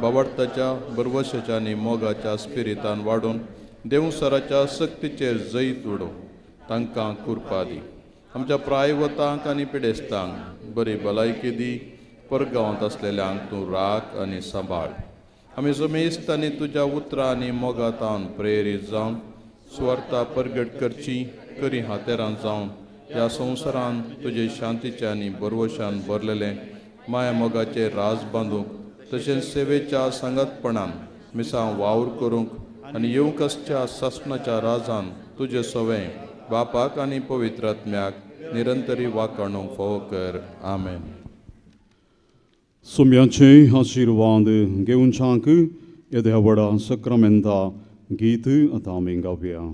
बावडताच्या बरवशाच्या आनी मोगाच्या स्पिरितान वाडून देवसराच्या सक्तीचेर जैत उडोव तांकां कृपा दी. आमच्या प्रायवतांक आनी पिडेस्तांक बरी भलायकी दी. परगांवांत आसलेल्यांक तूं राख आनी सांबाळ. आमी समेस्त आनी तुज्या उतरां आनी मोगातावन प्रेरीत जावन सुवार्ता परगट करची करी हातेरां जावन ह्या संवसारान तुजे शांतीचे आनी बरवशान भरलेलें माया मोगाचें राज बांदूंक तशेंच सेवेच्या सांगातपणान मिसां वावर करूंक आनी येवंक आसच्या सासणाच्या राजान तुजे सवें बापाक आनी पवित्र आत्म्याक निरंतरी वाकाणूंक फावो कर. आमेन. सुम्याचे आशिर्वाद घेवच्याक येद्या व्हडा सक्रामेंता गीत आतां आमी गावया.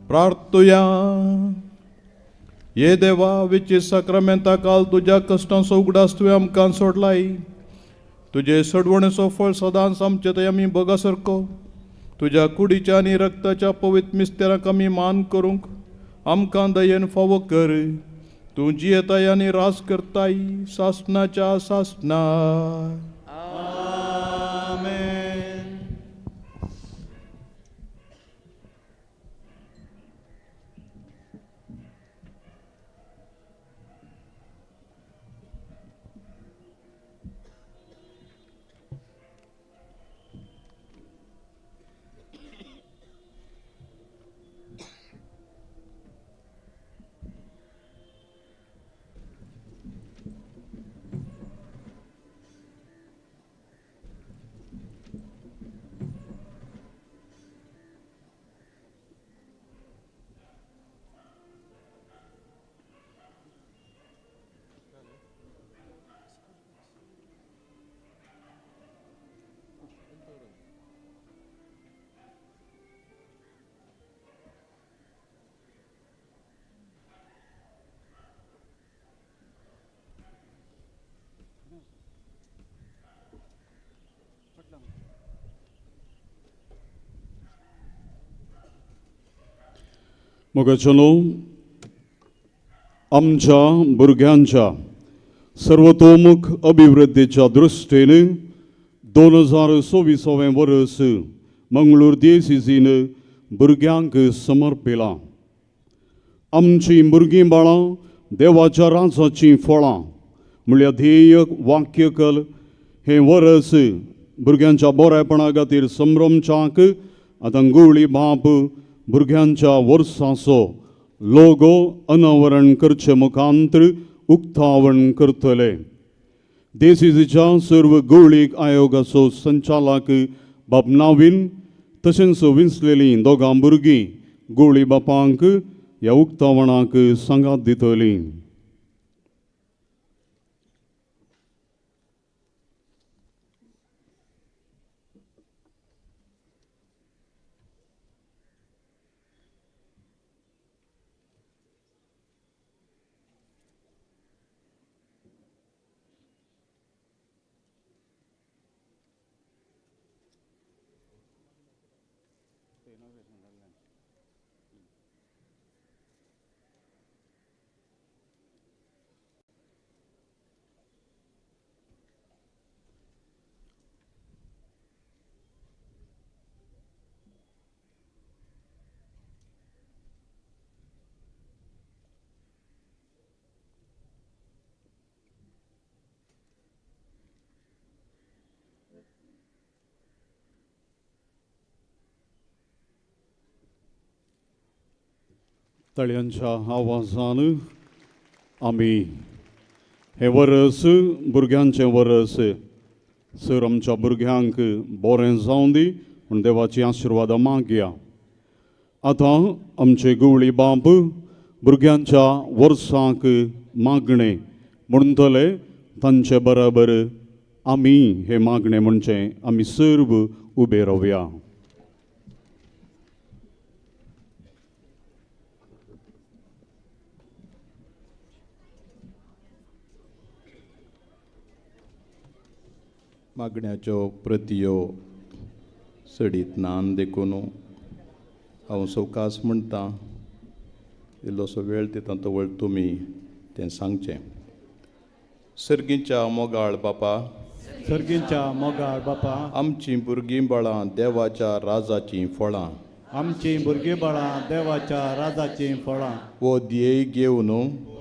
प्रार्थुया. ये देवा विची साक्रामेंता काल तुज्या कश्टांचो उगडास तुवें आमकां सोडलाय. तुजे सोडवणेचो फळ सदांच आमचे थंय आमी भोगा सारको तुज्या कुडीच्या आनी रक्ताच्या पवित्र मिस्तेराक आमी मान करूंक आमकां दयेन फावो कर. तूं जियेताय आनी रास करताय सासणाच्या सासणा. मोगाचेलो आमच्या भुरग्यांच्या सर्वतोमुख अभिवृद्धीच्या दृश्टीन 2024 वर्स मंगळूर देसीजीन भुरग्यांक समर्पिलां. आमचीं भुरगीं बाळां देवाच्या राजाचीं फळां म्हणल्यार ध्येय वाक्यकल हें वर्स भुरग्यांच्या बरेपणा खातीर संभ्रमच्याक आतां गुवळी बाप भुरग्यांच्या वर्साचो लोगो अनावरण करचे मुखांतर उक्तावण करतले. देसीजीच्या सर्व गवळीक आयोगाचो संचालक बाब नावीन तशेंच विंचलेलीं दोगां भुरगीं गवळी बापांक ह्या उक्तावणाक सांगात दितलीं. ताळयांच्या आवाजान आमी हें वरस भुरग्यांचें वरस सर आमच्या भुरग्यांक बरें जावं दी म्हूण देवाची आशिर्वादां मागया. आतां आमचे गुवळी बाप भुरग्यांच्या वर्साक मागणें म्हणटले तांचे बराबर आमी हें मागणें म्हणचें आमी सर्व उबे रावया. मागण्याच्यो प्रतियो सडीत नान देखून हांव सवकास म्हणटा इल्लोसो वेळ दिता तवळ तुमी तें सांगचें. सर्गीच्या मोगाळ बापा, सर्गीच्या मोगाळ बापा, आमचीं भुरगीं बाळां देवाच्या राजाचीं फळां, आमचीं भुरगीं बाळां देवाच्या राजाचीं फळां वो ध्येय घेवन,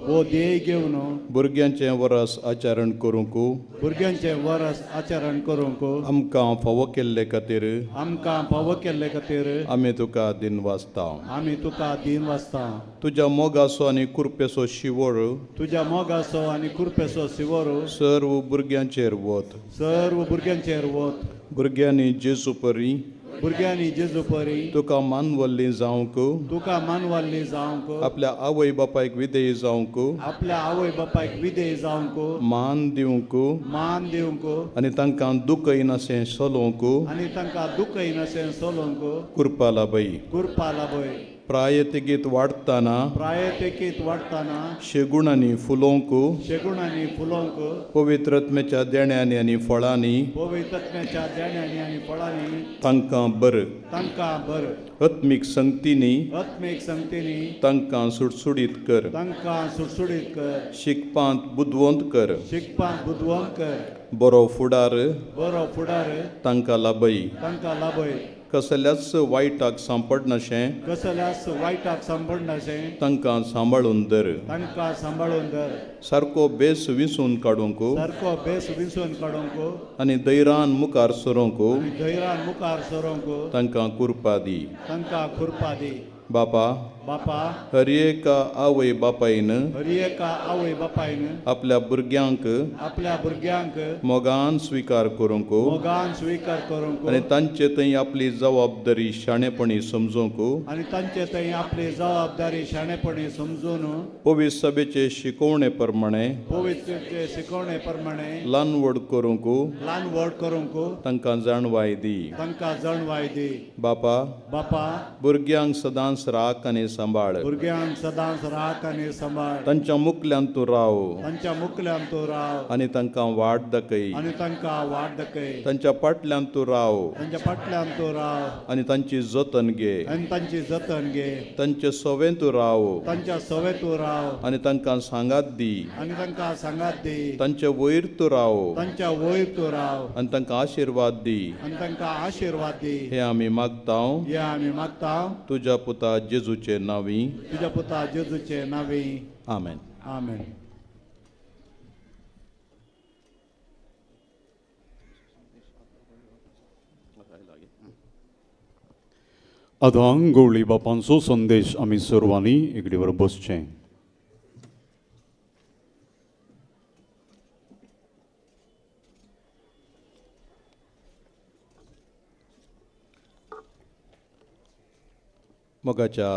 वो ध्येय घेवन भुरग्यांचें वरस आचरण करूंक, भुरग्यांचें वरस आचरण करूंक आमकां फावो केल्ले खातीर, आमकां फावो केल्ले खातीर आमी तुका दिन वाचता, आमी तुका दिन वाचता. तुज्या मोगाचो आनी कृपेचो शिंवर, तुज्या मोगाचो आनी कृपेचो शिंवर सर्व भुरग्यांचेर वत, सर्व भुरग्यांचेर वत. भुरग्यांनी जेजू परी, भुरग्यांनी जेजू परी तुका मानवल्ली जावंक, तुका मानवल्ली जावंक, आपल्या आवय बापायक विधेय जावंक, आपल्या आवय बापायक विधेय जावंक, मान दिवंक, मान दिवंक आनी तांकां दुखयनाशें चलोवंक, आनी तांकां दुखयनाशें चलोवंक कृपा लाभय, कृपा लाभय. प्रायतेगीत वाडटना, प्रायतेकीत वाडटना शेगुणांनी फुलोवंक, शेगुणांनी फुलोवंक, पवित्रत्मेच्या देण्यांनी आनी फळांनी, पवित्रत्मेच्या देण्यांनी आनी फळांनी तांकां बर, तांकां बर. आत्मीक संगतींनी, आत्मीक संगतींनी तांकां सुडसुडीत कर, तांकां सुडसुडीत कर. शिकपांत बुदवंत कर, शिकपांत बुदवंत कर. बरो फुडार, बरो फुडार तांकां लाभय, तांकां लाभय. कसल्याच वायटाक सांपडनाशें, कसल्याच वायटाक सांपडनाशें तांकां सांबाळून धर, तांकां सांबाळून धर. सारको बेस विंचून काडूंक, सारको बेस विंचून काडूंक आनी धैर्यान मुखार सरूंक, धैर्यान मुखार सरूंक तांकां कृपा दी, तांकां कृपा दी. बापा, बापा, हर एका आवय बापायन, हर एका आवय बापायन आपल्या भुरग्यांक, आपल्या भुरग्यांक मोगान स्विकार करूंक, मोगान स्विकार करूंक आनी तांचे थंय आपली जबाबदारी शाणेपणी समजूंक, आनी तांचे थंय आपली जबाबदारी शाणेपणी समजून पवित्र सभेचे शिकवणे प्रमाणे, पवित्र शिकवणे प्रमाणे ल्हान व्हड करूंक, ल्हान व्हड करूंक तांकां जाणवाय दी, तांकां जाणवाय दी. बापा, बापा, भुरग्यांक सदांच सदांच राख आनी सांबाळ। भुरग्यांक सदांच राख आनी सांबाळ। तांच्या मुखल्यान तूं राव। तांच्या मुखल्यान तूं राव। आनी तांकां वाट दाखय। आनी तांकां वाट दाखय। तांच्या फाटल्यान तूं राव। तांच्या फाटल्यान तूं राव। आनी तांची जतन घे। आनी तांची जतन घे। तांचे सवें तूं राव। तांच्या सवें तूं राव। आनी तांकां सांगात दी। आनी तांकां सांगात दी। तांचे वयर तूं राव। तांच्या वयर तूं राव। आनी तांकां आशिर्वाद दी। आनी तांकां आशिर्वाद दी। हे आमी मागता। हे आमी मागता तुज्या पुता जेजूचे नांवी। तुज्या पुता जेजूचे नांवी। आमेन। आमेन। आतां गवळी बापांचो संदेश आमी सर्वांनी एकडे बसचें। मोगाच्या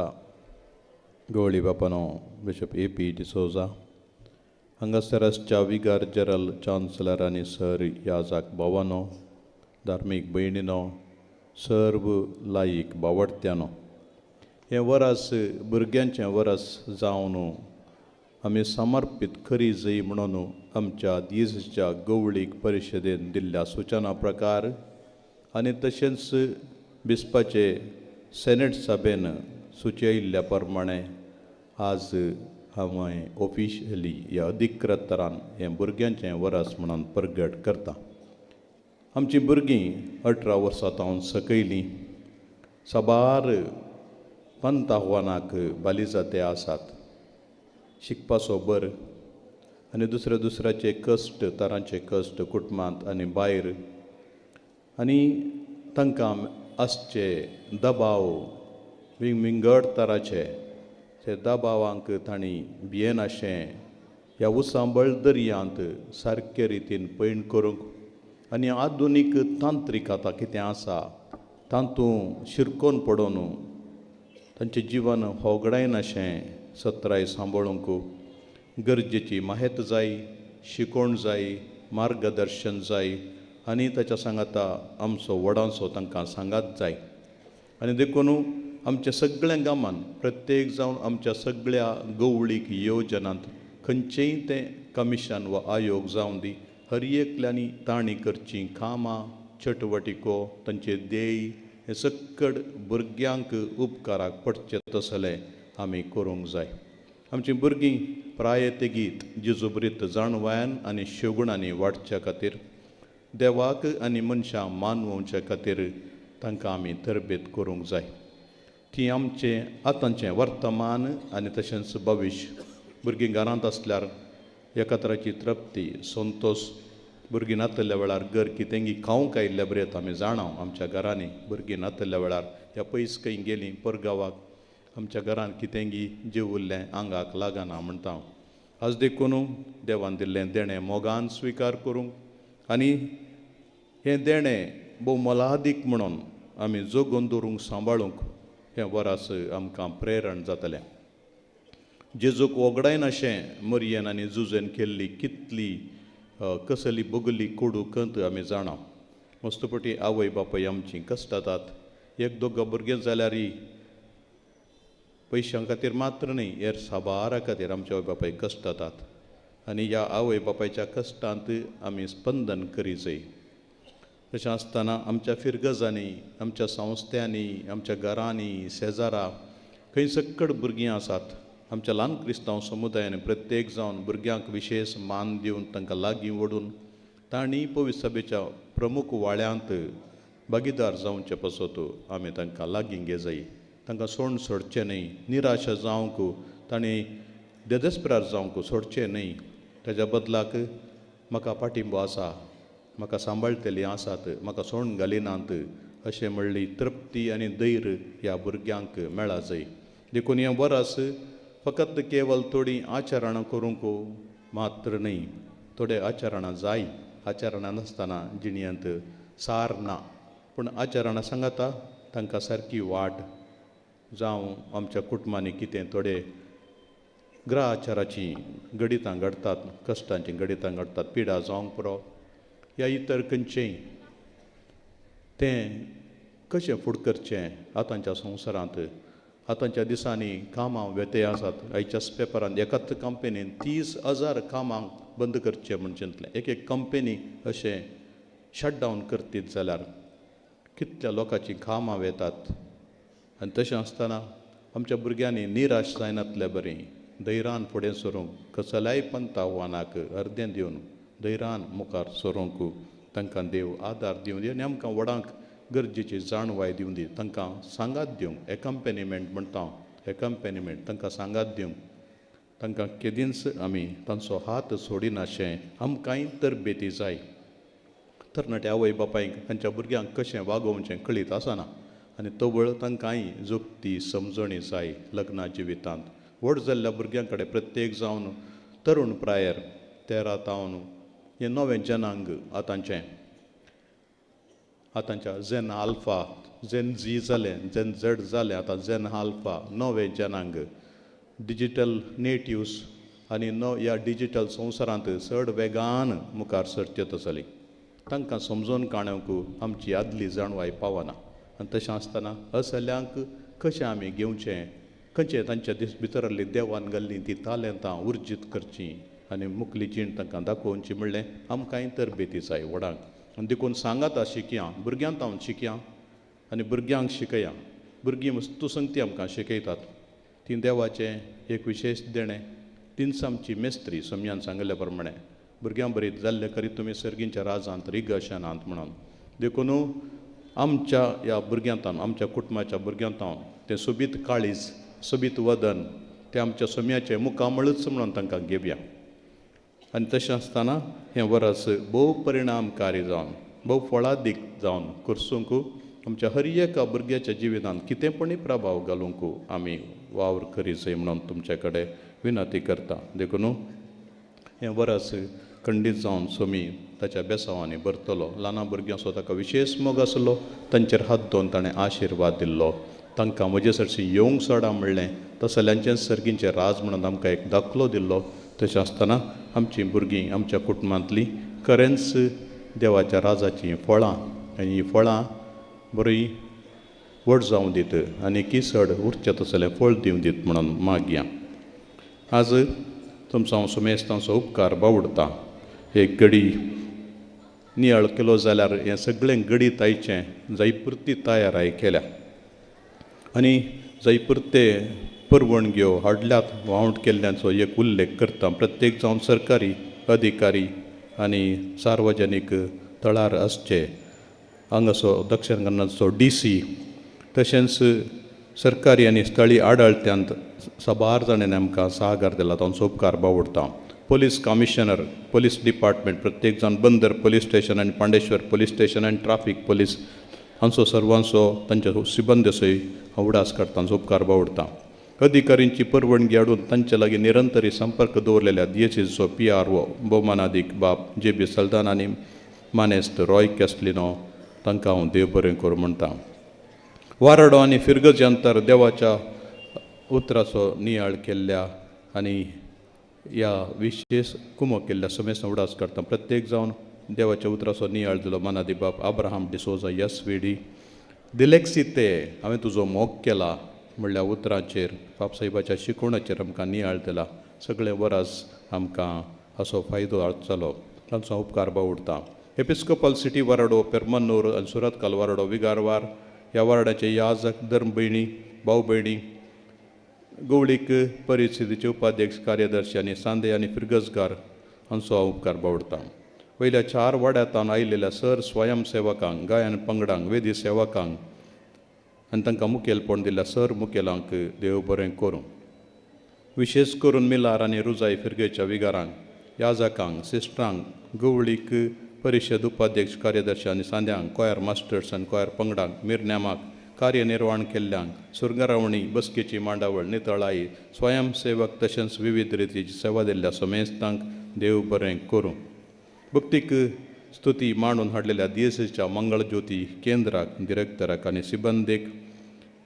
गवळी बापानो बिशप ए पी डिसोजा, हांगासर आसच्या विगार जनरल चान्सलर आनी सर याजाक भावानो, धार्मीक भयणीनो, सर्व लायक बावडत्यानो, हें वरस भुरग्यांचें वरस जावन आमी समर्पीत खरी जय म्हणून आमच्या दिसाच्या गवळीक परिशदेन दिल्ल्या सुचना प्रकार आनी तशेंच बिस्पाचे सेनेट सभेन सुचयिल्ल्या प्रमाणे आज हांवें ऑफिशियली ह्या अधिकृत तरान हें भुरग्यांचें वरस म्हणून प्रगट करता। आमचीं भुरगीं 18 वर्सां तावन सकयलीं साबार पंथ आव्हानाक बाली जाते आसात। शिकपाचो बर आनी दुसऱ्या दुसऱ्याचे कश्ट, तरांचे कश्ट कुटुंबांत आनी भायर, आनी तांकां आसचे दबाव विंगड तराचे, ते दबावांक तांणी भियेनाशें ह्या उसांबळ दर्यांत सारके रितीन पयण करूंक आनी आधुनीक तांत्रीक आतां कितें आसा तातूंत शिरकोन पडोवन तांचें जिवन होगडायनाशें सत्राय सांबाळूंक गरजेची माहेत जाय, शिकोवण जाय, मार्गदर्शन जाय आनी ताच्या सांगाता आमचो व्हडांचो तांकां सांगात जाय। आनी देखून आमच्या सगळ्या गांवान प्रत्येक जावन आमच्या सगळ्या गवळीक येवजनांत खंयचेंय तें कमिशन वा आयोग जावन दी, हर एकल्यांनी तांणी करचीं कामां, चटवटिको, तांचे ध्येय हें सक्कड भुरग्यांक उपकाराक पडचें तसलें आमी करूंक जाय। आमचीं भुरगीं प्राय तेगीत जेजुब्रीत जाणवायान आनी शेगुणांनी वाडच्या खातीर, देवाक आनी मनशां मानवच्या खातीर तांकां आमी तरबेत करूंक जाय। ती आमचें आतांचें वर्तमान आनी तशेंच भविश्य। भुरगीं घरांत आसल्यार एकत्राची तृप्ती, संतोश, भुरगीं नातल्या वेळार घर कितेंगी खावंक आयिल्ल्या बरें आमी जाणां। आमच्या घरांनी भुरगीं नातल्या वेळार ह्या पयस खंय गेलीं परगांवाक, आमच्या घरांत कितेंगी जेवुल्लें आंगाक लागना म्हणटा हांव। आज देखून देवान दिल्लें देणें मोगान स्विकार करूंक आनी हें देणें भोव मोलादीक म्हणून आमी जगून दवरूंक, सांबाळूंक हें वरास आमकां प्रेरण जातलें। जेजूक वगडायनाशें मरियन आनी जुजेन केल्ली कितली कसली बगली कोडू कंत आमी जाणा। मस्तपटी आवय बापाय आमची कश्टातात, एक दोग भुरगें जाल्यारय पयशां खातीर मात्र न्ही, हेर साबारा खातीर आमच्या आवय बापाय कश्टातात आनी ह्या आवय बापायच्या कश्टांत आमी स्पंदन करी जाय। तशें आसतना आमच्या फिरगजांनी, आमच्या संस्थ्यांनी, आमच्या घरांनी, शेजारा खंय सक्कड भुरगीं आसात। आमच्या ल्हान क्रिस्तांव समुदायान प्रत्येक जावन भुरग्यांक विशेश मान दिवन तांकां लागीं ओडून तांणी पवित्र सभेच्या प्रमुख वाळ्यांत भागीदार जावचे पासत आमी तांकां लागीं घेजाय। तांकां सोण सोडचें न्हय, निराशा जावंक तांणी देदेस्परार जावंक सोडचें न्हय। ताच्या बदलाक म्हाका पाठिंबो आसा, म्हाका सांबाळटलीं आसात, म्हाका सोण घालिनात अशें म्हणली तृप्ती आनी धैर्य ह्या भुरग्यांक मेळा जाय। देखून हें वरस फकत केवल थोडीं आचरणां करूंक मात्र न्हय, थोडे आचरणां जाय। आचरणां नासतना जिणेंत सार ना, पूण आचरणां सांगाता तांकां सारकी वाट जावं आमच्या कुटुंबांनी कितें थोडे ग्रहाचाराचीं गणितां घडटात, कश्टांचीं गणितां घडटात, पिडा जावंक पुरो या इतर खंयचेंय तें कशें फुडें करचें आतांच्या संवसारांत आतांच्या दिसांनी कामां व्यत्यय आसात. आयच्याच पेपरान एकाच कंपनीन 30,000 कामां बंद करचें म्हूण चिंतलें. एक एक कंपनी अशें शटडावन करतीत जाल्यार कितल्या लोकांचीं कामां वेतात. आनी तशें आसतना आमच्या भुरग्यांनी निराश जायनातले बरीं धैर्यान फुडें सरूंक, कसल्याय पंथ आव्हानाक अर्दें दिवन धैर्यान मुखार सरूंक तांकां देव आदार दिवं दी आनी आमकां व्हडांक गरजेची जाणवाय दिवं दी. तांकां सांगात दिवंक, एकम्पेनिमेंट म्हणटा हांव, एकम्पेनिमेंट तांकां सांगात दिवंक, तांकां केदींच आमी तांचो हात सोडिनाशें आमकांय तरबेती जाय. तरणाटे आवय बापायक तांच्या भुरग्यांक कशें वागोवचें कळीत आसना आनी तवळ तांकांय जोगती समजणी जाय. लग्ना जिवितांत व्हड जाल्ल्या भुरग्यां कडेन प्रत्येक जावन तरुण प्रायेर 13 तावन हें नवें जनांग आतांचें, आतांच्या झेन आल्फा, झेन झी जालें, झेन झेड जालें, आतां झेन आल्फा नवें जनांग, डिजीटल नेटिव्स आनी ह्या डिजीटल संवसारांत चड वेगान मुखार सरचें तसली तांकां समजून काडूंक आमची आदली जाणवाय पावना. आनी तशें आसतना असल्यांक कशें आमी घेवचें, खंयचें तांच्या दीस भितरली देवान घाल्लीं ती तालेंतां उर्जीत करचीं आनी मुखली जीण तांकां दाखोवची म्हणलें आमकांय तरबेती जाय व्हडांक. आनी देखून सांगात शिकया, भुरग्यांक हांव शिकया आनी भुरग्यांक शिकया. भुरगीं वस्तू संगती आमकां शिकयतात, ती देवाचें एक विशेश देणें, तींच आमची मेस्त्री. सोमयान सांगिल्ल्या प्रमाणें भुरग्यां बरीत जाल्ले करीत तुमी सर्गींच्या राजांत रिगशनांत म्हणून. देखून आमच्या ह्या भुरग्यांतान, आमच्या कुटुंबाच्या भुरग्यांतान तें सोबीत काळीज, सोबीत वदन, तें आमच्या सोम्याचें मुखामळूच म्हणून तांकां घेवया. आनी तशें आसतना हें वरस भोव परिणामकारी जावन, भोव फळादीक जावन करसूंक आमच्या हर एका भुरग्याच्या जिवितांत कितेंपणी प्रभाव घालूंक आमी वावर करी जाय म्हणून तुमचे कडेन विनंती करता. देखून हें वरस खंडीत जावन सोमी ताच्या बेसांवांनी भरतलो. ल्हान भुरग्यांचो ताका विशेश मोग आसलो, तांचेर हात दवरून ताणें आशिर्वाद दिल्लो. तांकां म्हजे सरशी येवंक सोडा म्हणलें, तसल्यांचें सर्गींचें राज म्हणून आमकां एक दाखलो दिल्लो. तशें आसतना आमचीं भुरगीं आमच्या कुटुंबांतलीं खरेंच देवाच्या राजाचीं फळां आनी हीं फळां बरीं व्हड जावं दीत आनी की चड उरचें तसलें फळ दिवं दीत म्हणून मागया. आज तुमचो हांव सुमेस्तांचो उपकार बावडटा. एक गडी नियाळ केलो जाल्यार हें सगळें गडी तायचें जायपुरती तयाराय केल्या आनी जायपुरते परवणग्यो हाडल्यात वावंट केल्ल्यांचो एक उल्लेख करता. प्रत्येक जावन सरकारी अधिकारी आनी सार्वजनीक थळार आसचे हांगासो दक्षिण कन्नडचो डी सी तशेंच सरकारी आनी स्थळीय आडळत्यांत साबार जाणांनी आमकां सहकार दिला, तांचो उपकार बावडटा. पोलीस कमिशनर, पोलीस डिपार्टमेंट, प्रत्येक जाण बंदर पोलीस स्टेशन आनी पांडेश्वर पोलीस स्टेशन आनी ट्राफीक पोलीस हांचो सर्वांचो तांच्या सिबंदेचोय हांव उडास काडटा, तांचो उपकार बावडटा. अधिकाऱ्यांची परवणगी हाडून तांचे लागीं निरंतरी संपर्क दवरलेल्या डीएचएचो पी आर ओ भोवमानादीक बाब जे बी सल्दान आनी मानेस्त रॉय कॅस्लिनो तांकां हांव देव बरें करूं म्हणटा. वाराडो आनी फिरगज अंतर देवाच्या उतराचो नियाळ केल्ल्या आनी ह्या विशेश कुमो केल्ल्या समेस्त उडास करता. प्रत्येक जावन देवाच्या उतराचो नियाळ दिलो मानादी बाब Abraham D'Souza S V D. दिलेक्सी ते हांवें तुजो मोग केला म्हणल्या उतराचेर बापसाहेबाच्या शिकवणाचेर आमकां नियाळ दिला. सगळें वरस आमकां हाचो फायदो जालो, तांचो उपकार बावडटा. एपिस्कोपल सिटी वाराडो, पेरमन्नूर आनी सुरतकाल वाराडो, विगारवार ह्या वाराडाचे याजक, धर्म भयणी, भाव भयणी, गवळीक परिस्थितीचे उपाध्यक्ष, कार्यदर्शी आनी सांदे आनी फिरगजगार हांचो हांव उपकार बावडटा. वयल्या 4 वाड्यांत आयिल्ल्या सर स्वयंसेवकांक, गायन पंगडांक, वेदी सेवकांक आनी तांकां मुखेलपण दिल्ल्या सर मुखेलांक देव बरें करूं. विशेश करून मिलार आनी रुजाय फिरगेच्या विगारांक, याजकांक, सिस्टरांक, गवळीक परिशद उपाध्यक्ष, कार्यदर्शी आनी सांद्यांक, कोयर मास्टर्स आनी कोयर पंगडांक, मिरन्यामाक, कार्यनिर्वाण केल्ल्यांक, सुरगारावणी, बसकेची मांडावळ, नितळाई, स्वयंसेवक तशेंच विविध रितीची सेवा दिल्ल्या समेस्तांक देव बरें करूं. भक्तीक स्तुती मांडून हाडलेल्या डीएसएच्या मंगळज्योती केंद्राक, डिरेक्टराक आनी सिबंदीक,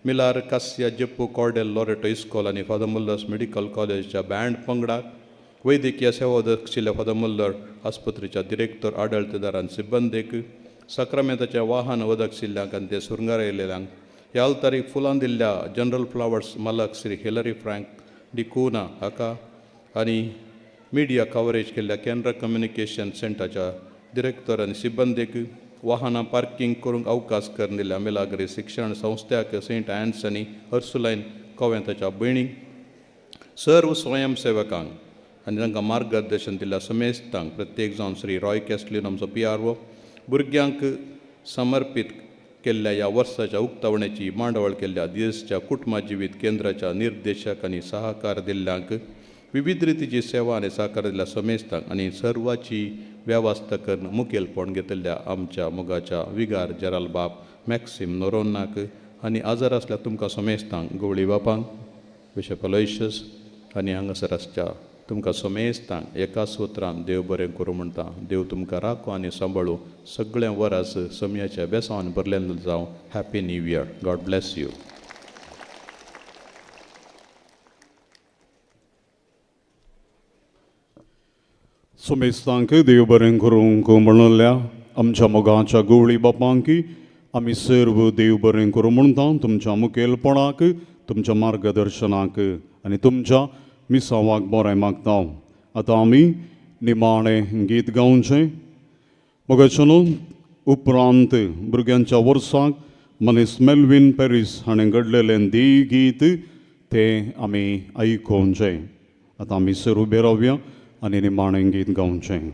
मिलार कास्या जेप्पू कॉर्डेल लॉरेटो इस्कॉल आनी फादर मुल्लर्स मेडिकल कॉलेजच्या बँड पंगडाक, वैद्यकीय सेवा आशिल्ल्या फादर मुल्लर आस्पत्रेच्या डिरेक्टर, आडळतेदार आनी सिबंदीक, साक्रामेंताच्या वाहन वदक आशिल्ल्यांक आनी ते सुरंगार आयिल्ल्यांक, ह्या तारीख फुलां दिल्ल्या जनरल फ्लावर्स मालक श्री हिलरी फ्रँक डिकुना हाका आनी मिडिया कवरेज केल्ल्या केंद्र कम्युनिकेशन सेंटराच्या डिरेक्टर आनी सिब्बंदीक वाहनां पार्किंग करूंक अवकाश करून दिल्या मिलाग्री शिक्षण संस्थ्याक सेंट एन्स आनी अर्सुलायन कोवेंताच्या भयणीक सर्व स्वयंसेवकांक आनी तांकां मार्गदर्शन दिल्ल्या समेस्तांक प्रत्येक जावन श्री रॉय कॅस्टलीन आमचो PRO भुरग्यांक समर्पीत केल्ल्या ह्या वर्साच्या उक्तावण्याची मांडावळ केल्ल्या देशच्या कुटुंबा जिवीत केंद्राच्या निर्देशक आनी सहकार दिल्ल्यांक विविध रितीची सेवा आनी सहकार दिल्ल्या समेस्तांक आनी सर्वाची वेवस्था करून मुखेलपण घेतिल्ल्या आमच्या मोगाच्या विगार जेराल बाप मॅक्सिम नोरोन्नाक आनी आजार आसल्या तुमकां समेस्तांक गवळी बापांक बिशप अलोयशस आनी हांगासर आसच्या तुमकां समेस्तांक एका सुत्रान देव बरें करूं म्हणटा. देव तुमकां राखो आनी सांबाळू. सगळें वरास समयाच्या बेसांवान भरलें जावं. Happy new year. God bless you. समेस्तांक देव बरें करूंक म्हणल्या आमच्या मोगाच्या गवळी बापांकी आमी सर्व देव बरें करूं म्हणटा. तुमच्या मुखेलपणाक, तुमच्या मार्गदर्शनाक आनी तुमच्या मिसावाक बरें मागता. आतां आमी निमाणें गीत गावचें. मोगाच्यानो उपरांत भुरग्यांच्या वर्साक मनीस मेल्वीन पॅरीस हाणें घडलेलें दी गीत तें आमी आयकोवचें. आतां आमी सर उबे रावया आनी निमाणें गीत गावचें.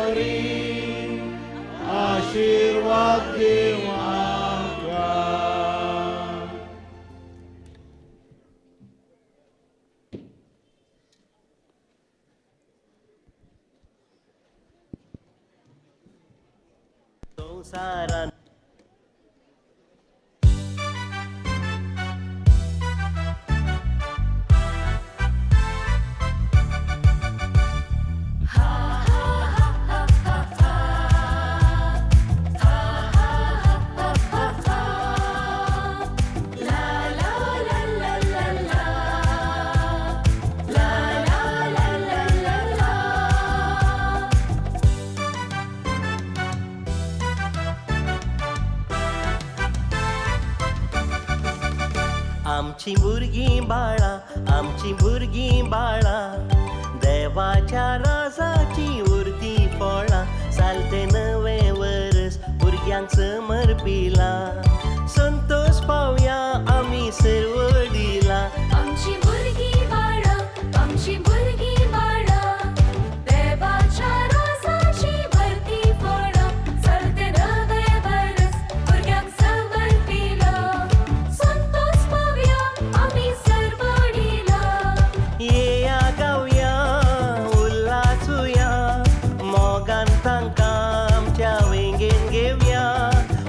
परी आशीर्वाद दिवं आमकां. संवसारान आमची भुरगीं बाळां, आमची भुरगीं बाळां, देवाच्या राजाची उरती फळां, सालते नवें वर्स भुरग्यांक समर्पिलां, संतोष पावया आमी सर्वडिला. आमची भुरगीं बाळां, आमची भुरगीं बाळां, देवाच्या राजाची भरती फळां, चलते नवें वर्स भुरग्यांक समर्पिलां, संतोष पावया आमी सर्वडिला. येया गावया उल्हासूया, मोगान तांकां आमच्या वेंगेन घेवया,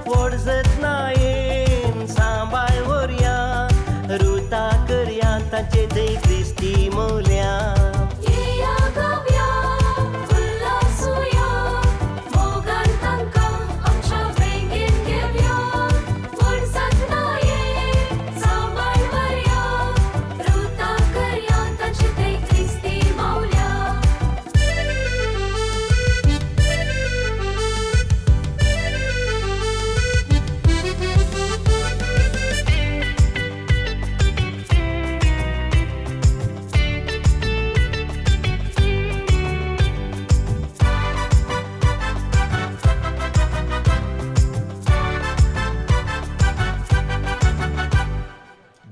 व्हड जतनायेन सांबाळ व्हरया, रुता करया तांचे थंय क्रिस्ती मोल्या. येया गावया उल्हासूया, मोगान तांकां आमच्या वेंगेन घेवया, व्हड जतनायेन सांबाळ व्हरया, रुता करया तांचे थंय क्रिस्ती मावल्या.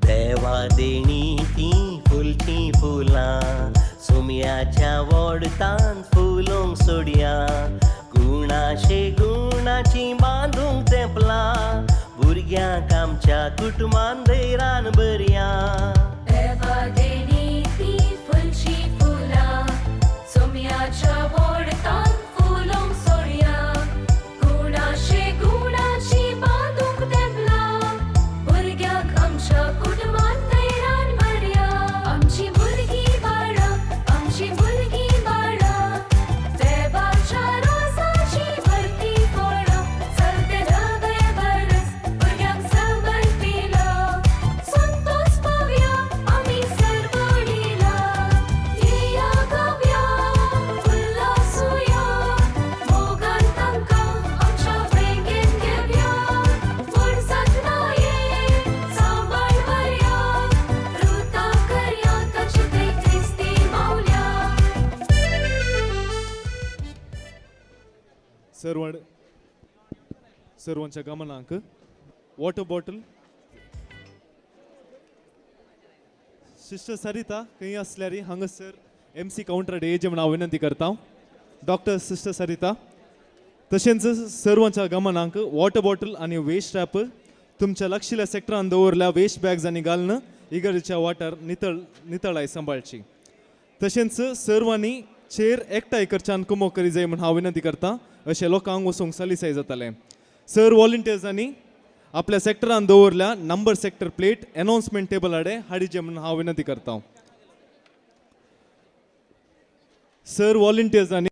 देवा देणी ती फुलचीं फुलां, सुम्याच्या वोडतान फुलोंक सोडया, गुणाशे गुणाची बांदूंक तेंपलां, भुरग्यांक आमच्या कुटुंबान धैरान बरया. देवा देणी ती फुलची फुलां, सोम्याच्या वोडतान फुलोंक सोडया, गुणाशे गुणाची बांदूंक तेंपलां, भुरग्यांक आमच्या कुटुंबान धैरान भरया. आमची भुरगीं बाळां, आमची भुरगीं बाळां, देवाच्या राजाची भरती फळां, चलते नवें वर्स भुरग्यांक समर्पिलां, संतोष पावया आमी सर्वडिला. येया गावया उल्हासूया, मोगान तांकां आमच्या वेंगेन घेवया, व्हड जतनायेन सांबाळ व्हरया, रुता करया तांचे थंय क्रिस्ती मावल्या. सर्वण सर्वांच्या गमनांक वॉटर बॉटल. सिस्टर सरिता खंय आसल्यार हांगासर एम सी कावंटर येवचें म्हूण हांव विनंती करता. डॉक्टर सिस्टर सरिता. तशेंच सर्वांच्या गमनांक वॉटर बॉटल आनी वेस्ट रॅपर तुमच्या लक्षिल्या सेक्टरान दवरल्या वेस्ट बॅग्स आनी घालून इगर्जेच्या वाठार नितळ नितळाय सांबाळची. तशेंच सर्वांनी चेर एकठांय करच्यान कुमोक करी जाय म्हूण हांव विनंती करता. अशें लोकांक वचूंक सलिसाय जातालें. सर वॉलंटियर्सांनी आपल्या सेक्टरान दवरल्या number sector plate announcement table हाडे हाडीचे म्हूण हांव विनंती करता. सर वॉलंटियर्सांनी